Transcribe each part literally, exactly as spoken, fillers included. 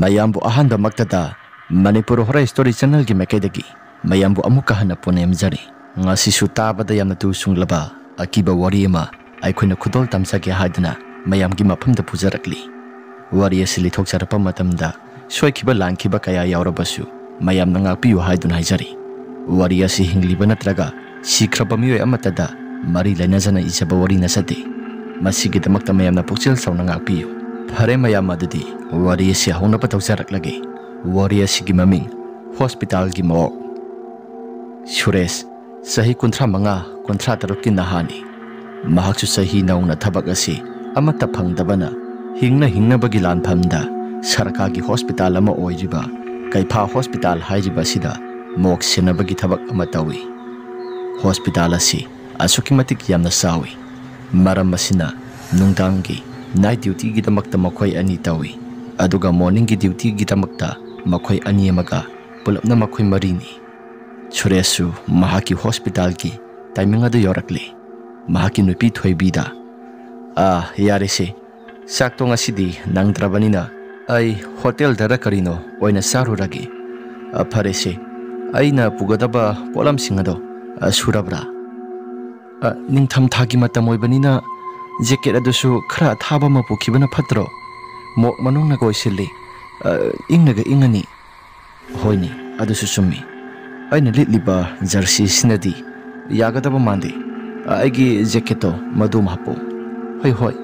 ꯑꯌꯥꯝꯕꯨ ꯑꯍꯥꯟꯕꯃꯛꯇꯗ Manipur horror story ꯆꯦꯅꯦꯜꯒꯤ ꯃꯥꯏꯀꯩꯗꯒꯤ ꯃꯌꯥꯝꯕꯨ ꯑꯃꯨꯛꯀ ꯍꯟꯅ ꯄꯨꯅꯦꯝꯖꯔꯤ꯫ ꯉꯁꯤꯁꯨ ꯇꯥꯕꯗ ꯌꯥꯝꯅ ꯇꯨ ꯆꯨꯡꯂꯕ ꯑꯀꯤꯕ ꯋꯥꯔꯤ ꯑꯃ ꯑꯩꯈꯣꯏꯅ ꯈꯨꯗꯣꯜ ꯇꯝꯖꯒꯦ ꯍꯥꯏꯗꯨꯅ ꯃꯌꯥꯝꯒꯤ ꯃꯐꯝꯗ ꯄꯨꯖꯔꯛꯂꯤ꯫ ꯋꯥꯔꯤ ꯑꯁꯤ ꯂꯤꯊꯣꯛꯆꯔꯛꯄ ꯃꯇꯝꯗ ꯁꯣꯏꯈꯤꯕ ꯂꯥꯟꯈꯤꯕ ꯀꯌꯥ ꯌꯥꯎꯔꯕꯁꯨ ꯃꯌꯥꯝꯅ ꯉꯥꯛꯄꯤꯌꯨ ꯍꯥꯏꯗꯨꯅ ꯍꯥꯏꯖꯔꯤ꯫ ꯋꯥꯔꯤ ꯑꯁꯤ ꯍꯤꯡꯂꯤꯕ ꯅꯠꯇ꯭ꯔꯒ ꯁꯤꯈ꯭ꯔꯕ ꯃꯤꯑꯣꯏ ꯑꯃꯠꯇꯗ ꯃꯔꯤ ꯂꯩꯅꯖꯅ ꯏꯖꯕ ꯋꯥꯔꯤ ꯅꯠꯆꯗꯦ꯫ ꯃꯁꯤꯒꯤꯗꯃꯛꯇ ꯃꯌꯥꯝꯅ ꯄꯨꯛꯆꯦꯜ ꯆꯥꯎꯅ ꯉꯥꯛꯄꯤꯌꯨ꯫ ꯐꯔꯦ ꯃꯌꯥꯝ, ꯑꯗꯨꯗꯤ ꯋꯥꯔꯤ ꯑꯁꯤ ꯍꯧꯅꯕ ꯇꯧꯖꯔꯛꯂꯒꯦ꯫ ꯋꯥꯔꯤ ꯑꯁꯤꯒꯤ ꯃꯃꯤꯡ ꯍꯣꯁꯄꯤꯇꯥꯜꯒꯤ ꯃꯣꯔꯒ꯫ ꯁꯨꯔꯦꯁ ꯆꯍꯤ ꯀꯨꯟꯊ꯭ꯔꯥ ꯃꯉꯥ, ꯀꯨꯟꯊ꯭ꯔꯥ ꯇꯔꯨꯛꯀꯤ ꯅꯍꯥꯅꯤ꯫ ꯃꯍꯥꯛꯁꯨ ꯆꯍꯤ ꯅꯧꯅ ꯊꯕꯛ ꯑꯁꯤ ꯑꯃꯠꯇ ꯐꯪꯗꯕꯅ ꯍꯤꯡꯅ ꯍꯤꯡꯅꯕꯒꯤ ꯂꯥꯟꯐꯝꯗ ꯁꯔꯀꯥꯔꯒꯤ ꯍꯣꯁꯄꯤꯇꯥꯜ ꯑꯃ ꯑꯣꯏꯔꯤꯕ ꯀꯩꯐꯥ ꯍꯣꯁꯄꯤꯇꯥꯜ ꯍꯥꯏꯔꯤꯕ ꯑꯁꯤꯗ ꯃꯣꯔꯒ ꯁꯦꯟꯅꯕꯒꯤ ꯊꯕꯛ ꯑꯃ ꯇꯧꯏ꯫ ꯍꯣꯁꯄꯤꯇꯥꯜ ꯑꯁꯤ ꯑꯁꯨꯛꯀꯤ ꯃꯇꯤꯛ ꯌꯥꯝꯅ ꯆꯥꯎꯏ꯫ ꯃꯔꯝ ꯑꯁꯤꯅ ꯅꯨꯡꯗꯥꯡꯒꯤ ꯅꯥꯏꯠ ꯗ꯭ꯌꯨꯇꯤꯒꯤꯗꯃꯛꯇ ꯃꯈꯣꯏ ꯑꯅꯤ ꯇꯧꯏ, ꯑꯗꯨꯒ ꯃꯣꯔꯅꯤꯡꯒꯤ ꯗ꯭ꯌꯨꯇꯤꯒꯤꯗꯃꯛꯇ ꯃꯈꯣꯏ ꯑꯅꯤ ꯑꯃꯒ ꯄꯨꯂꯞꯅ ꯃꯈꯣꯏ ꯃꯔꯤꯅꯤ꯫ ꯁꯨꯔꯦꯁꯁꯨ ꯃꯍꯥꯛꯀꯤ ꯍꯣꯁꯄꯤꯇꯥꯜꯒꯤ ꯇꯥꯏꯃꯤꯡ ꯑꯗꯨ ꯌꯧꯔꯛꯂꯦ꯫ ꯃꯍꯥꯛꯀꯤ ꯅꯨꯄꯤ ꯊꯣꯏꯕꯤꯗ, "ꯑꯥ, ꯌꯥꯔꯦꯁꯦ, ꯆꯥꯛꯇꯣ ꯉꯁꯤꯗꯤ ꯅꯪꯗ꯭ꯔꯕꯅꯤꯅ ꯑꯩ ꯍꯣꯇꯦꯜꯗꯔ ꯀꯔꯤꯅꯣ ꯑꯣꯏꯅ ꯆꯥꯔꯨꯔꯒꯦ꯫ ꯑ, ꯐꯔꯦꯁꯦ, ꯑꯩꯅ ꯄꯨꯒꯗꯕ ꯄꯣꯠꯂꯝꯁꯤꯡ ꯑꯗꯣ, ꯑ, ꯁꯨꯔꯕ꯭ꯔꯥ? ꯑ, ꯅꯤꯡꯊꯝꯊꯥꯒꯤ ꯃꯇꯝ ꯑꯣꯏꯕꯅꯤꯅ ꯖꯦꯀꯦꯠ ꯑꯗꯨꯁꯨ ꯈꯔ ꯑꯊꯥꯕ ꯑꯃ ꯄꯨꯈꯤꯕꯅ ꯐꯠꯇ꯭ꯔꯣ? ꯃꯣꯔꯒ ꯃꯅꯨꯡꯅ ꯀꯣꯏꯁꯤꯜꯂꯤ꯫ ꯑ, ꯏꯪꯅꯒ ꯏꯪꯉꯅꯤ꯫" "ꯍꯣꯏꯅꯦ, ꯑꯗꯨꯁꯨ ꯆꯨꯝꯃꯤ꯫ ꯑꯩꯅ ꯂꯤꯠꯂꯤꯕ ꯖꯔꯁꯤꯁꯤꯅꯗꯤ ꯌꯥꯒꯗꯕ ꯃꯥꯟꯗꯦ꯫ ꯑ, ꯑꯩꯒꯤ ꯖꯦꯀꯦꯠꯇꯣ ꯃꯗꯨ ꯑꯃ ꯍꯥꯞꯄꯣ꯫" "ꯍꯣꯏ, ꯍꯣꯏ,"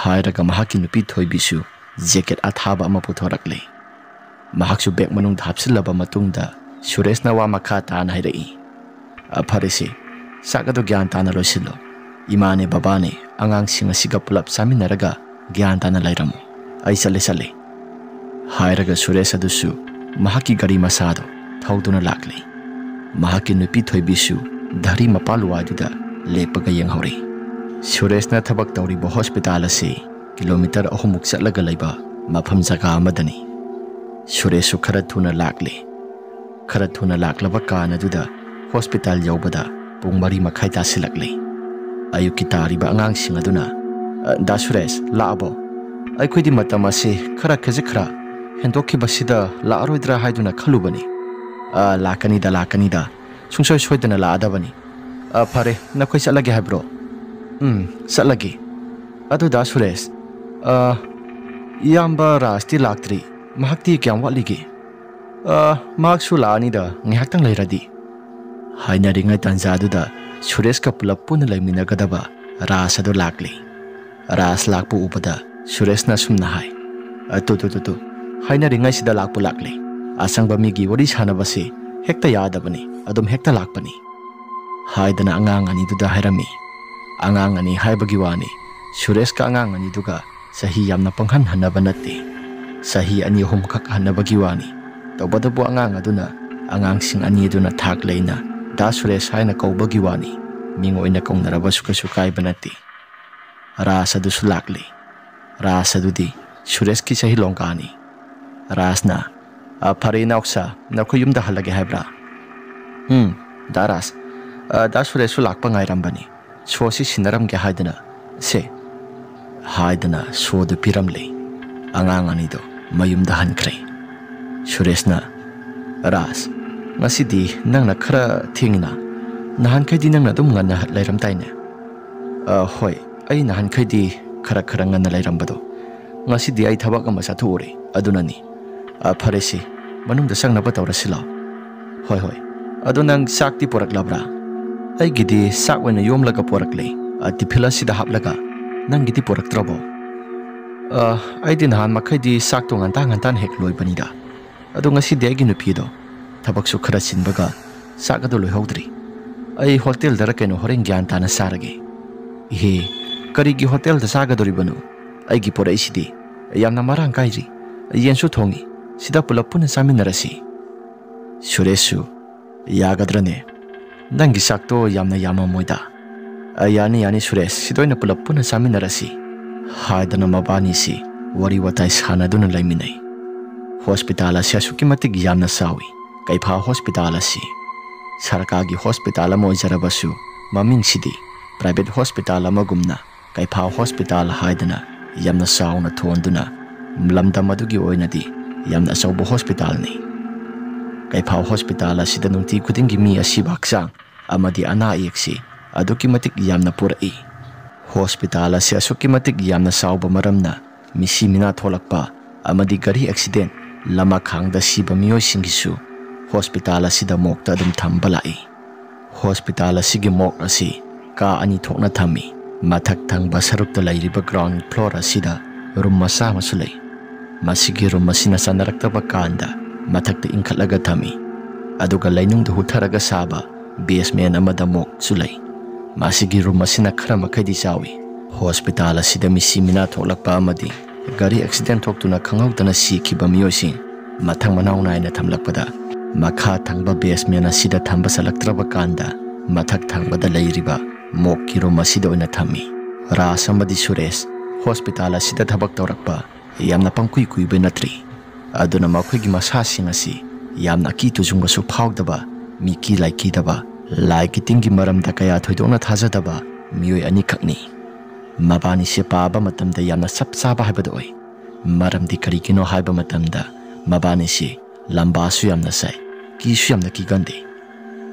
ꯍꯥꯏꯔꯒ ꯃꯍꯥꯛꯀꯤ ꯅꯨꯄꯤ ꯊꯣꯏꯕꯤꯁꯨ ꯖꯦꯀꯦꯠ ꯑꯊꯥꯕ ꯑꯃ ꯄꯨꯊꯣꯔꯛꯂꯦ꯫ ꯃꯍꯥꯛꯁꯨ ꯕꯦꯒ ꯃꯅꯨꯡꯗ ꯍꯥꯞꯆꯤꯜꯂꯕ ꯃꯇꯨꯡꯗ ꯁꯨꯔꯦꯁꯅ ꯋꯥ ꯃꯈꯥ ꯇꯥꯅ ꯍꯥꯏꯔꯛꯏ, "ꯑ, ꯐꯔꯦꯁꯦ, ꯆꯥꯛ ꯑꯗꯨ ꯒ꯭ꯌꯥꯟ ꯇꯥꯅ ꯂꯣꯏꯁꯤꯜꯂꯣ꯫ ꯏꯃꯥꯅꯦ, ꯕꯕꯥꯅꯦ, ꯑꯉꯥꯡꯁꯤꯡ ꯑꯁꯤꯒ ꯄꯨꯂꯞ ꯆꯥꯃꯤꯟꯅꯔꯒ ꯒ꯭ꯌꯥꯟ ꯇꯥꯅ ꯂꯩꯔꯝꯃꯨ꯫ ꯑꯩ ꯆꯠꯂꯦ, ꯆꯠꯂꯦ," ꯍꯥꯏꯔꯒ ꯁꯨꯔꯦꯁ ꯑꯗꯨꯁꯨ ꯃꯍꯥꯛꯀꯤ ꯒꯥꯔꯤ ꯃꯆꯥꯗꯨ ꯊꯧꯗꯨꯅ ꯂꯥꯛꯂꯦ꯫ ꯃꯍꯥꯛꯀꯤ ꯅꯨꯄꯤ ꯊꯣꯏꯕꯤꯁꯨ ꯙꯔꯤ ꯃꯄꯥꯜꯋꯥꯏꯗꯨꯗ ꯂꯦꯞꯄꯒ ꯌꯦꯡꯍꯧꯔꯤ꯫ ꯁꯨꯔꯦꯁꯅ ꯊꯕꯛ ꯇꯧꯔꯤꯕ ꯍꯣꯁꯄꯤꯇꯥꯜ ꯑꯁꯤ ꯀꯤꯂꯣꯃꯤꯇꯔ ꯑꯍꯨꯝꯃꯨꯛ ꯆꯠꯂꯒ ꯂꯩꯕ ꯃꯐꯝ ꯖꯒꯥ ꯑꯃꯗꯅꯤ꯫ ꯁꯨꯔꯦꯁꯁꯨ ꯈꯔ ꯊꯨꯅ ꯂꯥꯛꯂꯦ꯫ ꯈꯔ ꯊꯨꯅ ꯂꯥꯛꯂꯕ ꯀꯥꯟ ꯑꯗꯨꯗ ꯍꯣꯁꯄꯤꯇꯥꯜ ꯌꯧꯕꯗ ꯄꯨꯡ ꯃꯔꯤ ꯃꯈꯥꯏ ꯇꯥꯁꯤꯜꯂꯛꯂꯦ꯫ ꯑꯌꯨꯛꯀꯤ ꯇꯥꯔꯤꯕ ꯑꯉꯥꯡꯁꯤꯡ ꯑꯗꯨꯅ, "ꯑ, ꯗꯥ ꯁꯨꯔꯦꯁ, ꯂꯥꯛꯑꯕꯣ? ꯑꯩꯈꯣꯏꯗꯤ ꯃꯇꯝ ꯑꯁꯤ ꯈꯔ ꯈꯖꯤꯛ ꯈꯔ ꯍꯦꯟꯗꯣꯛꯈꯤꯕꯁꯤꯗ ꯂꯥꯛꯑꯔꯣꯏꯗ꯭ꯔꯥ ꯍꯥꯏꯗꯨꯅ ꯈꯜꯂꯨꯕꯅꯤ꯫ "ꯑ, ꯂꯥꯛꯀꯅꯤꯗ, ꯂꯥꯛꯀꯅꯤꯗ꯫ ꯁꯨꯡꯁꯣꯏ ꯁꯣꯏꯗꯅ ꯂꯥꯛꯑꯗꯕꯅꯤ꯫ ꯑ, ꯐꯔꯦ, ꯅꯈꯣꯏ ꯆꯠꯂꯒꯦ ꯍꯥꯏꯕ꯭ꯔꯣ?" "ꯎꯝ, ꯆꯠꯂꯒꯦ꯫ ꯑꯗꯨ ꯗꯥ ꯁꯨꯔꯦꯁ, ꯑ, ꯏꯌꯥꯝꯕ ꯔꯥꯖꯇꯤ ꯂꯥꯛꯇ꯭ꯔꯤ꯫ ꯃꯍꯥꯛꯇꯤ ꯀꯌꯥꯝ ꯋꯥꯠꯂꯤꯒꯦ?" "ꯑ, ꯃꯍꯥꯛꯁꯨ ꯂꯥꯛꯑꯅꯤꯗ, ꯉꯥꯏꯍꯥꯛꯇꯪ ꯂꯩꯔꯗꯤ"꯫ ꯍꯥꯏꯅꯔꯤꯉꯩ ꯇꯥꯟꯖꯥꯗꯨꯗ ꯁꯨꯔꯦꯁꯀ ꯄꯨꯂꯞ ꯄꯨꯟꯅ ꯂꯩꯃꯤꯟꯅꯒꯗꯕ ꯔꯥꯖ ꯑꯗꯨ ꯂꯥꯛꯂꯤ꯫ ꯔꯥꯖ ꯂꯥꯛꯄ ꯎꯕꯗ ꯁꯨꯔꯦꯁꯅ ꯑꯁꯨꯝꯅ ꯍꯥꯏ, "ꯑ, ꯇꯨ, ꯇꯨ, ꯇꯨ, ꯇꯨ, ꯍꯥꯏꯅꯔꯤꯉꯩꯁꯤꯗ ꯂꯥꯛꯄꯨ ꯂꯥꯛꯂꯦ꯫ ꯑꯁꯪꯕ ꯃꯤꯒꯤ ꯋꯥꯔꯤ ꯁꯥꯟꯅꯕꯁꯤ ꯍꯦꯛꯇ ꯌꯥꯗꯕꯅꯤ, ꯑꯗꯨꯝ ꯍꯦꯛꯇ ꯂꯥꯛꯄꯅꯤ"꯫ ꯍꯥꯏꯗꯅ ꯑꯉꯥꯡ ꯑꯅꯤꯗꯨꯗ ꯍꯥꯏꯔꯝꯃꯤ꯫ ꯑꯉꯥꯡ ꯑꯅꯤ ꯍꯥꯏꯕꯒꯤ ꯋꯥꯅꯤ, ꯁꯨꯔꯦꯁꯀ ꯑꯉꯥꯡ ꯑꯅꯤꯗꯨꯒ ꯆꯍꯤ ꯌꯥꯝꯅ ꯄꯪꯍꯟ ꯍꯟꯅꯕ ꯅꯠꯇꯦ꯫ ꯆꯍꯤ ꯑꯅꯤ ꯑꯍꯨꯝꯈꯛ ꯍꯟꯅꯕꯒꯤ ꯋꯥꯅꯤ꯫ ꯇꯧꯕꯇꯕꯨ ꯑꯉꯥꯡ ꯑꯗꯨꯅ, ꯑꯉꯥꯡꯁꯤꯡ ꯑꯅꯤ ꯑꯗꯨꯅ ꯊꯥꯛ ꯂꯩꯅ ꯗꯥ ꯁꯨꯔꯦꯁ ꯍꯥꯏꯅ ꯀꯧꯕꯒꯤ ꯋꯥꯅꯤ꯫ ꯃꯤꯡ ꯑꯣꯏꯅ ꯀꯧꯅꯔꯕꯁꯨ ꯀꯩꯁꯨ ꯀꯥꯏꯕ ꯅꯠꯇꯦ꯫ ꯔꯥꯖ ꯑꯗꯨꯁꯨ ꯂꯥꯛꯂꯤ꯫ ꯔꯥꯖ ꯑꯗꯨꯗꯤ ꯁꯨꯔꯦꯁꯀꯤ ꯆꯍꯤ ꯂꯣꯡꯀꯥꯅꯤ꯫ ꯔꯥꯖꯅ, "ꯑ, ꯐꯔꯦ ꯏꯅꯥꯎꯁꯥ, ꯅꯈꯣꯏ ꯌꯨꯝꯗ ꯍꯜꯂꯒꯦ ꯍꯥꯏꯕ꯭ꯔꯥ?" "ꯎꯝ, ꯗꯥ ꯔꯥꯖ, ꯑ, ꯗꯥ ꯁꯨꯔꯦꯁꯁꯨ ꯂꯥꯛꯄ ꯉꯥꯏꯔꯝꯕꯅꯤ꯫ ꯁꯣꯁꯤ ꯁꯤꯟꯅꯔꯝꯒꯦ ꯍꯥꯏꯗꯅ꯫ ꯁꯦ"꯫ ꯍꯥꯏꯗꯅ ꯁꯣꯗꯨ ꯄꯤꯔꯝꯂꯦ꯫ ꯑꯉꯥꯡ ꯑꯅꯤꯗꯣ ꯃꯌꯨꯝꯗ ꯍꯟꯈ꯭ꯔꯦ꯫ ꯁꯨꯔꯦꯁꯅ, "ꯔꯥꯖ, ꯉꯁꯤꯗꯤ ꯅꯪꯅ ꯈꯔ ꯊꯦꯡꯉꯤꯅ꯫ ꯅꯍꯥꯟꯈꯩꯗꯤ ꯅꯪꯅ ꯑꯗꯨꯝ ꯉꯟꯅ ꯂꯩꯔꯝꯗꯥꯏꯅꯦ?" "ꯑ, ꯍꯣꯏ, ꯑꯩ ꯅꯍꯥꯟꯈꯩꯗꯤ ꯈꯔ ꯈꯔ ꯉꯟꯅ ꯂꯩꯔꯝꯕꯗꯣ꯫ ꯉꯁꯤꯗꯤ ꯑꯩ ꯊꯕꯛ ꯑꯃ ꯆꯠꯊꯣꯛꯎꯔꯦ, ꯑꯗꯨꯅꯅꯤ"꯫ "ꯑ, ꯐꯔꯦꯁꯦ, ꯃꯅꯨꯡꯗ ꯆꯪꯅꯕ ꯇꯧꯔꯁꯤ ꯂꯥꯎ"꯫ "ꯍꯣꯏ, ꯍꯣꯏ꯫ ꯑꯗꯣ ꯅꯪ ꯆꯥꯛꯇꯤ ꯄꯨꯔꯛꯂꯕ꯭ꯔꯥ?" "ꯑꯩꯒꯤꯗꯤ ꯆꯥꯛ ꯑꯣꯏꯅ ꯌꯣꯝꯂꯒ ꯄꯨꯔꯛꯂꯦ, ꯑ, ꯇꯤꯐꯤꯜ ꯑꯁꯤꯗ ꯍꯥꯞꯂꯒ꯫ ꯅꯪꯒꯤꯗꯤ ꯄꯨꯔꯛꯇ꯭ꯔꯕꯣ?" "ꯑ, ꯑꯩꯗꯤ ꯅꯍꯥꯟ ꯃꯈꯩꯗꯤ ꯆꯥꯛꯇꯣ ꯉꯟꯇꯥ ꯉꯟꯇꯥꯅ ꯍꯦꯛ ꯂꯣꯏꯕꯅꯤꯗ꯫ ꯑꯗꯣ ꯉꯁꯤꯗꯤ ꯑꯩꯒꯤ ꯅꯨꯄꯤꯗꯣ ꯊꯕꯛꯁꯨ ꯈꯔ ꯆꯤꯟꯕꯒ ꯆꯥꯛ ꯑꯗꯨ ꯂꯣꯏꯍꯧꯗ꯭ꯔꯤ꯫ ꯑꯩ ꯍꯣꯇꯦꯜꯗꯔ ꯀꯩꯅꯣ ꯍꯣꯔꯦꯟ ꯒ꯭ꯌꯥꯟ ꯇꯥꯅ ꯆꯥꯔꯒꯦ"꯫ "ꯏꯍꯦ, ꯀꯔꯤꯒꯤ ꯍꯣꯇꯦꯜꯗ ꯆꯥꯒꯗꯣꯔꯤꯕꯅꯣ? ꯑꯩꯒꯤ ꯄꯨꯔꯛꯏꯁꯤꯗꯤ ꯌꯥꯝꯅ ꯃꯔꯥꯡ ꯀꯥꯏꯔꯤ꯫ ꯌꯦꯟꯁꯨ ꯊꯣꯡꯉꯤ꯫ ꯁꯤꯗ ꯄꯨꯂꯞ ꯄꯨꯟꯅ ꯆꯥꯃꯤꯟꯅꯔꯁꯤ"꯫ ꯁꯨꯔꯦꯁꯁꯨ, "ꯌꯥꯒꯗ꯭ꯔꯅꯦ? ꯅꯪꯒꯤ ꯆꯥꯛꯇꯣ ꯌꯥꯝꯅ ꯌꯥꯝꯃꯝꯃꯣꯏꯗ"꯫ "ꯑ, ꯌꯥꯅꯤ, ꯌꯥꯅꯤ ꯁꯨꯔꯦꯁ, ꯁꯤꯗ ꯑꯣꯏꯅ ꯄꯨꯂꯞ ꯄꯨꯟꯅ ꯆꯥꯃꯤꯟꯅꯔꯁꯤ" ꯍꯥꯏꯗꯅ ꯃꯕꯥꯅꯤꯁꯤ ꯋꯥꯔꯤ ꯋꯥꯇꯥꯏ ꯁꯥꯟꯅꯗꯨꯅ ꯂꯩꯃꯤꯟꯅꯩ꯫ ꯍꯣꯁꯄꯤꯇꯥꯜ ꯑꯁꯤ ꯑꯁꯨꯛꯀꯤ ꯃꯇꯤꯛ ꯌꯥꯝꯅ ꯆꯥꯎꯏ꯫ ꯀꯩꯐꯥ ꯍꯣꯁꯄꯤꯇꯥꯜ ꯑꯁꯤ ꯁꯔꯀꯥꯔꯒꯤ ꯍꯣꯁꯄꯤꯇꯥꯜ ꯑꯃ ꯑꯣꯏꯖꯔꯕꯁꯨ, ꯃꯃꯤꯡꯁꯤꯗꯤ ꯄ꯭ꯔꯥꯏꯚꯦꯠ ꯍꯣꯁꯄꯤꯇꯥꯜ ꯑꯃꯒꯨꯝꯅ ꯀꯩꯐꯥ ꯍꯣꯁꯄꯤꯇꯥꯜ ꯍꯥꯏꯗꯅ ꯌꯥꯝꯅ ꯆꯥꯎꯅ ꯊꯣꯟꯗꯨꯅ ꯂꯝꯗꯝ ꯑꯗꯨꯒꯤ ꯑꯣꯏꯅꯗꯤ ꯌꯥꯝꯅ ꯑꯆꯧꯕ ꯍꯣꯁꯄꯤꯇꯥꯜꯅꯤ꯫ ꯀꯩꯐꯥꯎ ꯍꯣꯁꯄꯤꯇꯥꯜ ꯑꯁꯤꯗ ꯅꯨꯡꯇꯤ ꯈꯨꯗꯤꯡꯒꯤ ꯃꯤ ꯑꯁꯤꯕ ꯍꯛꯆꯥꯡ ꯑꯃꯗꯤ ꯑꯅꯥ ꯑꯌꯦꯛꯁꯤ ꯑꯗꯨꯛꯀꯤ ꯃꯇꯤꯛ ꯌꯥꯝꯅ ꯄꯨꯔꯛꯏ꯫ ꯍꯣꯁꯄꯤꯇꯥꯜ ꯑꯁꯤ ꯑꯁꯨꯛꯀꯤ ꯃꯇꯤꯛ ꯌꯥꯝꯅ ꯆꯥꯎꯕ ꯃꯔꯝꯅ ꯃꯤꯁꯤ ꯃꯤꯅꯥ ꯊꯣꯛꯂꯛꯄ ꯑꯃꯗꯤ ꯒꯥꯔꯤ ꯑꯦꯛꯁꯤꯗꯦꯟ, ꯂꯃꯈꯥꯡꯗ ꯁꯤꯕ ꯃꯤꯑꯣꯏꯁꯤꯡꯒꯤꯁꯨ ꯍꯣꯁꯄꯤꯇꯥꯜ ꯑꯁꯤꯗ ꯃꯣꯛꯇ ꯑꯗꯨꯝ ꯊꯝꯕ ꯂꯥꯛꯏ꯫ ꯍꯣꯁꯄꯤꯇꯥꯜ ꯑꯁꯤꯒꯤ ꯃꯣꯛ ꯑꯁꯤ ꯀꯥ ꯑꯅꯤ ꯊꯣꯛꯅ ꯊꯝꯃꯤ꯫ ꯃꯊꯛ ꯊꯪꯕ ꯁꯔꯨꯛꯇ ꯂꯩꯔꯤꯕ ꯒ꯭ꯔꯥꯎꯟ ꯐ꯭ꯂꯣꯔ ꯑꯁꯤꯗ ꯔꯨꯝ ꯃꯆꯥ ꯑꯃꯁꯨ ꯂꯩ꯫ ꯃꯁꯤꯒꯤ ꯔꯨꯝ ꯑꯁꯤꯅ ꯆꯟꯅꯔꯛꯇꯕ ꯀꯥꯟꯗ ꯃꯊꯛꯇ ꯏꯟꯈꯠꯂꯒ ꯊꯝꯃꯤ꯫ ꯑꯗꯨꯒ ꯂꯩꯅꯨꯡꯗ ꯍꯨꯠꯊꯔꯒ ꯁꯥꯕ ꯕꯦꯁꯃꯦꯟ ꯑꯃꯗ ꯃꯣꯛꯁꯨ ꯂꯩ꯫ ꯃꯁꯤꯒꯤ ꯔꯨꯝ ꯑꯁꯤꯅ ꯈꯔ ꯃꯈꯩꯗꯤ ꯆꯥꯎꯏ꯫ ꯍꯣꯁꯄꯤꯇꯥꯜ ꯑꯁꯤꯗ ꯃꯤꯁꯤ ꯃꯤꯅꯥ ꯊꯣꯛꯂꯛꯄ ꯑꯃꯗꯤ ꯒꯥꯔꯤ ꯑꯦꯛꯁꯤꯗꯦꯟ ꯊꯣꯛꯇꯨꯅ ꯈꯪꯍꯧꯗꯅ ꯁꯤꯈꯤꯕ ꯃꯤꯑꯣꯏꯁꯤꯡ ꯃꯊꯪ ꯃꯅꯥꯎ ꯅꯥꯏꯅ ꯊꯝꯂꯛꯄꯗ, ꯃꯈꯥ ꯊꯪꯕ ꯕꯦꯁꯃꯦꯟ ꯑꯁꯤꯗ ꯊꯝꯕ ꯆꯜꯂꯛꯇ꯭ꯔꯕ ꯀꯥꯟꯗ, ꯃꯊꯛ ꯊꯪꯕꯗ ꯂꯩꯔꯤꯕ ꯃꯣꯛꯀꯤ ꯔꯨꯝ ꯑꯁꯤꯗ ꯑꯣꯏꯅ ꯊꯝꯃꯤ꯫ ꯔꯥꯖ ꯑꯃꯗꯤ ꯁꯨꯔꯦꯁ ꯍꯣꯁꯄꯤꯇꯥꯜ ꯑꯁꯤꯗ ꯊꯕꯛ ꯇꯧꯔꯛꯄ ꯌꯥꯝꯅ ꯄꯪꯀꯨꯏ ꯀꯨꯏꯕ ꯅꯠꯇ꯭ꯔꯤ꯫ ꯑꯗꯨꯅ ꯃꯈꯣꯏꯒꯤ ꯃꯁꯥꯁꯤꯡ ꯑꯁꯤ ꯌꯥꯝꯅ ꯑꯀꯤ ꯇꯨꯖꯨꯡꯕꯁꯨ ꯐꯥꯎꯗꯕ, ꯃꯤꯀꯤ ꯂꯥꯏꯀꯤꯗꯕ, ꯂꯥꯏꯒꯤ ꯇꯤꯟꯒꯤ ꯃꯔꯝꯗ ꯀꯌꯥ ꯊꯣꯏꯗꯣꯛꯅ ꯊꯥꯖꯗꯕ ꯃꯤꯑꯣꯏ ꯑꯅꯤꯈꯛꯅꯤ꯫ ꯃꯕꯥꯅꯤꯁꯦ ꯄꯥꯕ ꯃꯇꯝꯗ ꯌꯥꯝꯅ ꯆꯞ ꯆꯥꯕ ꯍꯥꯏꯕꯗꯨ ꯑꯣꯏ꯫ ꯃꯔꯝꯗꯤ ꯀꯔꯤꯒꯤꯅꯣ ꯍꯥꯏꯕ ꯃꯇꯝꯗ, ꯃꯕꯥꯅꯤꯁꯤ ꯂꯝꯕꯥꯁꯨ ꯌꯥꯝꯅ ꯆꯥꯏ, ꯀꯤꯁꯨ ꯌꯥꯝꯅ ꯀꯤꯒꯟꯗꯦ꯫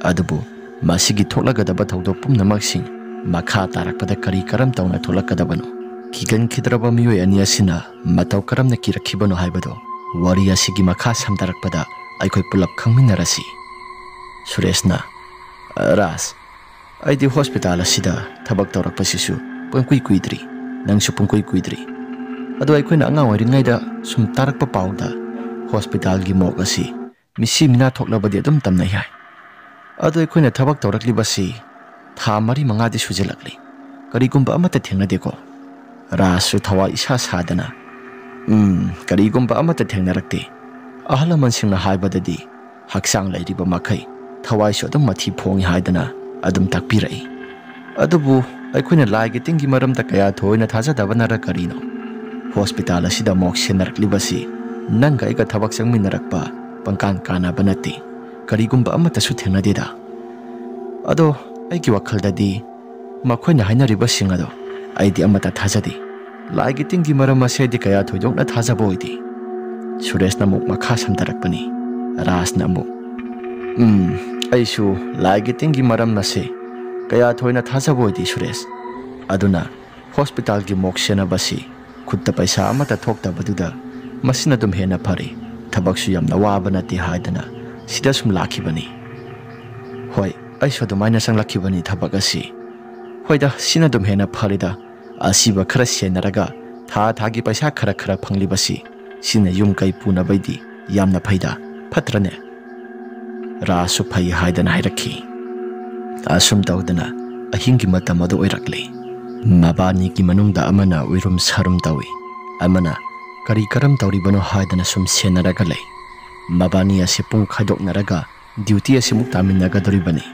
ꯑꯗꯨꯕꯨ ꯃꯁꯤꯒꯤ ꯊꯣꯛꯂꯒꯗꯕ ꯊꯧꯗꯣꯛ ꯄꯨꯝꯅꯃꯛꯁꯤꯡ ꯃꯈꯥ ꯇꯥꯔꯛꯄꯗ ꯀꯔꯤ ꯀꯔꯝ ꯇꯧꯅ ꯊꯣꯛꯂꯛꯀꯗꯕꯅꯣ? ꯀꯤꯒꯟꯈꯤꯗ꯭ꯔꯕ ꯃꯤꯑꯣꯏ ꯑꯅꯤ ꯑꯁꯤꯅ ꯃꯇꯧ ꯀꯔꯝꯅ ꯀꯤꯔꯛꯈꯤꯕꯅꯣ ꯍꯥꯏꯕꯗꯨ ꯋꯥꯔꯤ ꯑꯁꯤꯒꯤ ꯃꯈꯥ ꯁꯝꯊꯔꯛꯄꯗ ꯑꯩꯈꯣꯏ ꯄꯨꯂꯞ ꯈꯪꯃꯤꯟꯅꯔꯁꯤ꯫ ꯁꯨꯔꯦꯁꯅ, "ꯔꯥꯖ, ꯑꯩꯗꯤ ꯍꯣꯁꯄꯤꯇꯥꯜ ꯑꯁꯤꯗ ꯊꯕꯛ ꯇꯧꯔꯛꯄꯁꯤꯁꯨ ꯄꯨꯡꯀꯨꯏ ꯀꯨꯏꯗ꯭ꯔꯤ, ꯅꯪꯁꯨ ꯄꯨꯡꯀꯨꯏ ꯀꯨꯏꯗ꯭ꯔꯤ꯫ ꯑꯗꯣ ꯑꯩꯈꯣꯏꯅ ꯑꯉꯥꯡ ꯑꯣꯏꯔꯤꯉꯩꯗ ꯁꯨꯝ ꯇꯥꯔꯛꯄ ꯄꯥꯎꯗ ꯍꯣꯁꯄꯤꯇꯥꯜꯒꯤ ꯃꯣꯛ ꯑꯁꯤ ꯃꯤꯁꯤ ꯃꯤꯅꯥ ꯊꯣꯛꯂꯕꯗꯤ ꯑꯗꯨꯝ ꯇꯝꯅꯩ ꯍꯥꯏ꯫ ꯑꯗꯣ ꯑꯩꯈꯣꯏꯅ ꯊꯕꯛ ꯇꯧꯔꯛꯂꯤꯕꯁꯤ ꯊꯥ ꯃꯔꯤ ꯃꯉꯥꯗꯤ ꯁꯨꯖꯤꯜꯂꯛꯂꯤ꯫ ꯀꯔꯤꯒꯨꯝꯕ ꯑꯃꯠꯇ ꯊꯦꯡꯅꯗꯦꯀꯣ?" ꯔꯥꯖꯁꯨ ꯊꯋꯥꯏ ꯏꯁꯥ ꯁꯥꯗꯅ, "ꯎꯝ, ꯀꯔꯤꯒꯨꯝꯕ ꯑꯃꯠꯇ ꯊꯦꯡꯅꯔꯛꯇꯦ꯫ ꯑꯍꯜ ꯂꯃꯟꯁꯤꯡꯅ ꯍꯥꯏꯕꯗꯗꯤ ꯍꯛꯆꯥꯡ ꯂꯩꯔꯤꯕ ꯃꯈꯩ ꯊꯋꯥꯏꯁꯨ ꯑꯗꯨꯝ ꯃꯊꯤ ꯐꯣꯡꯏ ꯍꯥꯏꯗꯅ ꯑꯗꯨꯝ ꯇꯥꯛꯄꯤꯔꯛꯏ꯫ ꯑꯗꯨꯕꯨ ꯑꯩꯈꯣꯏꯅ ꯂꯥꯏꯒꯤ ꯇꯤꯟꯒꯤ ꯃꯔꯝꯗ ꯀꯌꯥ ꯊꯣꯏꯅ ꯊꯥꯖꯗꯕꯅꯔ ꯀꯔꯤꯅꯣ, ꯍꯣꯁꯄꯤꯇꯥꯜ ꯑꯁꯤꯗ ꯃꯣꯛ ꯁꯦꯟꯅꯔꯛꯂꯤꯕꯁꯤ ꯅꯪꯒ ꯑꯩꯒ ꯊꯕꯛ ꯆꯪꯃꯤꯟꯅꯔꯛꯄ ꯄꯪꯀꯥꯟ ꯀꯥꯟꯅꯕ ꯅꯠꯇꯦ꯫ ꯀꯔꯤꯒꯨꯝꯕ ꯑꯃꯠꯇꯁꯨ ꯊꯦꯡꯅꯗꯦꯗ꯫ ꯑꯗꯣ ꯑꯩꯒꯤ ꯋꯥꯈꯜꯗꯗꯤ ꯃꯈꯣꯏꯅ ꯍꯥꯏꯅꯔꯤꯕꯁꯤꯡ ꯑꯗꯣ ꯑꯩꯗꯤ ꯑꯃꯠꯇ ꯊꯥꯖꯗꯦ꯫ ꯂꯥꯏꯒꯤ ꯇꯤꯟꯒꯤ ꯃꯔꯝ ꯑꯁꯤ ꯑꯩꯗꯤ ꯀꯌꯥ ꯊꯣꯏꯗꯣꯛꯅ ꯊꯥꯖꯕ ꯑꯣꯏꯗꯦ꯫ ꯁꯨꯔꯦꯁꯅ ꯑꯃꯨꯛ ꯃꯈꯥ ꯁꯝꯊꯔꯛꯄꯅꯤ꯫ ꯔꯥꯖꯅ ꯑꯃꯨꯛ, "ꯎꯝ, ꯑꯩꯁꯨ ꯂꯥꯏꯒꯤ ꯇꯤꯟꯒꯤ ꯃꯔꯝ ꯑꯁꯦ ꯀꯌꯥ ꯊꯣꯏꯅ ꯊꯥꯖꯕ ꯑꯣꯏꯗꯦ, ꯁꯨꯔꯦꯁ꯫ ꯑꯗꯨꯅ ꯍꯣꯁꯄꯤꯇꯥꯜꯒꯤ ꯃꯣꯛ ꯁꯦꯟꯅꯕꯁꯤ ꯈꯨꯠꯇ ꯄꯩꯁꯥ ꯑꯃꯠꯇ ꯊꯣꯛꯇꯕꯗꯨꯗ ꯃꯁꯤꯅ ꯑꯗꯨꯝ ꯍꯦꯟꯅ ꯐꯔꯦ, ꯊꯕꯛꯁꯨ ꯌꯥꯝꯅ ꯋꯥꯕ ꯅꯠꯇꯦ ꯍꯥꯏꯗꯅ ꯁꯤꯗ ꯁꯨꯝ ꯂꯥꯛꯈꯤꯕꯅꯤ꯫ ꯍꯣꯏ, ꯑꯩꯁꯨ ꯑꯗꯨꯃꯥꯏꯅ ꯆꯪꯂꯛꯈꯤꯕꯅꯤ ꯊꯕꯛ ꯑꯁꯤ꯫ ꯍꯣꯏꯗ, ꯁꯤꯅ ꯑꯗꯨꯝ ꯍꯦꯟꯅ ꯐꯔꯦꯗ꯫ ꯑꯁꯤꯕ ꯈꯔ ꯁꯦꯟꯅꯔꯒ ꯊꯥ ꯊꯥꯒꯤ ꯄꯩꯁꯥ ꯈꯔ ꯈꯔ ꯐꯪꯂꯤꯕꯁꯤ, ꯁꯤꯅ ꯌꯨꯝ ꯀꯩ ꯄꯨꯅꯕꯩꯗꯤ ꯌꯥꯝꯅ ꯐꯩꯗ, ꯐꯠꯇ꯭ꯔꯅꯦ?" ꯔꯥꯁꯁꯨ ꯐꯩ ꯍꯥꯏꯗꯅ ꯍꯥꯏꯔꯛꯈꯤ꯫ ꯑꯁꯨꯝ ꯇꯧꯗꯅ ꯑꯍꯤꯡꯒꯤ ꯃꯇꯝ ꯑꯗꯨ ꯑꯣꯏꯔꯛꯂꯦ꯫ ꯃꯕꯥꯅꯤꯒꯤ ꯃꯅꯨꯡꯗ ꯑꯃꯅ ꯎꯏꯔꯨꯝ ꯁꯥꯔꯨꯝ ꯇꯧꯏ, ꯑꯃꯅ ꯀꯔꯤ ꯀꯔꯝ ꯇꯧꯔꯤꯕꯅꯣ ꯍꯥꯏꯗꯅ ꯁꯨꯝ ꯁꯦꯟꯅꯔꯒ ꯂꯩ꯫ ꯃꯕꯥꯅꯤ ꯑꯁꯤ ꯄꯨꯡ ꯈꯥꯏꯗꯣꯛꯅꯔꯒ ꯗ꯭ꯌꯨꯇꯤ ꯑꯁꯤꯃꯨꯛ ꯇꯥꯃꯤꯟꯅꯒꯗꯧꯔꯤꯕꯅꯤ꯫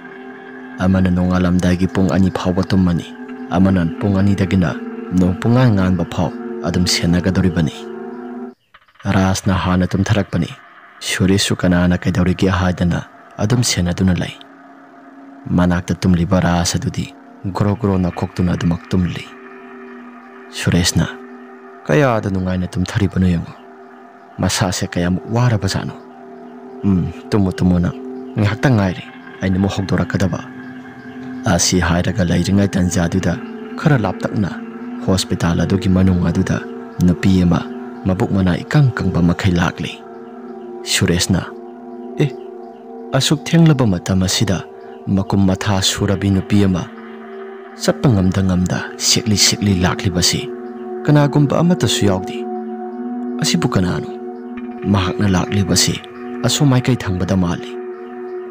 ꯑꯃꯅ ꯅꯣꯡꯉꯥꯜꯂꯝꯗꯥꯏꯒꯤ ꯄꯨꯡ ꯑꯅꯤ ꯐꯥꯎꯕ ꯇꯨꯝꯃꯅꯤ, ꯑꯃꯅ ꯄꯨꯡ ꯑꯅꯤꯗꯒꯤꯅ ꯅꯣꯡ ꯄꯨꯡꯉꯥꯟ ꯉꯥꯟꯕ ꯐꯥꯎ ꯑꯗꯨꯝ ꯁꯦꯟꯅꯒꯗꯧꯔꯤꯕꯅꯤ꯫ ꯔꯥꯖꯅ ꯍꯥꯟꯅ ꯇꯨꯝꯊꯔꯛꯄꯅꯤ꯫ ꯁꯨꯔꯦꯁꯁꯨ ꯀꯅꯥꯅ ꯀꯩꯗꯧꯔꯤꯒꯦ ꯍꯥꯏꯗꯅ ꯑꯗꯨꯝ ꯁꯦꯟꯅꯗꯨꯅ ꯂꯩ꯫ ꯃꯅꯥꯛꯇ ꯇꯨꯝꯂꯤꯕ ꯔꯥꯖ ꯑꯗꯨꯗꯤ ꯒ꯭ꯔꯣ ꯒ꯭ꯔꯣ ꯅꯈꯣꯛꯇꯨꯅ ꯑꯗꯨꯃꯛ ꯇꯨꯝꯂꯤ꯫ ꯁꯨꯔꯦꯁꯅ, "ꯀꯌꯥꯗ ꯅꯨꯡꯉꯥꯏꯅ ꯇꯨꯝꯊꯔꯤꯕꯅꯣ ꯌꯦꯡꯉꯨ꯫ ꯃꯁꯥꯁꯦ ꯀꯌꯥꯃꯨꯛ ꯋꯥꯔꯕꯖꯥꯠꯅꯣ꯫ ꯎꯝ, ꯇꯨꯝꯃꯨ, ꯇꯨꯝꯃꯨ ꯅꯪ꯫ ꯉꯥꯏꯍꯥꯛꯇꯪ ꯉꯥꯏꯔꯦ꯫ ꯑꯩꯅ ꯑꯃꯨꯛ ꯍꯧꯗꯣꯔꯛꯀꯗꯕ꯫" ꯑꯁꯤ ꯍꯥꯏꯔꯒ ꯂꯩꯔꯤꯉꯩ ꯇꯟꯖꯥꯗꯨꯗ ꯈꯔ ꯂꯥꯞꯇꯛꯅ ꯍꯣꯁꯄꯤꯇꯥꯜ ꯑꯗꯨꯒꯤ ꯃꯅꯨꯡ ꯑꯗꯨꯗ ꯅꯨꯄꯤ ꯑꯃ ꯃꯕꯨꯛ ꯃꯅꯥ ꯏꯀꯪ ꯀꯪꯕ ꯃꯈꯩ ꯂꯥꯛꯂꯤ꯫ ꯁꯨꯔꯦꯁꯅ, "ꯑꯦ, ꯑꯁꯨꯛ ꯊꯦꯡꯂꯕ ꯃꯇꯝ ꯑꯁꯤꯗ ꯃꯀꯨꯝ ꯃꯊꯥ ꯁꯨꯔꯕꯤ ꯅꯨꯄꯤ ꯑꯃ ꯆꯠꯄ ꯉꯝꯗ ꯉꯝꯗ ꯁꯦꯛꯂꯤ ꯁꯦꯛꯂꯤ ꯂꯥꯛꯂꯤꯕꯁꯤ ꯀꯅꯥꯒꯨꯝꯕ ꯑꯃꯠꯇꯁꯨ ꯌꯥꯎꯗꯦ꯫ ꯑꯁꯤꯕꯨ ꯀꯅꯥꯅꯣ? ꯃꯍꯥꯛꯅ ꯂꯥꯛꯂꯤꯕꯁꯤ ꯑꯁꯣꯝ ꯃꯥꯏꯀꯩ ꯊꯪꯕꯗ ꯃꯥꯜꯂꯤ꯫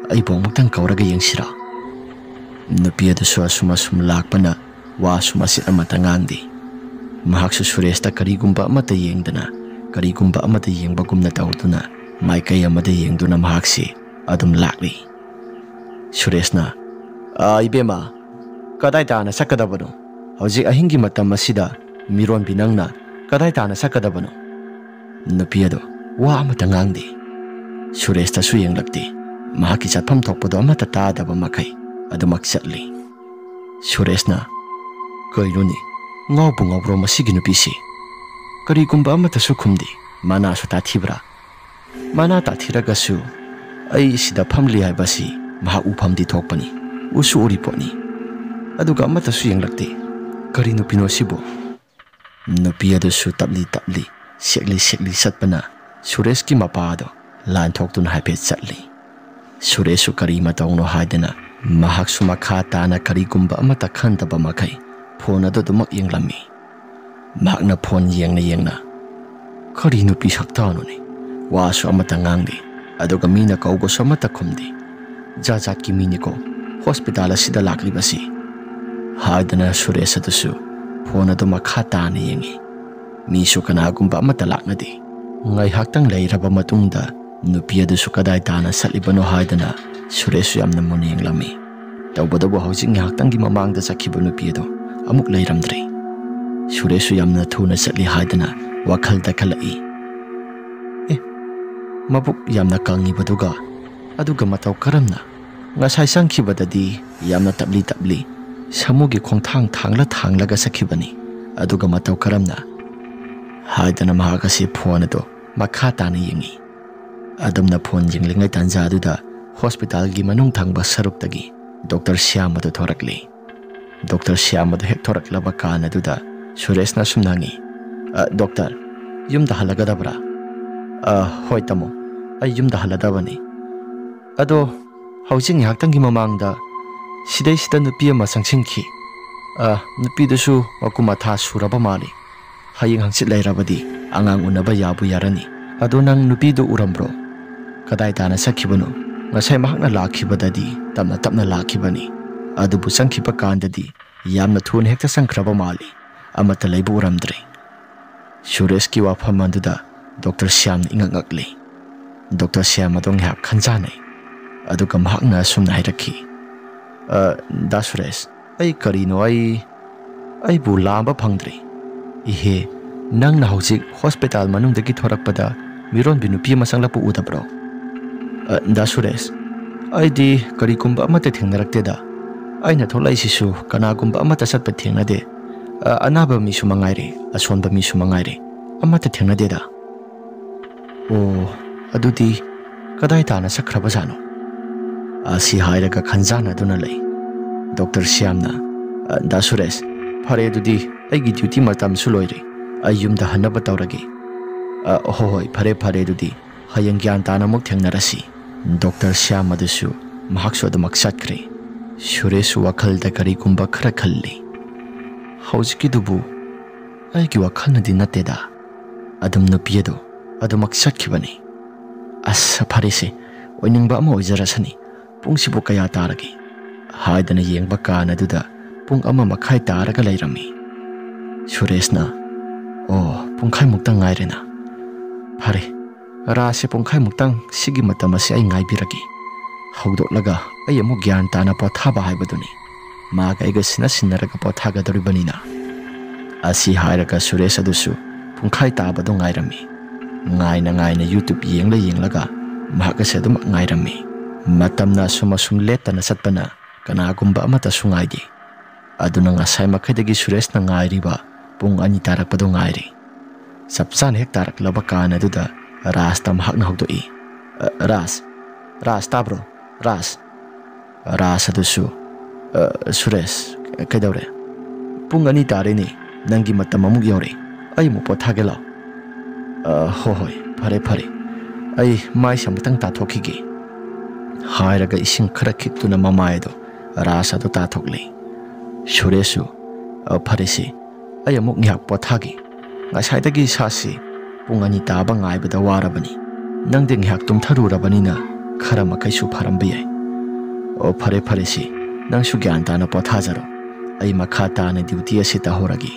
ꯑꯩꯕꯨ ꯑꯃꯨꯛꯇꯪ ꯀꯧꯔꯒ ꯌꯦꯡꯁꯤꯔꯥ?" ꯅꯨꯄꯤ ꯑꯗꯨꯁꯨ ꯑꯁꯨꯝ ꯑꯁꯨꯝ ꯂꯥꯛꯄꯅ ꯋꯥꯁꯨ ꯃꯆꯦꯠ ꯑꯃꯠꯇ ꯉꯥꯡꯗꯦ꯫ ꯃꯍꯥꯛꯁꯨ ꯁꯨꯔꯦꯁꯇ ꯀꯔꯤꯒꯨꯝꯕ ꯑꯃꯠꯇ ꯌꯦꯡꯗꯅ, ꯀꯔꯤꯒꯨꯝꯕ ꯑꯃꯠꯇ ꯌꯦꯡꯕꯒꯨꯝꯅ ꯇꯧꯗꯨꯅ ꯃꯥꯏꯀꯩ ꯑꯃꯗ ꯌꯦꯡꯗꯨꯅ ꯃꯍꯥꯛꯁꯤ ꯑꯗꯨꯝ ꯂꯥꯛꯂꯤ꯫ ꯁꯨꯔꯦꯁꯅ, "ꯑꯥ, ꯏꯕꯦꯝꯃ, ꯀꯗꯥꯏ ꯇꯥꯅ ꯆꯠꯀꯗꯕꯅꯣ? ꯍꯧꯖꯤꯛ ꯑꯍꯤꯡꯒꯤ ꯃꯇꯝ ꯑꯁꯤꯗ ꯃꯤꯔꯣꯟꯕꯤ ꯅꯪꯅ ꯀꯗꯥꯏ ꯇꯥꯅ ꯆꯠꯀꯗꯕꯅꯣ?" ꯅꯨꯄꯤ ꯑꯗꯨ ꯋꯥ ꯑꯃꯠꯇ ꯉꯥꯡꯗꯦ꯫ ꯁꯨꯔꯦꯁꯇꯁꯨ ꯌꯦꯡꯂꯛꯇꯦ꯫ ꯃꯍꯥꯛꯀꯤ ꯆꯠꯐꯝ ꯊꯣꯛꯄꯗꯣ ꯑꯃꯠꯇ ꯇꯥꯗꯕ ꯃꯈꯩ ꯑꯗꯨꯃꯛ ꯆꯠꯂꯤ꯫ ꯁꯨꯔꯦꯁꯅ, "ꯀꯩꯅꯣꯅꯦ, ꯉꯥꯎꯕꯨ ꯉꯥꯎꯕ꯭ꯔꯣ ꯃꯁꯤꯒꯤ ꯅꯨꯄꯤꯁꯤ? ꯀꯔꯤꯒꯨꯝꯕ ꯑꯃꯠꯇꯁꯨ ꯈꯨꯝꯗꯦ, ꯃꯅꯥꯁꯨ ꯇꯥꯊꯤꯕ꯭ꯔꯥ? ꯃꯅꯥ ꯇꯥꯊꯤꯔꯒꯁꯨ ꯑꯩ ꯁꯤꯗ ꯐꯝꯂꯤ ꯍꯥꯏꯕꯁꯤ ꯃꯍꯥꯛ ꯎꯐꯝꯗꯤ ꯊꯣꯛꯄꯅꯤ, ꯎꯁꯨ ꯎꯔꯤ ꯄꯣꯠꯅꯤ꯫ ꯑꯗꯨꯒ ꯑꯃꯠꯇꯁꯨ ꯌꯦꯡꯂꯛꯇꯦ꯫ ꯀꯔꯤ ꯅꯨꯄꯤꯅꯣ ꯁꯤꯕꯨ? ꯅꯨꯄꯤ ꯑꯗꯨꯁꯨ ꯇꯞꯂꯤ ꯇꯞꯂꯤ, ꯁꯦꯛꯂꯤ ꯁꯦꯛꯂꯤ ꯆꯠꯄꯅ ꯁꯨꯔꯦꯁꯀꯤ ꯃꯄꯥ ꯑꯗꯨ ꯂꯥꯟꯊꯣꯛꯇꯨꯅ ꯍꯥꯏꯐꯦꯠ ꯆꯠꯂꯤ꯫ ꯁꯨꯔꯦꯁꯁꯨ ꯀꯔꯤ ꯃꯇꯧꯅꯣ ꯍꯥꯏꯗꯅ ꯃꯍꯥꯛꯁꯨ ꯃꯈꯥ ꯇꯥꯅ ꯀꯔꯤꯒꯨꯝꯕ ꯑꯃꯠꯇ ꯈꯟꯗꯕ ꯃꯈꯩ ꯐꯣꯟ ꯑꯗꯨ ꯑꯗꯨꯃꯛ ꯌꯦꯡꯂꯝꯃꯤ꯫ ꯃꯍꯥꯛꯅ ꯐꯣꯟ ꯌꯦꯡꯅ ꯌꯦꯡꯅ, "ꯀꯔꯤ ꯅꯨꯄꯤ ꯁꯛꯇꯥꯅꯣꯅꯦ? ꯋꯥꯁꯨ ꯑꯃꯠꯇ ꯉꯥꯡꯗꯦ, ꯑꯗꯨꯒ ꯃꯤꯅ ꯀꯧꯕꯁꯨ ꯑꯃꯠꯇ ꯈꯨꯝꯗꯦ꯫ ꯖꯥꯠ ꯖꯥꯠꯀꯤ ꯃꯤꯅꯤꯀꯣ ꯍꯣꯁꯄꯤꯇꯥꯜ ꯑꯁꯤꯗ ꯂꯥꯛꯂꯤꯕꯁꯤ," ꯍꯥꯏꯗꯅ ꯁꯨꯔꯦꯁ ꯑꯗꯨꯁꯨ ꯐꯣꯟ ꯑꯗꯨ ꯃꯈꯥ ꯇꯥꯅ ꯌꯦꯡꯉꯤ꯫ ꯃꯤꯁꯨ ꯀꯅꯥꯒꯨꯝꯕ ꯑꯃꯠꯇ ꯂꯥꯛꯅꯗꯦ꯫ ꯉꯥꯏꯍꯥꯛꯇꯪ ꯂꯩꯔꯕ ꯃꯇꯨꯡꯗ ꯅꯨꯄꯤ ꯑꯗꯨꯁꯨ ꯀꯗꯥꯏ ꯇꯥꯅ ꯆꯠꯂꯤꯕꯅꯣ ꯍꯥꯏꯗꯅ ꯁꯨꯔꯦꯁꯁꯨ ꯌꯥꯝꯅ ꯃꯨꯟꯅ ꯌꯦꯡꯂꯝꯃꯤ꯫ ꯇꯧꯕꯇꯕꯨ ꯍꯧꯖꯤꯛ ꯉꯥꯏꯍꯥꯛꯇꯪꯒꯤ ꯃꯃꯥꯡꯗ ꯆꯠꯈꯤꯕ ꯅꯨꯄꯤ ꯑꯗꯣ ꯑꯃꯨꯛ ꯂꯩꯔꯝꯗ꯭ꯔꯦ꯫ ꯁꯨꯔꯦꯁꯁꯨ ꯌꯥꯝꯅ ꯊꯨꯅ ꯆꯠꯂꯤ ꯍꯥꯏꯗꯅ ꯋꯥꯈꯜꯗ ꯈꯜꯂꯛꯏ꯫ ꯑꯦ, ꯃꯕꯨꯛ ꯌꯥꯝꯅ ꯀꯪꯉꯤꯕꯗꯨꯒ, ꯑꯗꯨꯒ ꯃꯇꯧ ꯀꯔꯝꯅ? ꯉꯁꯥꯏ ꯆꯪꯈꯤꯕꯗꯗꯤ ꯌꯥꯝꯅ ꯇꯞꯂꯤ ꯇꯞꯂꯤ, ꯁꯥꯃꯨꯒꯤ ꯈꯣꯡꯊꯥꯡ ꯊꯥꯡꯂ ꯊꯥꯡꯂꯒ ꯆꯠꯈꯤꯕꯅꯤ, ꯑꯗꯨꯒ ꯃꯇꯧ ꯀꯔꯝꯅ? ꯍꯥꯏꯗꯅ ꯃꯍꯥꯛ ꯑꯁꯤ ꯐꯣꯟ ꯑꯗꯨ ꯃꯈꯥ ꯇꯥꯅ ꯌꯦꯡꯉꯤ꯫ ꯑꯗꯨꯝꯅ ꯐꯣꯟ ꯌꯦꯡꯂꯤꯉꯩ ꯇꯥꯟꯖꯥꯗꯨꯗ ꯍꯣꯁꯄꯤꯇꯥꯜꯒꯤ ꯃꯅꯨꯡ ꯊꯪꯕ ꯁꯔꯨꯛꯇꯒꯤ ꯗꯣꯛꯇꯔ ꯁ꯭ꯌꯥꯝ ꯑꯗꯨ ꯊꯣꯔꯛꯂꯤ꯫ ꯗꯣꯛꯇꯔ ꯁ꯭ꯌꯥꯝ ꯑꯗꯨ ꯍꯦꯛ ꯊꯣꯔꯛꯂꯕ ꯀꯥꯟ ꯑꯗꯨꯗ ꯁꯨꯔꯦꯁꯅ ꯑꯁꯨꯝꯅ ꯍꯪꯉꯤ, "ꯑ, ꯗꯣꯛꯇꯔ, ꯌꯨꯝꯗ ꯍꯜꯂꯒꯗꯕ꯭ꯔꯥ?" "ꯑ, ꯍꯣꯏ ꯇꯥꯃꯣ, ꯑꯩ ꯌꯨꯝꯗ ꯍꯜꯂꯗꯕꯅꯤ꯫ ꯑꯗꯣ ꯍꯧꯖꯤꯛ ꯉꯥꯏꯍꯥꯛꯇꯪꯒꯤ ꯃꯃꯥꯡꯗ ꯁꯤꯗꯩꯁꯤꯗ ꯅꯨꯄꯤ ꯑꯃ ꯆꯪꯁꯤꯟꯈꯤ꯫ ꯑ, ꯅꯨꯄꯤꯗꯨꯁꯨ ꯃꯀꯨꯝ ꯃꯊꯥ ꯁꯨꯔꯕ ꯃꯥꯜꯂꯤ꯫ ꯍꯌꯦꯡ ꯍꯪꯆꯤꯠ ꯂꯩꯔꯕꯗꯤ ꯑꯉꯥꯡ ꯎꯅꯕ ꯌꯥꯕꯨ ꯌꯥꯔꯅꯤ꯫ ꯑꯗꯣ ꯅꯪ ꯅꯨꯄꯤꯗꯨ ꯎꯔꯝꯕ꯭ꯔꯣ? ꯀꯗꯥꯏ ꯇꯥꯅ ꯆꯠꯈꯤꯕꯅꯣ? ꯉꯁꯥꯏ ꯃꯍꯥꯛꯅ ꯂꯥꯛꯈꯤꯕꯗꯗꯤ ꯇꯞꯅ ꯇꯞꯅ ꯂꯥꯛꯈꯤꯕꯅꯤ, ꯑꯗꯨꯕꯨ ꯆꯪꯈꯤꯕ ꯀꯥꯟꯗꯗꯤ ꯌꯥꯝꯅ ꯊꯨꯅ ꯍꯦꯛꯇ ꯆꯪꯈ꯭ꯔꯕ ꯃꯥꯜꯂꯤ꯫ ꯑꯃꯠꯇ ꯂꯩꯕ ꯎꯔꯝꯗ꯭ꯔꯦ꯫" ꯁꯨꯔꯦꯁꯀꯤ ꯋꯥꯐꯝ ꯑꯗꯨꯗ ꯗꯣꯛꯇꯔ ꯁ꯭ꯌꯥꯝꯅ ꯏꯉꯛ ꯉꯛꯂꯤ꯫ ꯗꯣꯛꯇꯔ ꯁ꯭ꯌꯥꯝ ꯑꯗꯣ ꯉꯥꯏꯍꯥꯛ ꯈꯟꯖꯥꯟꯅꯩ꯫ ꯑꯗꯨꯒ ꯃꯍꯥꯛꯅ ꯑꯁꯨꯝꯅ ꯍꯥꯏꯔꯛꯈꯤ, "ꯑ, ꯗꯥ ꯁꯨꯔꯦꯁ, ꯑꯩ ꯀꯔꯤꯅꯣ? ꯑꯩ, ꯑꯩꯕꯨ ꯂꯥꯝꯕ ꯐꯪꯗ꯭ꯔꯤ꯫ ꯏꯍꯦ, ꯅꯪꯅ ꯍꯧꯖꯤꯛ ꯍꯣꯁꯄꯤꯇꯥꯜ ꯃꯅꯨꯡꯗꯒꯤ ꯊꯣꯔꯛꯄꯗ ꯃꯤꯔꯣꯟꯕꯤ ꯅꯨꯄꯤ ꯑꯃ ꯆꯪꯂꯛꯄ ꯎꯗꯕ꯭ꯔꯣ?" "ꯑ, ꯗꯥ ꯁꯨꯔꯦꯁ, ꯑꯩꯗꯤ ꯀꯔꯤꯒꯨꯝꯕ ꯑꯃꯠꯇ ꯊꯦꯡꯅꯔꯛꯇꯦꯗ꯫ ꯑꯩꯅ ꯊꯣꯛꯂꯛꯏꯁꯤꯁꯨ ꯀꯅꯥꯒꯨꯝꯕ ꯑꯃꯠꯇ ꯆꯠꯄ ꯊꯦꯡꯅꯗꯦ꯫ ꯑ, ꯑꯅꯥꯕ ꯃꯤꯁꯨ ꯃꯉꯥꯏꯔꯦ, ꯑꯁꯣꯟꯕ ꯃꯤꯁꯨ ꯃꯉꯥꯏꯔꯦ, ꯑꯃꯠꯇ ꯊꯦꯡꯅꯗꯦꯗ꯫" "ꯑꯣ, ꯑꯗꯨꯗꯤ ꯀꯗꯥꯏ ꯇꯥꯅ ꯆꯠꯈ꯭ꯔꯕꯖꯥꯠꯅꯣ?" ꯑꯁꯤ ꯍꯥꯏꯔꯒ ꯈꯟꯖꯥꯟꯅꯗꯨꯅ ꯂꯩ꯫ ꯗꯣꯛꯇꯔ ꯁ꯭ꯌꯥꯝꯅ, "ꯑ, ꯗꯥ ꯁꯨꯔꯦꯁ, ꯐꯔꯦ ꯑꯗꯨꯗꯤ, ꯑꯩꯒꯤ ꯗ꯭ꯌꯨꯇꯤ ꯃꯇꯝꯁꯨ ꯂꯣꯏꯔꯦ, ꯑꯩ ꯌꯨꯝꯗ ꯍꯟꯅꯕ ꯇꯧꯔꯒꯦ꯫ ꯑ, ꯍꯣꯏ ꯍꯣꯏ, ꯐꯔꯦ ꯐꯔꯦ ꯑꯗꯨꯗꯤ, ꯍꯌꯦꯡ ꯒ꯭ꯌꯥꯟ ꯇꯥꯅ ꯑꯃꯨꯛ ꯊꯦꯡꯅꯔꯁꯤ꯫" ꯗꯣꯛꯇꯔ ꯁ꯭ꯌꯥꯝ ꯑꯗꯨꯁꯨ ꯃꯍꯥꯛꯁꯨ ꯑꯗꯨꯃꯛ ꯆꯠꯈ꯭ꯔꯦ꯫ ꯁꯨꯔꯦꯁꯁꯨ ꯋꯥꯈꯜꯗ ꯀꯔꯤꯒꯨꯝꯕ ꯈꯔ ꯈꯜꯂꯤ꯫ "ꯍꯧꯖꯤꯛꯀꯤꯗꯨꯕꯨ ꯑꯩꯒꯤ ꯋꯥꯈꯜꯅꯗꯤ ꯅꯠꯇꯦꯗ, ꯑꯗꯨꯝ ꯅꯨꯄꯤ ꯑꯗꯨ ꯑꯗꯨꯃꯛ ꯆꯠꯈꯤꯕꯅꯤ꯫ ꯑꯁ, ꯐꯔꯦꯁꯦ, ꯑꯣꯏꯅꯤꯡꯕ ꯑꯃ ꯑꯣꯏꯖꯔꯁꯅꯤ꯫ ꯄꯨꯡꯁꯤꯕꯨ ꯀꯌꯥ ꯇꯥꯔꯒꯦ?" ꯍꯥꯏꯗꯅ ꯌꯦꯡꯕ ꯀꯥꯟ ꯑꯗꯨꯗ ꯄꯨꯡ ꯑꯃ ꯃꯈꯥꯏ ꯇꯥꯔꯒ ꯂꯩꯔꯝꯃꯤ꯫ ꯁꯨꯔꯦꯁꯅ, "ꯑꯣ, ꯄꯨꯡꯈꯥꯏꯃꯨꯛꯇ ꯉꯥꯏꯔꯦꯅ꯫ ꯐꯔꯦ, ꯔꯥꯁꯁꯦ ꯄꯨꯡꯈꯥꯏꯃꯨꯛꯇꯪ ꯁꯤꯒꯤ ꯃꯇꯝ ꯑꯁꯤ ꯑꯩ ꯉꯥꯏꯕꯤꯔꯒꯦ꯫ ꯍꯧꯗꯣꯛꯂꯒ ꯑꯩ ꯑꯃꯨꯛ ꯒ꯭ꯌꯥꯟ ꯇꯥꯅ ꯄꯣꯊꯥꯕ ꯍꯥꯏꯕꯗꯨꯅꯤ꯫ ꯃꯥꯒ ꯑꯩꯒ ꯁꯤꯟꯅ ꯁꯤꯟꯅꯔꯒ ꯄꯣꯊꯥꯒꯗꯧꯔꯤꯕꯅꯤꯅ꯫" ꯑꯁꯤ ꯍꯥꯏꯔꯒ ꯁꯨꯔꯦꯁ ꯑꯗꯨꯁꯨ ꯄꯨꯡꯈꯥꯏ ꯇꯥꯕꯗꯨ ꯉꯥꯏꯔꯝꯃꯤ꯫ ꯉꯥꯏꯅ ꯉꯥꯏꯅ YouTube ꯌꯦꯡꯂ ꯌꯦꯡꯂꯒ ꯃꯍꯥꯛ ꯑꯁꯤ ꯑꯗꯨꯃꯛ ꯉꯥꯏꯔꯝꯃꯤ꯫ ꯃꯇꯝꯅ ꯑꯁꯨꯝ ꯑꯁꯨꯝ ꯂꯦꯞꯇꯅ ꯆꯠꯄꯅ ꯀꯅꯥꯒꯨꯝꯕ ꯑꯃꯠꯇꯁꯨ ꯉꯥꯏꯗꯦ꯫ ꯑꯗꯨꯅ ꯉꯁꯥꯏ ꯃꯈꯩꯗꯒꯤ ꯁꯨꯔꯦꯁꯅ ꯉꯥꯏꯔꯤꯕ ꯄꯨꯡ ꯑꯅꯤ ꯇꯥꯔꯛꯄꯗꯨ ꯉꯥꯏꯔꯤ꯫ ꯆꯞ ꯆꯥꯅ ꯍꯦꯛ ꯇꯥꯔꯛꯂꯕ ꯀꯥꯟ ꯑꯗꯨꯗ ꯔꯥꯖꯇ ꯃꯍꯥꯛꯅ ꯍꯧꯗꯣꯛꯏ, "ꯑ, ꯔꯥꯖ, ꯔꯥꯖ, ꯇꯥꯕ꯭ꯔꯣ? ꯔꯥꯖ!" ꯔꯥꯖ ꯑꯗꯨꯁꯨ, "ꯑ, ꯁꯨꯔꯦꯁ, ꯀꯩꯗꯧꯔꯦ? ꯄꯨꯡ ꯑꯅꯤ ꯇꯥꯔꯦꯅꯦ, ꯅꯪꯒꯤ ꯃꯇꯝ ꯑꯃꯨꯛ ꯌꯧꯔꯦ꯫ ꯑꯩ ꯑꯃꯨꯛ ꯄꯣꯊꯥꯒꯦ ꯂꯥꯎ꯫" "ꯑ, ꯍꯣ ꯍꯣꯏ, ꯐꯔꯦ ꯐꯔꯦ, ꯑꯩ ꯃꯥꯏꯁꯦ ꯑꯃꯨꯛꯇꯪ ꯇꯥꯊꯣꯛꯈꯤꯒꯦ꯫" ꯍꯥꯏꯔꯒ ꯏꯁꯤꯡ ꯈꯔ ꯈꯤꯛꯇꯨꯅ ꯃꯃꯥꯏ ꯑꯗꯨ ꯔꯥꯖ ꯑꯗꯨ ꯇꯥꯊꯣꯛꯂꯦ꯫ ꯁꯨꯔꯦꯁꯁꯨ, "ꯑ, ꯐꯔꯦꯁꯦ, ꯑꯩ ꯑꯃꯨꯛ ꯉꯥꯏꯍꯥꯛ ꯄꯣꯊꯥꯒꯦ꯫ ꯉꯁꯥꯏꯗꯒꯤ ꯏꯁꯥꯁꯤ ꯄꯨꯡ ꯑꯅꯤ ꯇꯥꯕ ꯉꯥꯏꯕꯗ ꯋꯥꯔꯕꯅꯤ꯫ ꯅꯪꯗꯤ ꯉꯥꯏꯍꯥꯛ ꯇꯨꯝꯊꯔꯨꯔꯕꯅꯤꯅ ꯈꯔ ꯃꯈꯩꯁꯨ ꯐꯔꯝꯕ ꯌꯥꯏ꯫" "ꯑꯣ, ꯐꯔꯦ ꯐꯔꯦꯁꯦ, ꯅꯪꯁꯨ ꯒ꯭ꯌꯥꯟ ꯇꯥꯅ ꯄꯣꯊꯥꯖꯔꯣ꯫ ꯑꯩ ꯃꯈꯥ ꯇꯥꯅ ꯗ꯭ꯌꯨꯇꯤ ꯑꯁꯤ ꯇꯧꯍꯧꯔꯒꯦ꯫"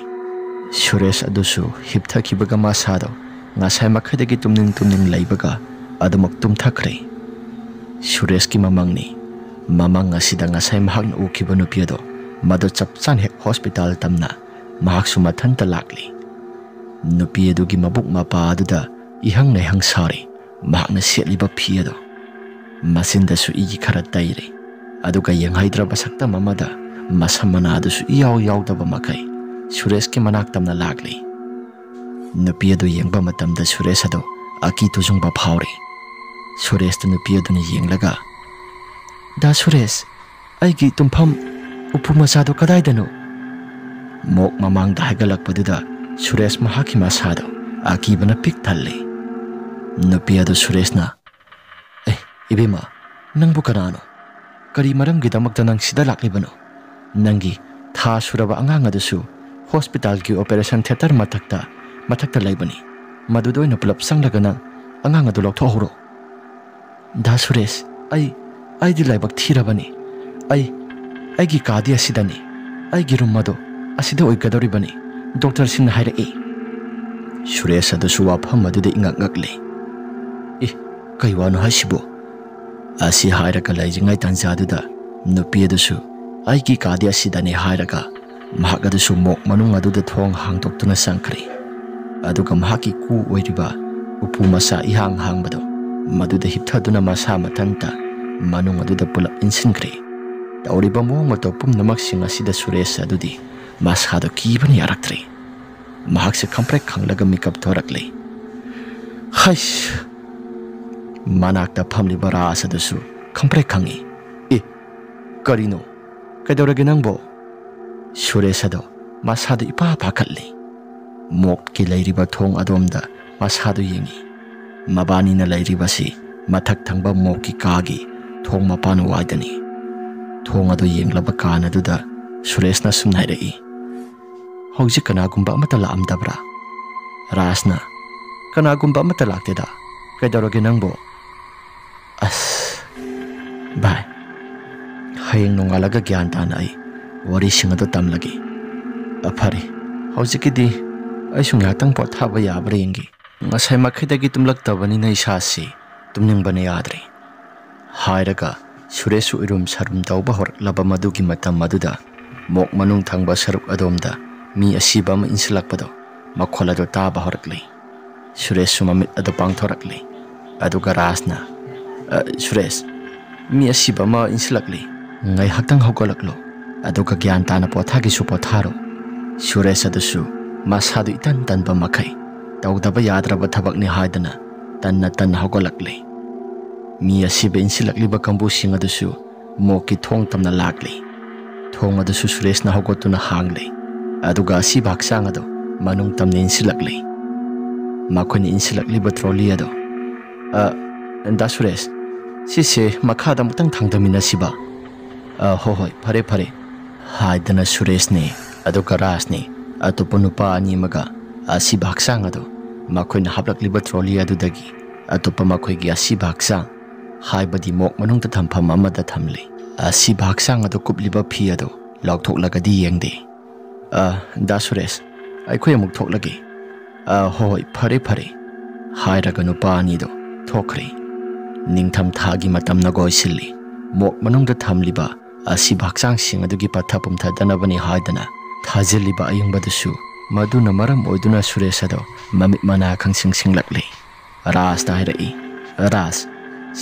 ꯁꯨꯔꯦꯁ ꯑꯗꯨꯁꯨ ꯍꯤꯞꯊꯈꯤꯕꯒ ꯃꯁꯥꯗꯣ ꯉꯁꯥꯏ ꯃꯈꯩꯗꯒꯤ ꯇꯨꯝꯅꯤꯡ ꯇꯨꯝꯅꯤꯡ ꯂꯩꯕꯒ ꯑꯗꯨꯃꯛ ꯇꯨꯝꯊꯈ꯭ꯔꯦ꯫ ꯁꯨꯔꯦꯁꯀꯤ ꯃꯃꯪꯅꯤ꯫ ꯃꯃꯪ ꯑꯁꯤꯗ ꯉꯁꯥꯏ ꯃꯍꯥꯛꯅ ꯎꯈꯤꯕ ꯅꯨꯄꯤ ꯑꯗꯣ, ꯃꯗꯨ ꯆꯞ ꯆꯥꯅ ꯍꯦꯛ ꯍꯣꯁꯄꯤꯇꯥꯜ ꯇꯝꯅ ꯃꯍꯥꯛꯁꯨ ꯃꯊꯟꯇ ꯂꯥꯛꯂꯤ꯫ ꯅꯨꯄꯤ ꯑꯗꯨꯒꯤ ꯃꯕꯨꯛ ꯃꯄꯥ ꯑꯗꯨꯗ ꯏꯍꯪ ꯅꯩꯍꯪ ꯁꯥꯔꯤ꯫ ꯃꯍꯥꯛꯅ ꯁꯦꯠꯂꯤꯕ ꯐꯤ ꯑꯗꯣ ꯃꯆꯤꯟꯗꯁꯨ ꯏꯒꯤ ꯈꯔ ꯇꯩꯔꯦ꯫ ꯑꯗꯨꯒ ꯌꯦꯡꯍꯩꯗ꯭ꯔꯕ ꯁꯛꯇꯝ ꯑꯃꯗ ꯃꯁꯝ ꯃꯅꯥꯗꯨꯁꯨ ꯏꯌꯥꯎ ꯌꯥꯎꯗꯕ ꯃꯈꯩ ꯁꯨꯔꯦꯁꯀꯤ ꯃꯅꯥꯛ ꯇꯝꯅ ꯂꯥꯛꯂꯤ꯫ ꯅꯨꯄꯤ ꯑꯗꯨ ꯌꯦꯡꯕ ꯃꯇꯝꯗ ꯁꯨꯔꯦꯁ ꯑꯗꯨ ꯑꯀꯤ ꯇꯨꯖꯨꯡꯕ ꯐꯥꯎꯔꯤ꯫ ꯁꯨꯔꯦꯁꯇ ꯅꯨꯄꯤ ꯑꯗꯨꯅ ꯌꯦꯡꯂꯒ, "ꯗꯥ ꯁꯨꯔꯦꯁ, ꯑꯩꯒꯤ ꯇꯨꯝꯐꯝ ꯎꯄꯨ ꯃꯆꯥꯗꯨ ꯀꯗꯥꯏꯗꯅꯣ?" ꯃꯣꯛ ꯃꯃꯥꯡꯗ ꯍꯥꯏꯒꯠꯂꯛꯄꯗꯨꯗ ꯁꯨꯔꯦꯁ ꯃꯍꯥꯛꯀꯤ ꯃꯁꯥꯗꯣ ꯑꯀꯤꯕꯅ ꯄꯤꯛ ꯊꯜꯂꯤ꯫ ꯅꯨꯄꯤ ꯑꯗꯨ ꯁꯨꯔꯦꯁꯅ, "ꯑꯦ, ꯏꯕꯦꯝꯃ, ꯅꯪꯕꯨ ꯀꯅꯥꯅꯣ? ꯀꯔꯤ ꯃꯔꯝꯒꯤꯗꯃꯛꯇ ꯅꯪ ꯁꯤꯗ ꯂꯥꯛꯂꯤꯕꯅꯣ? ꯅꯪꯒꯤ ꯊꯥ ꯁꯨꯔꯕ ꯑꯉꯥꯡ ꯑꯗꯨꯁꯨ ꯍꯣꯁꯄꯤꯇꯥꯜꯒꯤ ꯑꯣꯄꯔꯦꯁꯟ ꯊꯤꯌꯦꯇꯔ ꯃꯊꯛꯇ, ꯃꯊꯛꯇ ꯂꯩꯕꯅꯤ꯫ ꯃꯗꯨꯗ ꯑꯣꯏꯅ ꯄꯨꯂꯞ ꯆꯪꯂꯒ ꯅꯪ ꯑꯉꯥꯡ ꯑꯗꯨ ꯂꯧꯊꯣꯛꯍꯧꯔꯣ꯫" "ꯗꯥ ꯁꯨꯔꯦꯁ, ꯑꯩ, ꯑꯩꯗꯤ ꯂꯥꯏꯕꯛ ꯊꯤꯔꯕꯅꯤ꯫ ꯑꯩ, ꯑꯩꯒꯤ ꯀꯥꯗꯤ ꯑꯁꯤꯗꯅꯤ꯫ ꯑꯩꯒꯤ ꯔꯨꯝ ꯑꯗꯣ ꯑꯁꯤꯗ ꯑꯣꯏꯒꯗꯧꯔꯤꯕꯅꯤ꯫ ꯗꯣꯛꯇꯔꯁꯤꯡꯅ ꯍꯥꯏꯔꯛꯏ꯫" ꯁꯨꯔꯦꯁ ꯑꯗꯨꯁꯨ ꯋꯥꯐꯝ ꯑꯗꯨꯗ ꯏꯉꯛ ꯉꯛꯂꯤ꯫ "ꯏ, ꯀꯩ ꯋꯥꯅꯣ ꯍꯥꯏꯁꯤꯕꯣ?" ꯑꯁꯤ ꯍꯥꯏꯔꯒ ꯂꯩꯔꯤꯉꯩ ꯇꯥꯟꯖꯥꯗꯨꯗ ꯅꯨꯄꯤ ꯑꯗꯨꯁꯨ "ꯑꯩꯒꯤ ꯀꯥꯗꯤ ꯑꯁꯤꯗꯅꯤ" ꯍꯥꯏꯔꯒ ꯃꯍꯥꯛ ꯑꯗꯨꯁꯨ ꯃꯣꯛ ꯃꯅꯨꯡ ꯑꯗꯨꯗ ꯊꯣꯡ ꯍꯥꯡꯗꯣꯛꯇꯨꯅ ꯆꯪꯈ꯭ꯔꯦ꯫ ꯑꯗꯨꯒ ꯃꯍꯥꯛꯀꯤ ꯀꯨ ꯑꯣꯏꯔꯤꯕ ꯎꯄꯨ ꯃꯆꯥ ꯏꯍꯥꯡ ꯍꯥꯡꯕꯗꯣ, ꯃꯗꯨꯗ ꯍꯤꯞꯊꯗꯨꯅ ꯃꯁꯥ ꯃꯊꯟꯇ ꯃꯅꯨꯡ ꯑꯗꯨꯗ ꯄꯨꯂꯞ ꯏꯟꯁꯤꯟꯈ꯭ꯔꯦ꯫ ꯇꯧꯔꯤꯕ ꯃꯑꯣꯡ ꯃꯇꯧ ꯄꯨꯝꯅꯃꯛꯁꯤꯡ ꯑꯁꯤꯗ ꯁꯨꯔꯦꯁ ꯑꯗꯨꯗꯤ ꯃꯁꯥꯗꯣ ꯀꯤꯕꯅ ꯌꯥꯔꯛꯇ꯭ꯔꯦ꯫ ꯃꯍꯥꯛꯁꯦ ꯈꯪꯄ꯭ꯔꯦꯛ ꯈꯪꯂꯒ ꯃꯤꯀꯞ ꯊꯣꯔꯛꯂꯦ꯫ ꯍꯩꯁ! ꯃꯅꯥꯛꯇ ꯐꯝꯂꯤꯕ ꯔꯥꯖ ꯑꯗꯨꯁꯨ ꯈꯪꯄ꯭ꯔꯦꯛ ꯈꯪꯉꯤ꯫ "ꯑꯦ, ꯀꯔꯤꯅꯣ? ꯀꯩꯗꯧꯔꯒꯦ ꯅꯪꯕꯣ?" ꯁꯨꯔꯦꯁ ꯑꯗꯣ ꯃꯁꯥꯗꯨ ꯏꯄꯥ ꯄꯥꯈꯠꯂꯤ꯫ ꯃꯣꯛꯀꯤ ꯂꯩꯔꯤꯕ ꯊꯣꯡ ꯑꯗꯣꯝꯗ ꯃꯁꯥꯗꯨ ꯌꯦꯡꯉꯤ꯫ ꯃꯕꯥꯅꯤꯅ ꯂꯩꯔꯤꯕꯁꯤ ꯃꯊꯛ ꯊꯪꯕ ꯃꯣꯛꯀꯤ ꯀꯥꯒꯤ ꯊꯣꯡ ꯃꯄꯥꯟ ꯋꯥꯏꯗꯅꯤ꯫ ꯊꯣꯡ ꯑꯗꯨ ꯌꯦꯡꯂꯕ ꯀꯥꯟ ꯑꯗꯨꯗ ꯁꯨꯔꯦꯁꯅ ꯁꯨꯝ ꯍꯥꯏꯔꯛꯏ, "ꯍꯧꯖꯤꯛ ꯀꯅꯥꯒꯨꯝꯕ ꯑꯃꯠꯇ ꯂꯥꯛꯑꯝꯗꯕ꯭ꯔꯥ?" ꯔꯥꯖꯅ, "ꯀꯅꯥꯒꯨꯝꯕ ꯑꯃꯠꯇ ꯂꯥꯛꯇꯦꯗ꯫ ꯀꯩꯗꯧꯔꯒꯦ ꯅꯪꯕꯨ?" ꯑꯁ, ꯚꯥꯏ, ꯍꯌꯦꯡ ꯅꯣꯡꯉꯥꯜꯂꯒ ꯒ꯭ꯌꯥꯟ ꯇꯥꯅ ꯑꯩ ꯋꯥꯔꯤꯁꯤꯡ ꯑꯗꯨ ꯇꯝꯂꯒꯦ꯫ ꯑ, ꯐꯔꯦ, ꯍꯧꯖꯤꯛꯀꯤꯗꯤ ꯑꯩꯁꯨ ꯉꯥꯏꯍꯥꯛꯇꯪ ꯄꯣꯊꯥꯕ ꯌꯥꯕ꯭ꯔꯥ ꯌꯦꯡꯒꯦ꯫ ꯉꯁꯥꯏ ꯃꯈꯩꯗꯒꯤ ꯇꯨꯝꯂꯛꯇꯕꯅꯤꯅ ꯏꯁꯥꯁꯤ ꯇꯨꯝꯅꯤꯡꯕꯅ ꯌꯥꯗ꯭ꯔꯦ꯫ ꯍꯥꯏꯔꯒ ꯁꯨꯔꯦꯁꯁꯨ ꯎꯏꯔꯨꯝ ꯁꯥꯔꯨꯝ ꯇꯧꯕ ꯍꯧꯔꯛꯂꯕ ꯃꯗꯨꯒꯤ ꯃꯇꯝ ꯑꯗꯨꯗ ꯃꯣꯛ ꯃꯅꯨꯡ ꯊꯪꯕ ꯁꯔꯨꯛ ꯑꯗꯣꯝꯗ ꯃꯤ ꯑꯁꯤꯕ ꯑꯃ ꯏꯟꯁꯤꯜꯂꯛꯄꯗꯣ ꯃꯈꯣꯜ ꯑꯗꯨ ꯇꯥꯕ ꯍꯧꯔꯛꯂꯦ꯫ ꯁꯨꯔꯦꯁꯁꯨ ꯃꯃꯤꯠ ꯑꯗꯨ ꯄꯥꯡꯊꯣꯔꯛꯂꯦ꯫ ꯑꯗꯨꯒ ꯔꯥꯖꯅ, "ꯑ, ꯁꯨꯔꯦꯁ, ꯃꯤ ꯑꯁꯤꯕ ꯑꯃ ꯏꯟꯁꯤꯜꯂꯛꯂꯦ꯫ ꯉꯥꯏꯍꯥꯛꯇꯪ ꯍꯧꯒꯠꯂꯛꯂꯣ꯫ ꯑꯗꯨꯒ ꯒ꯭ꯌꯥꯟ ꯇꯥꯅ ꯄꯣꯊꯥꯒꯦꯁꯨ ꯄꯣꯊꯥꯔꯣ꯫" ꯁꯨꯔꯦꯁ ꯑꯗꯨꯁꯨ ꯃꯁꯥꯗꯨ ꯏꯇꯟ ꯇꯟꯕ ꯃꯈꯩ ꯇꯧꯗꯕ ꯌꯥꯗ꯭ꯔꯕ ꯊꯕꯛꯅꯤ ꯍꯥꯏꯗꯅ ꯇꯟꯅ ꯇꯟꯅ ꯍꯧꯒꯠꯂꯛꯂꯤ꯫ ꯃꯤ ꯑꯁꯤꯕ ꯏꯟꯁꯤꯜꯂꯛꯂꯤꯕ ꯀꯥꯡꯕꯨꯁꯤꯡ ꯑꯗꯨꯁꯨ ꯃꯣꯛꯀꯤ ꯊꯣꯡ ꯇꯝꯅ ꯂꯥꯛꯂꯤ꯫ ꯊꯣꯡ ꯑꯗꯨꯁꯨ ꯁꯨꯔꯦꯁꯅ ꯍꯧꯒꯠꯇꯨꯅ ꯍꯥꯡꯂꯤ꯫ ꯑꯗꯨꯒ ꯑꯁꯤꯕ ꯍꯛꯆꯥꯡ ꯑꯗꯨ ꯃꯅꯨꯡ ꯇꯝꯅ ꯏꯟꯁꯤꯜꯂꯛꯂꯤ꯫ ꯃꯈꯣꯏꯅ ꯏꯟꯁꯤꯜꯂꯛꯂꯤꯕ ꯇ꯭ꯔꯣꯂꯤ ꯑꯗꯨ, "ꯑ, ꯗꯥ ꯁꯨꯔꯦꯁ, ꯁꯤꯁꯦ ꯃꯈꯥꯗ ꯑꯃꯨꯛꯇꯪ ꯊꯥꯡꯗꯃꯤꯟꯅꯁꯤꯕ?" "ꯑ, ꯍꯣ ꯍꯣꯏ, ꯐꯔꯦ ꯐꯔꯦ," ꯍꯥꯏꯗꯅ ꯁꯨꯔꯦꯁꯅꯦ ꯑꯗꯨꯒ ꯔꯥꯖꯅꯦ ꯑꯇꯣꯞꯄ ꯅꯨꯄꯥ ꯑꯅꯤ ꯑꯃꯒ ꯑꯁꯤꯕ ꯍꯛꯆꯥꯡ ꯑꯗꯨ ꯃꯈꯣꯏꯅ ꯍꯥꯞꯂꯛꯂꯤꯕ ꯇ꯭ꯔꯣꯂꯤ ꯑꯗꯨꯗꯒꯤ ꯑꯇꯣꯞꯄ ꯃꯈꯣꯏꯒꯤ ꯑꯁꯤꯕ ꯍꯛꯆꯥꯡ, ꯍꯥꯏꯕꯗꯤ ꯃꯣꯛ ꯃꯅꯨꯡꯗ ꯊꯝꯐꯝ ꯑꯃꯗ ꯊꯝꯂꯤ꯫ ꯑꯁꯤꯕ ꯍꯛꯆꯥꯡ ꯑꯗꯨ ꯀꯨꯞꯂꯤꯕ ꯐꯤ ꯑꯗꯨ ꯂꯧꯊꯣꯛꯂꯒꯗꯤ ꯌꯦꯡꯗꯦ꯫ "ꯑ, ꯗꯥ ꯁꯨꯔꯦꯁ, ꯑꯩꯈꯣꯏ ꯑꯃꯨꯛ ꯊꯣꯛꯂꯒꯦ꯫" "ꯑ, ꯍꯣꯏ ꯍꯣꯏ, ꯐꯔꯦ ꯐꯔꯦ," ꯍꯥꯏꯔꯒ ꯅꯨꯄꯥ ꯑꯅꯤꯗꯨ ꯊꯣꯛꯈ꯭ꯔꯦ꯫ ꯅꯤꯡꯊꯝ ꯊꯥꯒꯤ ꯃꯇꯝꯅ ꯀꯣꯏꯁꯤꯜꯂꯤ꯫ ꯃꯣꯛ ꯃꯅꯨꯡꯗ ꯊꯝꯂꯤꯕ ꯑꯁꯤꯕ ꯍꯛꯆꯥꯡꯁꯤꯡ ꯑꯗꯨꯒꯤ ꯄꯠꯊ ꯄꯨꯝꯊꯗꯅꯕꯅꯤ ꯍꯥꯏꯗꯅ ꯊꯥꯖꯤꯜꯂꯤꯕ ꯑꯌꯤꯡꯕꯗꯨꯁꯨ, ꯃꯗꯨꯅ ꯃꯔꯝ ꯑꯣꯏꯗꯨꯅ ꯁꯨꯔꯦꯁ ꯑꯗꯣ ꯃꯃꯤꯠ ꯃꯅꯥ ꯈꯪꯁꯤꯡ ꯁꯤꯡꯂꯛꯂꯤ꯫ ꯔꯥꯖꯇ ꯍꯥꯏꯔꯛꯏ, "ꯔꯥꯖ,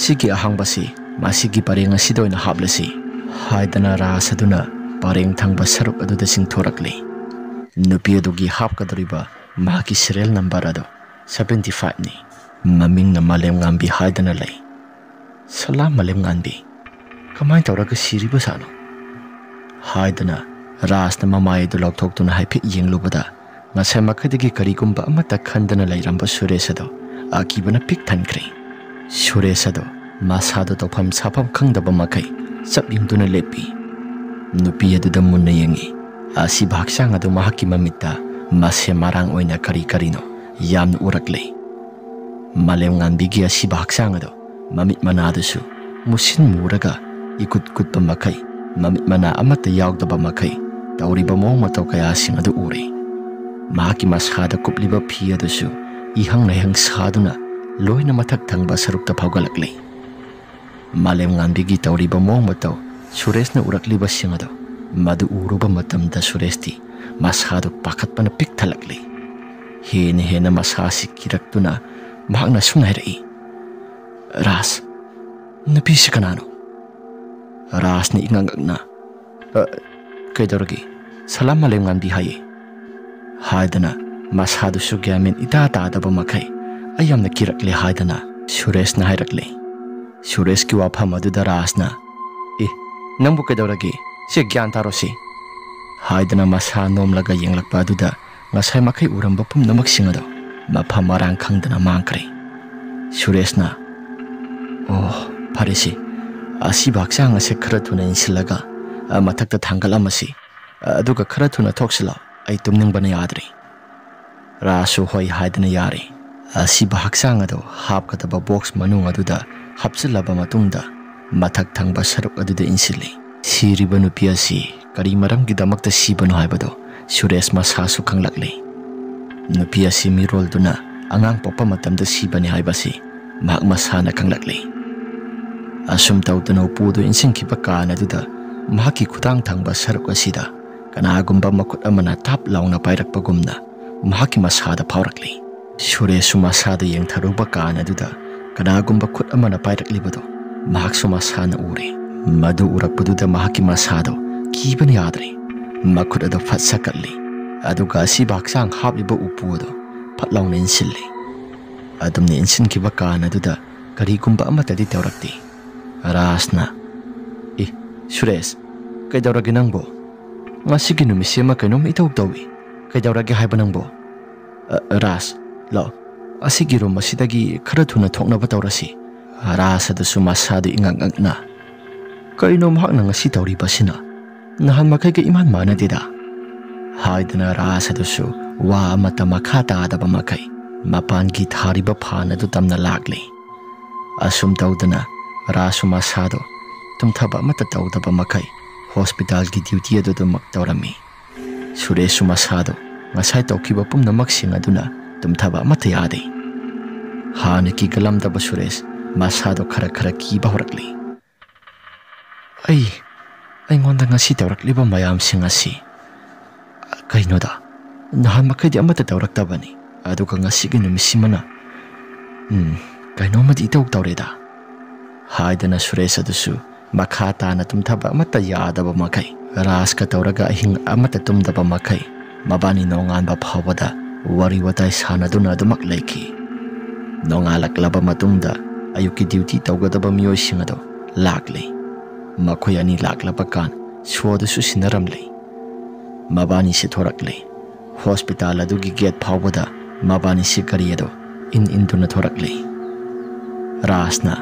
ꯁꯤꯒꯤ ꯑꯍꯥꯡꯕꯁꯤ ꯃꯁꯤꯒꯤ ꯄꯔꯦꯡ ꯑꯁꯤꯗ ꯑꯣꯏꯅ ꯍꯥꯞꯂꯁꯤ," ꯍꯥꯏꯗꯅ ꯔꯥꯖ ꯑꯗꯨꯅ ꯄꯔꯦꯡ ꯊꯪꯕ ꯁꯔꯨꯛ ꯑꯗꯨꯗ ꯆꯤꯡꯊꯣꯔꯛꯂꯤ꯫ ꯅꯨꯄꯤ ꯑꯗꯨꯒꯤ ꯍꯥꯞꯀꯗꯧꯔꯤꯕ ꯃꯍꯥꯛꯀꯤ ꯁꯤꯔꯤꯌꯦꯜ ꯅꯝꯕꯔ ꯑꯗꯨ ꯁꯚꯦꯟꯇꯤ ꯐꯥꯏꯚꯅꯤ꯫ ꯃꯃꯤꯡꯅ ꯃꯥꯂꯦꯝꯉꯥꯟꯕꯤ ꯍꯥꯏꯗꯅ ꯂꯩ꯫ "ꯁꯂꯥꯝ ꯃꯥꯂꯦꯝꯉꯥꯟꯕꯤ, ꯀꯃꯥꯏꯅ ꯇꯧꯔꯒ ꯁꯤꯔꯤꯕ ꯁꯥꯠꯅꯣ?" ꯍꯥꯏꯗꯅ ꯔꯥꯖꯅ ꯃꯃꯥꯏ ꯑꯗꯨ ꯂꯥꯎꯊꯣꯛꯇꯨꯅ ꯍꯥꯏꯐꯦꯠ ꯌꯦꯡꯂꯨꯕꯗ, ꯉꯁꯥꯏ ꯃꯈꯩꯗꯒꯤ ꯀꯔꯤꯒꯨꯝꯕ ꯑꯃꯠꯇ ꯈꯟꯗꯅ ꯂꯩꯔꯝꯕ ꯁꯨꯔꯦꯁ ꯑꯗꯣ ꯑꯀꯤꯕꯅ ꯄꯤꯛ ꯊꯟꯈ꯭ꯔꯦ꯫ ꯁꯨꯔꯦꯁ ꯑꯗꯣ ꯃꯁꯥꯗꯣ ꯇꯧꯐꯝ ꯁꯥꯐꯝ ꯈꯪꯗꯕ ꯃꯈꯩ ꯆꯞ ꯌꯨꯡꯗꯨꯅ ꯂꯦꯞꯄꯤ꯫ ꯅꯨꯄꯤ ꯑꯗꯨꯗ ꯃꯨꯟꯅ ꯌꯦꯡꯉꯤ꯫ ꯑꯁꯤꯕ ꯍꯛꯆꯥꯡ ꯑꯗꯨ ꯃꯍꯥꯛꯀꯤ ꯃꯃꯤꯠꯇ ꯃꯁꯦꯝ ꯃꯔꯥꯡ ꯑꯣꯏꯅ ꯀꯔꯤ ꯀꯔꯤꯅꯣ ꯌꯥꯝꯅ ꯎꯔꯛꯂꯦ꯫ ꯃꯥꯂꯦꯝꯉꯥꯟꯕꯤꯒꯤ ꯑꯁꯤꯕ ꯍꯛꯆꯥꯡ ꯑꯗꯨ ꯃꯃꯤꯠ ꯃꯅꯥꯗꯨꯁꯨ ꯃꯨꯁꯤꯟ ꯃꯨꯔꯒ ꯏꯀꯨꯠ ꯀꯨꯠꯄ ꯃꯈꯩ, ꯃꯃꯤꯠ ꯃꯅꯥ ꯑꯃꯠꯇ ꯌꯥꯎꯗꯕ ꯃꯈꯩ ꯇꯧꯔꯤꯕ ꯃꯑꯣꯡ ꯃꯇꯧ ꯀꯌꯥꯁꯤꯡ ꯑꯗꯨ ꯎꯔꯦ꯫ ꯃꯍꯥꯛꯀꯤ ꯃꯁꯥꯗ ꯀꯨꯞꯂꯤꯕ ꯐꯤ ꯑꯗꯨꯁꯨ ꯏꯍꯪ ꯅꯩꯍꯪ ꯁꯥꯗꯨꯅ ꯂꯣꯏꯅ ꯃꯊꯛ ꯊꯪꯕ ꯁꯔꯨꯛꯇ ꯐꯥꯎꯒꯠꯂꯛꯂꯤ꯫ ꯃꯥꯂꯦꯝꯉꯥꯟꯕꯤꯒꯤ ꯇꯧꯔꯤꯕ ꯃꯑꯣꯡ ꯃꯇꯧ, ꯁꯨꯔꯦꯁꯅ ꯎꯔꯛꯂꯤꯕꯁꯤꯡ ꯑꯗꯨ, ꯃꯗꯨ ꯎꯔꯨꯕ ꯃꯇꯝꯗ ꯁꯨꯔꯦꯁꯇꯤ ꯃꯁꯥꯗꯨ ꯄꯥꯈꯠꯄꯅ ꯄꯤꯛ ꯊꯜꯂꯛꯂꯤ꯫ ꯍꯦꯟꯅ ꯍꯦꯟꯅ ꯃꯁꯥꯁꯤ ꯀꯤꯔꯛꯇꯨꯅ ꯃꯍꯥꯛꯅ ꯑꯁꯨꯝꯅ ꯍꯥꯏꯔꯛꯏ, "ꯔꯥꯖ, ꯅꯨꯄꯤꯁꯤ ꯀꯅꯥꯅꯣ?" ꯔꯥꯖꯅ ꯏꯉꯛ ꯉꯛꯅ, "ꯑ, ꯀꯩꯗꯧꯔꯒꯦ? ꯁꯂꯥꯝ ꯃꯥꯂꯦꯝꯉꯥꯟꯕꯤ ꯍꯥꯏꯌꯦ," ꯍꯥꯏꯗꯅ ꯃꯁꯥꯗꯨꯁꯨ ꯒ꯭ꯌꯥꯟ ꯃꯦꯟ ꯏꯇꯥ ꯇꯥꯗꯕ ꯃꯈꯩ ꯑꯩ ꯌꯥꯝꯅ ꯀꯤꯔꯛꯂꯦ" ꯍꯥꯏꯗꯅ ꯁꯨꯔꯦꯁꯅ ꯍꯥꯏꯔꯛꯂꯦ꯫ ꯁꯨꯔꯦꯁꯀꯤ ꯋꯥꯐꯝ ꯑꯗꯨꯗ ꯔꯥꯖꯅ, "ꯑꯦ, ꯅꯪꯕꯨ ꯀꯩꯗꯧꯔꯒꯦ? ꯁꯦ, ꯒ꯭ꯌꯥꯟ ꯇꯥꯔꯣ ꯁꯤ" ꯍꯥꯏꯗꯅ ꯃꯁꯥ ꯅꯣꯝꯂꯒ ꯌꯦꯡꯂꯛꯄ ꯑꯗꯨꯗ ꯉꯁꯥꯏ ꯃꯈꯩ ꯎꯔꯝꯕ ꯄꯨꯝꯅꯃꯛꯁꯤꯡ ꯑꯗꯣ ꯃꯐꯝ ꯃꯔꯥꯡ ꯈꯪꯗꯅ ꯃꯥꯡꯈ꯭ꯔꯦ꯫ ꯁꯨꯔꯦꯁꯅ, "ꯑꯣ, ꯐꯔꯦꯁꯦ, ꯑꯁꯤꯕ ꯍꯛꯆꯥꯡ ꯑꯁꯦ ꯈꯔ ꯊꯨꯅ ꯏꯟꯁꯤꯜꯂꯒ, ꯑ, ꯃꯊꯛꯇ ꯊꯥꯡꯒꯠꯂꯝꯃꯁꯤ, ꯑꯗꯨꯒ ꯈꯔ ꯊꯨꯅ ꯊꯣꯛꯁꯤꯜꯂꯣ, ꯑꯩ ꯇꯨꯝꯅꯤꯡꯕꯅ ꯌꯥꯗ꯭ꯔꯦ"꯫ ꯔꯥꯁꯁꯨ ꯍꯣꯏ ꯍꯥꯏꯗꯅ ꯌꯥꯔꯦ꯫ ꯑꯁꯤꯕ ꯍꯛꯆꯥꯡ ꯑꯗꯨ ꯍꯥꯞꯀꯗꯕ ꯕꯣꯛꯁ ꯃꯅꯨꯡ ꯑꯗꯨꯗ ꯍꯥꯞꯆꯤꯜꯂꯕ ꯃꯇꯨꯡꯗ, ꯃꯊꯛ ꯊꯪꯕ ꯁꯔꯨꯛ ꯑꯗꯨꯗ ꯏꯟꯁꯤꯜꯂꯤ꯫ ꯁꯤꯔꯤꯕ ꯅꯨꯄꯤ ꯑꯁꯤ ꯀꯔꯤ ꯃꯔꯝꯒꯤꯗꯃꯛꯇ ꯁꯤꯕꯅꯣ ꯍꯥꯏꯕꯗꯨ ꯁꯨꯔꯦꯁ ꯃꯁꯥꯁꯨ ꯈꯪꯂꯛꯂꯤ꯫ ꯅꯨꯄꯤ ꯑꯁꯤ ꯃꯤꯔꯣꯜꯗꯨꯅ ꯑꯉꯥꯡ ꯄꯣꯛꯄ ꯃꯇꯝꯗ ꯁꯤꯕꯅꯤ ꯍꯥꯏꯕꯁꯤ ꯃꯍꯥꯛ ꯃꯁꯥꯅ ꯈꯪꯂꯛꯂꯤ꯫ ꯑꯁꯨꯝ ꯇꯧꯗꯨꯅ ꯎꯄꯨꯗꯨ ꯏꯟꯁꯤꯟꯈꯤꯕ ꯀꯥꯟ ꯑꯗꯨꯗ ꯃꯍꯥꯛꯀꯤ ꯈꯨꯗꯥꯡ ꯊꯪꯕ ꯁꯔꯨꯛ ꯑꯁꯤꯗ ꯀꯅꯥꯒꯨꯝꯕ ꯃꯈꯨꯠ ꯑꯃꯅ ꯇꯥꯞ ꯂꯥꯎꯅ ꯄꯥꯏꯔꯛꯄꯒꯨꯝꯅ ꯃꯍꯥꯛꯀꯤ ꯃꯁꯥꯗ ꯐꯥꯎꯔꯛꯂꯤ꯫ ꯁꯨꯔꯦꯁꯁꯨ ꯃꯁꯥꯗ ꯌꯦꯡꯊꯔꯨꯕ ꯀꯥꯟ ꯑꯗꯨꯗ ꯀꯅꯥꯒꯨꯝꯕ ꯈꯨꯠ ꯑꯃꯅ ꯄꯥꯏꯔꯛꯂꯤꯕꯗꯨ ꯃꯍꯥꯛꯁꯨ ꯃꯁꯥꯅ ꯎꯔꯦ꯫ ꯃꯗꯨ ꯎꯔꯛꯄꯗꯨꯗ ꯃꯍꯥꯛꯀꯤ ꯃꯁꯥꯗꯣ ꯀꯤꯕꯅ ꯌꯥꯗ꯭ꯔꯦ꯫ ꯃꯈꯨꯠ ꯑꯗꯨ ꯐꯠ ꯁꯛꯀꯠꯂꯤ, ꯑꯗꯨꯒ ꯑꯁꯤꯕ ꯍꯛꯆꯥꯡ ꯍꯥꯞꯂꯤꯕ ꯎꯄꯨ ꯑꯗꯨ ꯐꯠ ꯂꯥꯎꯅ ꯏꯟꯁꯤꯜꯂꯤ꯫ ꯑꯗꯨꯝꯅ ꯏꯟꯁꯤꯟꯈꯤꯕ ꯀꯥꯟ ꯑꯗꯨꯗ ꯀꯔꯤꯒꯨꯝꯕ ꯑꯃꯠꯇꯗꯤ ꯇꯧꯔꯛꯇꯦ꯫ ꯔꯥꯖꯅ, "ꯑꯦ, ꯁꯨꯔꯦꯁ, ꯀꯩꯗꯧꯔꯒꯦ ꯅꯪꯕꯣ? ꯉꯁꯤꯒꯤ ꯅꯨꯃꯤꯠꯁꯤ ꯑꯃ ꯀꯩꯅꯣꯝ ꯏꯇꯧ ꯇꯧꯏ꯫ ꯀꯩꯗꯧꯔꯒꯦ ꯍꯥꯏꯕ ꯅꯪꯕꯣ? ꯑ, ꯔꯥꯖ, ꯂꯥꯛꯑꯣ, ꯑꯁꯤꯒꯤ ꯔꯨꯝ ꯑꯁꯤꯗꯒꯤ ꯈꯔ ꯊꯨꯅ ꯊꯣꯛꯅꯕ ꯇꯧꯔꯁꯤ"꯫ ꯔꯥꯖ ꯑꯗꯨꯁꯨ ꯃꯁꯥꯗꯨ ꯏꯉꯛ ꯉꯛꯅ, "ꯀꯔꯤꯅꯣ ꯃꯍꯥꯛꯅ ꯉꯁꯤ ꯇꯧꯔꯤꯕꯁꯤꯅ? ꯅꯍꯥꯟ ꯃꯈꯩꯒ ꯏꯃꯥꯟ ꯃꯥꯟꯅꯗꯦꯗ" ꯍꯥꯏꯗꯅ ꯔꯥꯖ ꯑꯗꯨꯁꯨ ꯋꯥ ꯑꯃꯠꯇ ꯃꯈꯥ ꯇꯥꯗꯕ ꯃꯈꯩ ꯃꯄꯥꯟꯒꯤ ꯊꯥꯔꯤꯕ ꯐꯥꯟ ꯑꯗꯨ ꯇꯝꯅ ꯂꯥꯛꯂꯤ꯫ ꯑꯁꯨꯝ ꯇꯧꯗꯅ ꯔꯥꯖꯁꯨ ꯃꯁꯥꯗꯣ ꯇꯨꯝꯊꯕ ꯑꯃꯠꯇ ꯇꯧꯗꯕ ꯃꯈꯩ ꯍꯣꯁꯄꯤꯇꯥꯜꯒꯤ ꯗ꯭ꯌꯨꯇꯤ ꯑꯗꯨꯗꯃꯛ ꯇꯧꯔꯝꯃꯤ꯫ ꯁꯨꯔꯦꯁꯁꯨ ꯃꯁꯥꯗꯣ ꯉꯁꯥꯏ ꯇꯧꯈꯤꯕ ꯄꯨꯝꯅꯃꯛꯁꯤꯡ ꯑꯗꯨꯅ ꯇꯨꯝꯊꯕ ꯑꯃꯠꯇ ꯌꯥꯗꯦ꯫ ꯍꯥꯟꯅ ꯀꯤꯒꯜꯂꯝꯗꯕ ꯁꯨꯔꯦꯁ ꯃꯁꯥꯗꯣ ꯈꯔ ꯈꯔ ꯀꯤꯕ ꯍꯧꯔꯛꯂꯤ꯫ "ꯑꯩ, ꯑꯩꯉꯣꯟꯗ ꯉꯁꯤ ꯇꯧꯔꯛꯂꯤꯕ ꯃꯌꯥꯝꯁꯤꯡ ꯑꯁꯤ ꯀꯩꯅꯣꯗ, ꯅꯍꯥꯟ ꯃꯈꯩꯗꯤ ꯑꯃꯠꯇ ꯇꯧꯔꯛꯇꯕꯅꯤ, ꯑꯗꯨꯒ ꯉꯁꯤꯒꯤ ꯅꯨꯃꯤꯠꯁꯤꯃꯅ, ꯎꯝ, ꯀꯩꯅꯣꯝꯃꯗꯤ ꯏꯇꯧ ꯇꯧꯔꯦꯗ" ꯍꯥꯏꯗꯅ ꯁꯨꯔꯦꯁ ꯑꯗꯨꯁꯨ ꯃꯈꯥ ꯇꯥꯅ ꯇꯨꯝꯊꯕ ꯑꯃꯠꯇ ꯌꯥꯗꯕ ꯃꯈꯩ, ꯔꯥꯖꯀ ꯇꯧꯔꯒ ꯑꯍꯤꯡ ꯑꯃꯠꯇ ꯇꯨꯝꯗꯕ ꯃꯈꯩ, ꯃꯕꯥꯅꯤ ꯅꯣꯡꯉꯥꯟꯕ ꯐꯥꯎꯕꯗ ꯋꯥꯔꯤ ꯋꯥꯇꯥꯏ ꯁꯥꯟꯅꯗꯨꯅ ꯑꯗꯨꯃꯛ ꯂꯩꯈꯤ꯫ ꯅꯣꯡꯉꯥꯜꯂꯛꯂꯕ ꯃꯇꯨꯡꯗ ꯑꯌꯨꯛꯀꯤ ꯗ꯭ꯌꯨꯇꯤ ꯇꯧꯒꯗꯕ ꯃꯤꯑꯣꯏꯁꯤꯡ ꯑꯗꯨ ꯂꯥꯛꯂꯦ꯫ ꯃꯈꯣꯏ ꯑꯅꯤ ꯂꯥꯛꯂꯕ ꯀꯥꯟ ꯁꯣꯗꯨꯁꯨ ꯁꯤꯟꯅꯔꯝꯂꯦ꯫ ꯃꯕꯥꯅꯤꯁꯤ ꯊꯣꯔꯛꯂꯦ꯫ ꯍꯣꯁꯄꯤꯇꯥꯜ ꯑꯗꯨꯒꯤ ꯒꯦꯠ ꯐꯥꯎꯕꯗ ꯃꯕꯥꯅꯤꯁꯤ ꯒꯥꯔꯤ ꯑꯗꯨ ꯏꯟ ꯏꯟꯗꯨꯅ ꯊꯣꯔꯛꯂꯦ꯫ ꯔꯥꯖꯅ,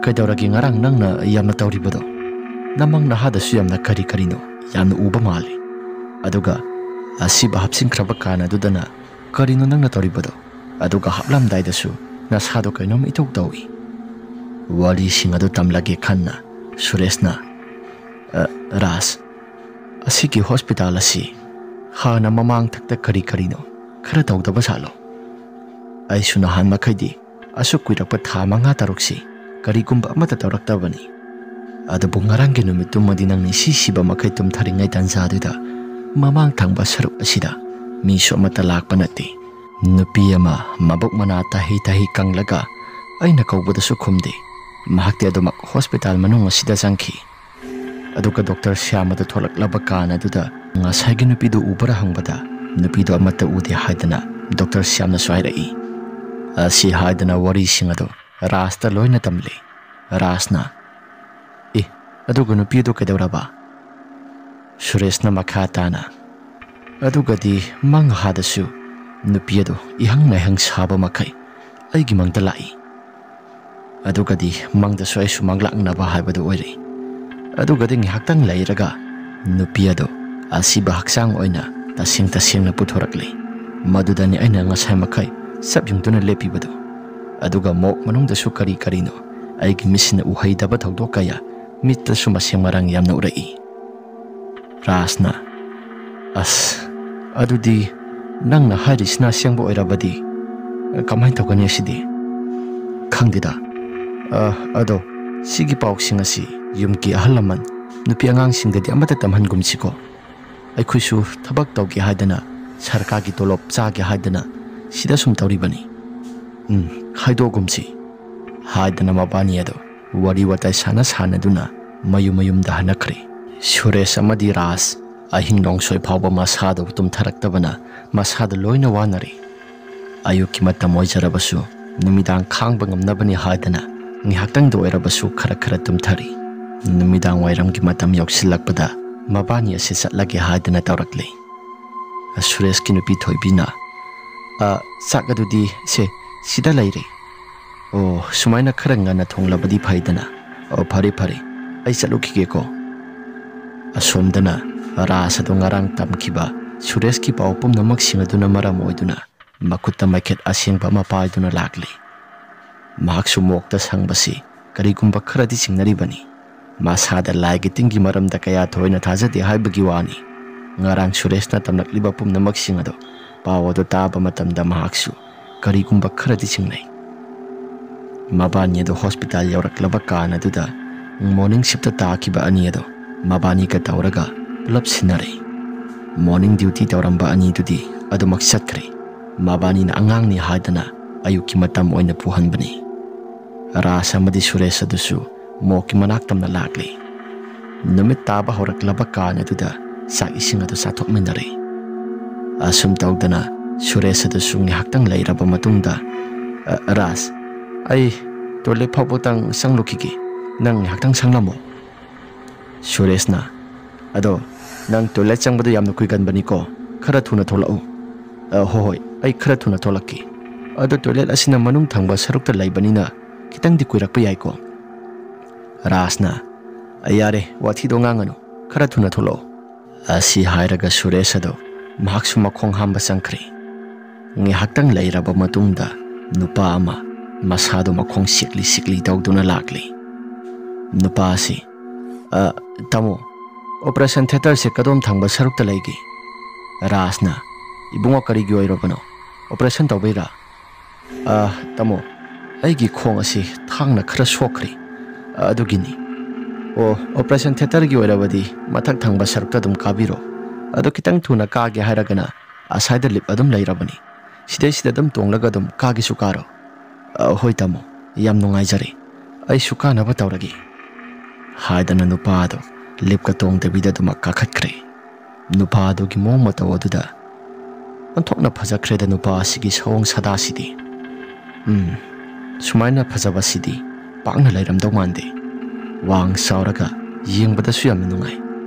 "ꯀꯩꯗꯧꯔꯒꯦ? ꯉꯔꯥꯡ ꯅꯪꯅ ꯌꯥꯝꯅ ꯇꯧꯔꯤꯕꯗꯣ, ꯅꯃꯪ ꯅꯍꯥꯗꯁꯨ ꯌꯥꯝꯅ ꯀꯔꯤ ꯀꯔꯤꯅꯣ ꯌꯥꯝꯅ ꯎꯕ ꯃꯥꯜꯂꯤ꯫ ꯑꯗꯨꯒ ꯑꯁꯤꯕ ꯍꯥꯞꯆꯤꯟꯈ꯭ꯔꯕ ꯀꯥꯟ ꯑꯗꯨꯗꯅ ꯀꯔꯤꯅꯣ ꯅꯪꯅ ꯇꯧꯔꯤꯕꯗꯣ? ꯑꯗꯨꯒ ꯍꯥꯞꯂꯝꯗꯥꯏꯗꯁꯨ ꯅꯁꯥꯗꯣ ꯀꯩꯅꯣꯝ ꯏꯇꯧ ꯇꯧꯏ꯫" ꯋꯥꯔꯤꯁꯤꯡ ꯑꯗꯨ ꯇꯝꯂꯒꯦ ꯈꯟꯅ ꯁꯨꯔꯦꯁꯅ, "ꯑ, ꯔꯥꯖ, ꯑꯁꯤꯒꯤ ꯍꯣꯁꯄꯤꯇꯥꯜ ꯑꯁꯤ ꯍꯥꯟꯅ ꯃꯃꯥꯡ ꯊꯛꯇ ꯀꯔꯤ ꯀꯔꯤꯅꯣ ꯈꯔ ꯇꯧꯗꯕ ꯖꯥꯠꯂꯣ? ꯑꯩꯁꯨ ꯅꯍꯥꯟ ꯃꯈꯩꯗꯤ ꯑꯁꯨꯛ ꯀꯨꯏꯔꯛꯄ ꯊꯥ ꯃꯉꯥ ꯇꯔꯨꯛꯁꯤ ꯀꯔꯤꯒꯨꯝꯕ ꯑꯃꯠꯇ ꯇꯧꯔꯛꯇꯕꯅꯤ꯫ ꯑꯗꯨꯕꯨ ꯉꯔꯥꯡꯒꯤ ꯅꯨꯃꯤꯠꯇꯨꯃꯗꯤ ꯅꯪ ꯅꯤꯡꯁꯤ ꯁꯤꯕ ꯃꯈꯩ ꯇꯨꯝꯊꯔꯤꯉꯩ ꯇꯥꯟꯖꯥꯗꯨꯗ ꯃꯃꯥꯡ ꯊꯪꯕ ꯁꯔꯨꯛ ꯑꯁꯤꯗ ꯃꯤꯁꯨ ꯑꯃꯠꯇ ꯂꯥꯛꯄ ꯅꯠꯇꯦ꯫ ꯅꯨꯄꯤ ꯑꯃ ꯃꯕꯨꯛ ꯃꯅꯥ ꯇꯥꯍꯤ ꯇꯥꯍꯤ ꯀꯪꯂꯒ ꯑꯩꯅ ꯀꯧꯕꯗꯁꯨ ꯈꯨꯝꯗꯦ꯫ ꯃꯍꯥꯛꯇꯤ ꯑꯗꯨꯃꯛ ꯍꯣꯁꯄꯤꯇꯥꯜ ꯃꯅꯨꯡ ꯑꯁꯤꯗ ꯆꯪꯈꯤ꯫ ꯑꯗꯨꯒ ꯗꯣꯛꯇꯔ ꯁ꯭ꯌꯥꯝ ꯑꯗꯨ ꯊꯣꯛꯂꯛꯂꯕ ꯀꯥꯟ ꯑꯗꯨꯗ ꯉꯁꯥꯏꯒꯤ ꯅꯨꯄꯤꯗꯨ ꯎꯕ꯭ꯔꯥ ꯍꯪꯕꯗ ꯅꯨꯄꯤꯗꯨ ꯑꯃꯠꯇ ꯎꯗꯦ ꯍꯥꯏꯗꯅ ꯗꯣꯛꯇꯔ ꯁ꯭ꯌꯥꯝꯅꯁꯨ ꯍꯥꯏꯔꯛꯏ꯫" ꯑꯁꯤ ꯍꯥꯏꯗꯅ ꯋꯥꯔꯤꯁꯤꯡ ꯑꯗꯨ ꯔꯥꯖꯇ ꯂꯣꯏꯅ ꯇꯝꯂꯦ꯫ ꯔꯥꯖꯅ, "ꯑꯦ, ꯑꯗꯨꯒ ꯅꯨꯄꯤ ꯑꯗꯨ ꯀꯩꯗꯧꯔꯕ?" ꯁꯨꯔꯦꯁꯅ ꯃꯈꯥ ꯇꯥꯅ, "ꯑꯗꯨꯒꯗꯤ ꯃꯪ ꯍꯥꯗꯁꯨ ꯅꯨꯄꯤ ꯑꯗꯨ ꯏꯍꯪ ꯅꯥꯏꯍꯪ ꯁꯥꯕ ꯃꯈꯩ ꯑꯩꯒꯤ ꯃꯪꯗ ꯂꯥꯛꯏ꯫ ꯑꯗꯨꯒꯗꯤ ꯃꯪꯗꯁꯨ ꯑꯩꯁꯨ ꯃꯪꯂꯥꯛꯅꯕ ꯍꯥꯏꯕꯗꯨ ꯑꯣꯏꯔꯛꯏ꯫ ꯑꯗꯨꯒꯗꯤ ꯉꯥꯏꯍꯥꯛꯇꯪ ꯂꯩꯔꯒ ꯅꯨꯄꯤ ꯑꯗꯨ ꯑꯁꯤꯕ ꯍꯛꯆꯥꯡ ꯑꯣꯏꯅ ꯇꯁꯦꯡ ꯇꯁꯦꯡꯅ ꯄꯨꯊꯣꯔꯛꯂꯦ꯫ ꯃꯗꯨꯗꯅꯤ ꯑꯩꯅ ꯉꯁꯥꯏ ꯃꯈꯩ ꯆꯞ ꯌꯨꯡꯗꯨꯅ ꯂꯦꯞꯄꯤꯕꯗꯨ꯫ ꯑꯗꯨꯒ ꯃꯣꯛ ꯃꯅꯨꯡꯗꯁꯨ ꯀꯔꯤ ꯀꯔꯤꯅꯣ ꯑꯩꯒꯤ ꯃꯤꯠꯁꯤꯅ ꯎꯍꯩꯗꯕ ꯊꯧꯗꯣꯛ ꯀꯌꯥ ꯃꯤꯠꯇꯁꯨ ꯃꯁꯦꯡ ꯃꯔꯥꯡ ꯌꯥꯝꯅ ꯎꯔꯛꯏ꯫" ꯔꯥꯖꯅ, "ꯑꯁ, ꯑꯗꯨꯗꯤ ꯅꯪꯅ ꯍꯥꯏꯔꯤꯁꯤꯅ ꯑꯁꯦꯡꯕ ꯑꯣꯏꯔꯕꯗꯤ ꯀꯃꯥꯏꯅ ꯇꯧꯒꯅꯤ ꯑꯁꯤꯗꯤ? ꯈꯪꯗꯦꯗ꯫ ꯑ, ꯑꯗꯣ ꯁꯤꯒꯤ ꯄꯥꯎꯁꯤꯡ ꯑꯁꯤ ꯌꯨꯝꯒꯤ ꯑꯍꯜ ꯂꯃꯟ, ꯅꯨꯄꯤ ꯑꯉꯥꯡꯁꯤꯡꯗꯗꯤ ꯑꯃꯠꯇ ꯇꯝꯍꯟꯒꯨꯝꯁꯤꯀꯣ꯫ ꯑꯩꯈꯣꯏꯁꯨ ꯊꯕꯛ ꯇꯧꯒꯦ ꯍꯥꯏꯗꯅ, ꯁꯔꯀꯥꯔꯒꯤ ꯇꯣꯂꯣꯞ ꯆꯥꯒꯦ ꯍꯥꯏꯗꯅ ꯁꯤꯗ ꯁꯨꯝ ꯇꯧꯔꯤꯕꯅꯤ꯫ ꯎꯝ, ꯍꯥꯏꯗꯣꯛꯑꯒꯨꯝꯁꯤ," ꯍꯥꯏꯗꯅ ꯃꯕꯥꯅꯤ ꯑꯗꯣ ꯋꯥꯔꯤ ꯋꯥꯇꯥꯏ ꯁꯥꯟꯅ ꯁꯥꯟꯅꯗꯨꯅ ꯃꯌꯨꯝ ꯃꯌꯨꯝꯗ ꯍꯟꯅꯈ꯭ꯔꯦ꯫ ꯁꯨꯔꯦꯁ ꯑꯃꯗꯤ ꯔꯥꯖ ꯑꯍꯤꯡ ꯅꯣꯡꯁꯣꯏ ꯐꯥꯎꯕ ꯃꯁꯥꯗꯨ ꯇꯨꯝꯊꯔꯛꯇꯕꯅ ꯃꯁꯥꯗ ꯂꯣꯏꯅ ꯋꯥꯅꯔꯦ꯫ ꯑꯌꯨꯛꯀꯤ ꯃꯇꯝ ꯑꯣꯏꯖꯔꯕꯁꯨ ꯅꯨꯃꯤꯗꯥꯡ ꯈꯥꯡꯕ ꯉꯝꯅꯕꯅꯤ ꯍꯥꯏꯗꯅ ꯉꯥꯏꯍꯥꯛꯇꯪꯗ ꯑꯣꯏꯔꯕꯁꯨ ꯈꯔ ꯈꯔ ꯇꯨꯝꯊꯔꯤ꯫ ꯅꯨꯃꯤꯗꯥꯡ ꯋꯥꯏꯔꯝꯒꯤ ꯃꯇꯝ ꯌꯧꯁꯤꯜꯂꯛꯄꯗ ꯃꯕꯥꯅꯤ ꯑꯁꯤ ꯆꯠꯂꯒꯦ ꯍꯥꯏꯗꯅ ꯇꯧꯔꯛꯂꯤ꯫ ꯁꯨꯔꯦꯁꯀꯤ ꯅꯨꯄꯤ ꯊꯣꯏꯕꯤꯅ, "ꯑ, ꯆꯥꯛ ꯑꯗꯨꯗꯤ ꯁꯦ, ꯁꯤꯗ ꯂꯩꯔꯦ꯫ ꯑꯣ, ꯁꯨꯃꯥꯏꯅ ꯈꯔ ꯉꯟꯅ ꯊꯣꯡꯂꯕꯗꯤ ꯐꯩꯗꯅ꯫ ꯑꯣ, ꯐꯔꯦ, ꯐꯔꯦ, ꯑꯩ ꯆꯠꯂꯨꯈꯤꯒꯦꯀꯣ꯫" ꯑꯁꯣꯝꯗꯅ ꯔꯥꯖ ꯑꯗꯨ ꯉꯔꯥꯡ ꯇꯝꯈꯤꯕ ꯁꯨꯔꯦꯁꯀꯤ ꯄꯥꯎ ꯄꯨꯝꯅꯃꯛꯁꯤꯡ ꯑꯗꯨꯅ ꯃꯔꯝ ꯑꯣꯏꯗꯨꯅ ꯃꯈꯨꯠꯇ ꯃꯩꯈꯦꯠ ꯑꯁꯦꯡꯕ ꯑꯃ ꯄꯥꯏꯗꯨꯅ ꯂꯥꯛꯂꯤ꯫ ꯃꯍꯥꯛꯁꯨ ꯃꯣꯛꯇ ꯁꯪꯕꯁꯤ ꯀꯔꯤꯒꯨꯝꯕ ꯈꯔꯗꯤ ꯆꯤꯡꯅꯔꯤꯕꯅꯤ꯫ ꯃꯁꯥꯗ ꯂꯥꯏꯒꯤ ꯇꯤꯟꯒꯤ ꯃꯔꯝꯗ ꯀꯌꯥ ꯊꯣꯏꯅ ꯊꯥꯖꯗꯦ ꯍꯥꯏꯕꯒꯤ ꯋꯥꯅꯤ꯫ ꯉꯔꯥꯡ ꯁꯨꯔꯦꯁꯅ ꯇꯝꯂꯛꯂꯤꯕ ꯄꯨꯝꯅꯃꯛꯁꯤꯡ ꯑꯗꯣ, ꯄꯥꯎ ꯑꯗꯨ ꯇꯥꯕ ꯃꯇꯝꯗ ꯃꯍꯥꯛꯁꯨ ꯀꯔꯤꯒꯨꯝꯕ ꯈꯔꯗꯤ ꯆꯤꯡꯅꯩ꯫ ꯃꯕꯥꯅꯤ ꯑꯗꯨ ꯍꯣꯁꯄꯤꯇꯥꯜ ꯌꯧꯔꯛꯂꯕ ꯀꯥꯟ ꯑꯗꯨꯗ ꯃꯣꯔꯅꯤꯡ ꯁꯤꯞꯇ ꯇꯥꯈꯤꯕ ꯑꯅꯤ ꯑꯗꯣ ꯃꯕꯥꯅꯤꯒ ꯇꯧꯔꯒ ꯄꯨꯂꯞ ꯁꯤꯟꯅꯔꯦ꯫ ꯃꯣꯔꯅꯤꯡ ꯗ꯭ꯌꯨꯇꯤ ꯇꯧꯔꯝꯕ ꯑꯅꯤꯗꯨꯗꯤ ꯑꯗꯨꯃꯛ ꯆꯠꯈ꯭ꯔꯦ꯫ ꯃꯕꯥꯅꯤꯅ ꯑꯉꯥꯡꯅꯤ ꯍꯥꯏꯗꯅ ꯑꯌꯨꯛꯀꯤ ꯃꯇꯝ ꯑꯣꯏꯅ ꯄꯨꯍꯟꯕꯅꯤ꯫ ꯔꯥꯖ ꯑꯃꯗꯤ ꯁꯨꯔꯦꯁ ꯑꯗꯨꯁꯨ ꯃꯣꯛꯀꯤ ꯃꯅꯥꯛ ꯇꯝꯅ ꯂꯥꯛꯂꯤ꯫ ꯅꯨꯃꯤꯠ ꯇꯥꯕ ꯍꯧꯔꯛꯂꯕ ꯀꯥꯟ ꯑꯗꯨꯗ ꯆꯥꯛ ꯏꯁꯤꯡ ꯑꯗꯨ ꯆꯥꯊꯣꯛꯃꯤꯟꯅꯔꯦ꯫ ꯑꯁꯨꯝ ꯇꯧꯗꯅ ꯁꯨꯔꯦꯁ ꯑꯗꯨꯁꯨ ꯉꯥꯏꯍꯥꯛꯇꯪ ꯂꯩꯔꯕ ꯃꯇꯨꯡꯗ, "ꯑ, ꯔꯥꯖ, ꯑꯩ ꯇꯣꯏꯂꯦꯠ ꯐꯥꯎꯕꯇꯪ ꯆꯪꯂꯨꯈꯤꯒꯦ꯫ ꯅꯪ ꯉꯥꯏꯍꯥꯛꯇꯪ ꯁꯪꯂꯝꯃꯣ꯫" ꯁꯨꯔꯦꯁꯅ, "ꯑꯗꯣ, ꯅꯪ ꯇꯣꯏꯂꯦꯠ ꯆꯪꯕꯗꯣ ꯌꯥꯝꯅ ꯀꯨꯏꯒꯟꯕꯅꯤꯀꯣ, ꯈꯔ ꯊꯨꯅ ꯊꯣꯛꯂꯛꯎ꯫" "ꯑ, ꯍꯣꯏ, ꯍꯣꯏ, ꯑꯩ ꯈꯔ ꯊꯨꯅ ꯊꯣꯛꯂꯛꯀꯦ꯫ ꯑꯗꯣ ꯇꯣꯏꯂꯦꯠ ꯑꯁꯤꯅ ꯃꯅꯨꯡ ꯊꯪꯕ ꯁꯔꯨꯛꯇ ꯂꯩꯕꯅꯤꯅ ꯈꯤꯇꯪꯗꯤ ꯀꯨꯏꯔꯛꯄ ꯌꯥꯏꯀꯣ꯫" ꯔꯥꯖꯅ, "ꯌꯥꯔꯦ, ꯋꯥꯊꯤꯗꯣ ꯉꯥꯡꯉꯅꯨ, ꯈꯔ ꯊꯨꯅ ꯊꯣꯛꯂꯛꯑꯣ꯫" ꯑꯁꯤ ꯍꯥꯏꯔꯒ ꯁꯨꯔꯦꯁ ꯑꯗꯣ ꯃꯍꯥꯛꯁꯨ ꯃꯈꯣꯡ ꯍꯥꯝꯕ ꯆꯪꯈ꯭ꯔꯦ꯫ ꯉꯥꯏꯍꯥꯛꯇꯪ ꯂꯩꯔꯕ ꯃꯇꯨꯡꯗ ꯅꯨꯄꯥ ꯑꯃ ꯃꯁꯥꯗꯣ ꯃꯈꯣꯡ ꯁꯤꯛꯂꯤ ꯁꯤꯛꯂꯤ ꯇꯧꯗꯨꯅ ꯂꯥꯛꯂꯤ꯫ ꯅꯨꯄꯥ ꯑꯁꯤ, "ꯑ, ꯇꯥꯃꯣ, ꯑꯣꯄꯔꯦꯁꯟ ꯊꯤꯌꯦꯇꯔꯁꯦ ꯀꯗꯣꯝ ꯊꯪꯕ ꯁꯔꯨꯛꯇ ꯂꯩꯒꯦ?" ꯔꯥꯖꯅ, "ꯏꯕꯨꯡꯉꯣ, ꯀꯔꯤꯒꯤ ꯑꯣꯏꯔꯕꯅꯣ? ꯑꯣꯄꯔꯦꯁꯟ ꯇꯧꯕꯩꯔꯥ?" "ꯑ, ꯇꯥꯃꯣ, ꯑꯩꯒꯤ ꯈꯣꯡ ꯑꯁꯤ ꯊꯥꯡꯅ ꯈꯔ ꯁꯣꯛꯈ꯭ꯔꯦ, ꯑꯗꯨꯒꯤꯅꯤ꯫" "ꯑꯣ, ꯑꯣꯄꯔꯦꯁꯟ ꯊꯤꯌꯦꯇꯔꯒꯤ ꯑꯣꯏꯔꯕꯗꯤ ꯃꯊꯛ ꯊꯪꯕ ꯁꯔꯨꯛꯇ ꯑꯗꯨꯝ ꯀꯥꯕꯤꯔꯣ꯫ ꯑꯗꯣ ꯈꯤꯇꯪ ꯊꯨꯅ ꯀꯥꯒꯦ ꯍꯥꯏꯔꯒꯅ ꯑꯁꯥꯏꯗ ꯂꯤꯞ ꯑꯗꯨꯝ ꯂꯩꯔꯕꯅꯤ꯫ ꯁꯤꯗꯩꯁꯤꯗ ꯑꯗꯨꯝ ꯇꯣꯡꯂꯒ ꯑꯗꯨꯝ ꯀꯥꯒꯦꯁꯨ ꯀꯥꯔꯣ꯫" "ꯑ, ꯍꯣꯏ ꯇꯥꯃꯣ, ꯌꯥꯝ ꯅꯨꯡꯉꯥꯏꯖꯔꯦ꯫ ꯑꯩꯁꯨ ꯀꯥꯅꯕ ꯇꯧꯔꯒꯦ꯫" ꯍꯥꯏꯗꯅ ꯅꯨꯄꯥ ꯑꯗꯨ ꯂꯤꯞꯀ ꯇꯣꯡꯗꯕꯤꯗ ꯑꯗꯨꯃꯛ ꯀꯥꯈꯠꯈ꯭ꯔꯦ꯫ ꯅꯨꯄꯥ ꯑꯗꯨꯒꯤ ꯃꯑꯣꯡ ꯃꯇꯧ ꯑꯗꯨꯗ "ꯑꯣꯟꯊꯣꯛꯅ ꯐꯖꯈ꯭ꯔꯦꯗ ꯅꯨꯄꯥ ꯑꯁꯤꯒꯤ ꯁꯑꯣꯡ ꯁꯥꯗꯥꯁꯤꯗꯤ꯫ ꯎꯝ, ꯁꯨꯃꯥꯏꯅ ꯐꯖꯕꯁꯤꯗꯤ ꯄꯥꯛꯅ ꯂꯩꯔꯝꯗꯧ ꯃꯥꯟꯗꯦ꯫ ꯋꯥꯡ ꯆꯥꯎꯔꯒ ꯌꯦꯡꯕꯗꯁꯨ ꯌꯥꯝꯅ ꯅꯨꯡꯉꯥꯏ"꯫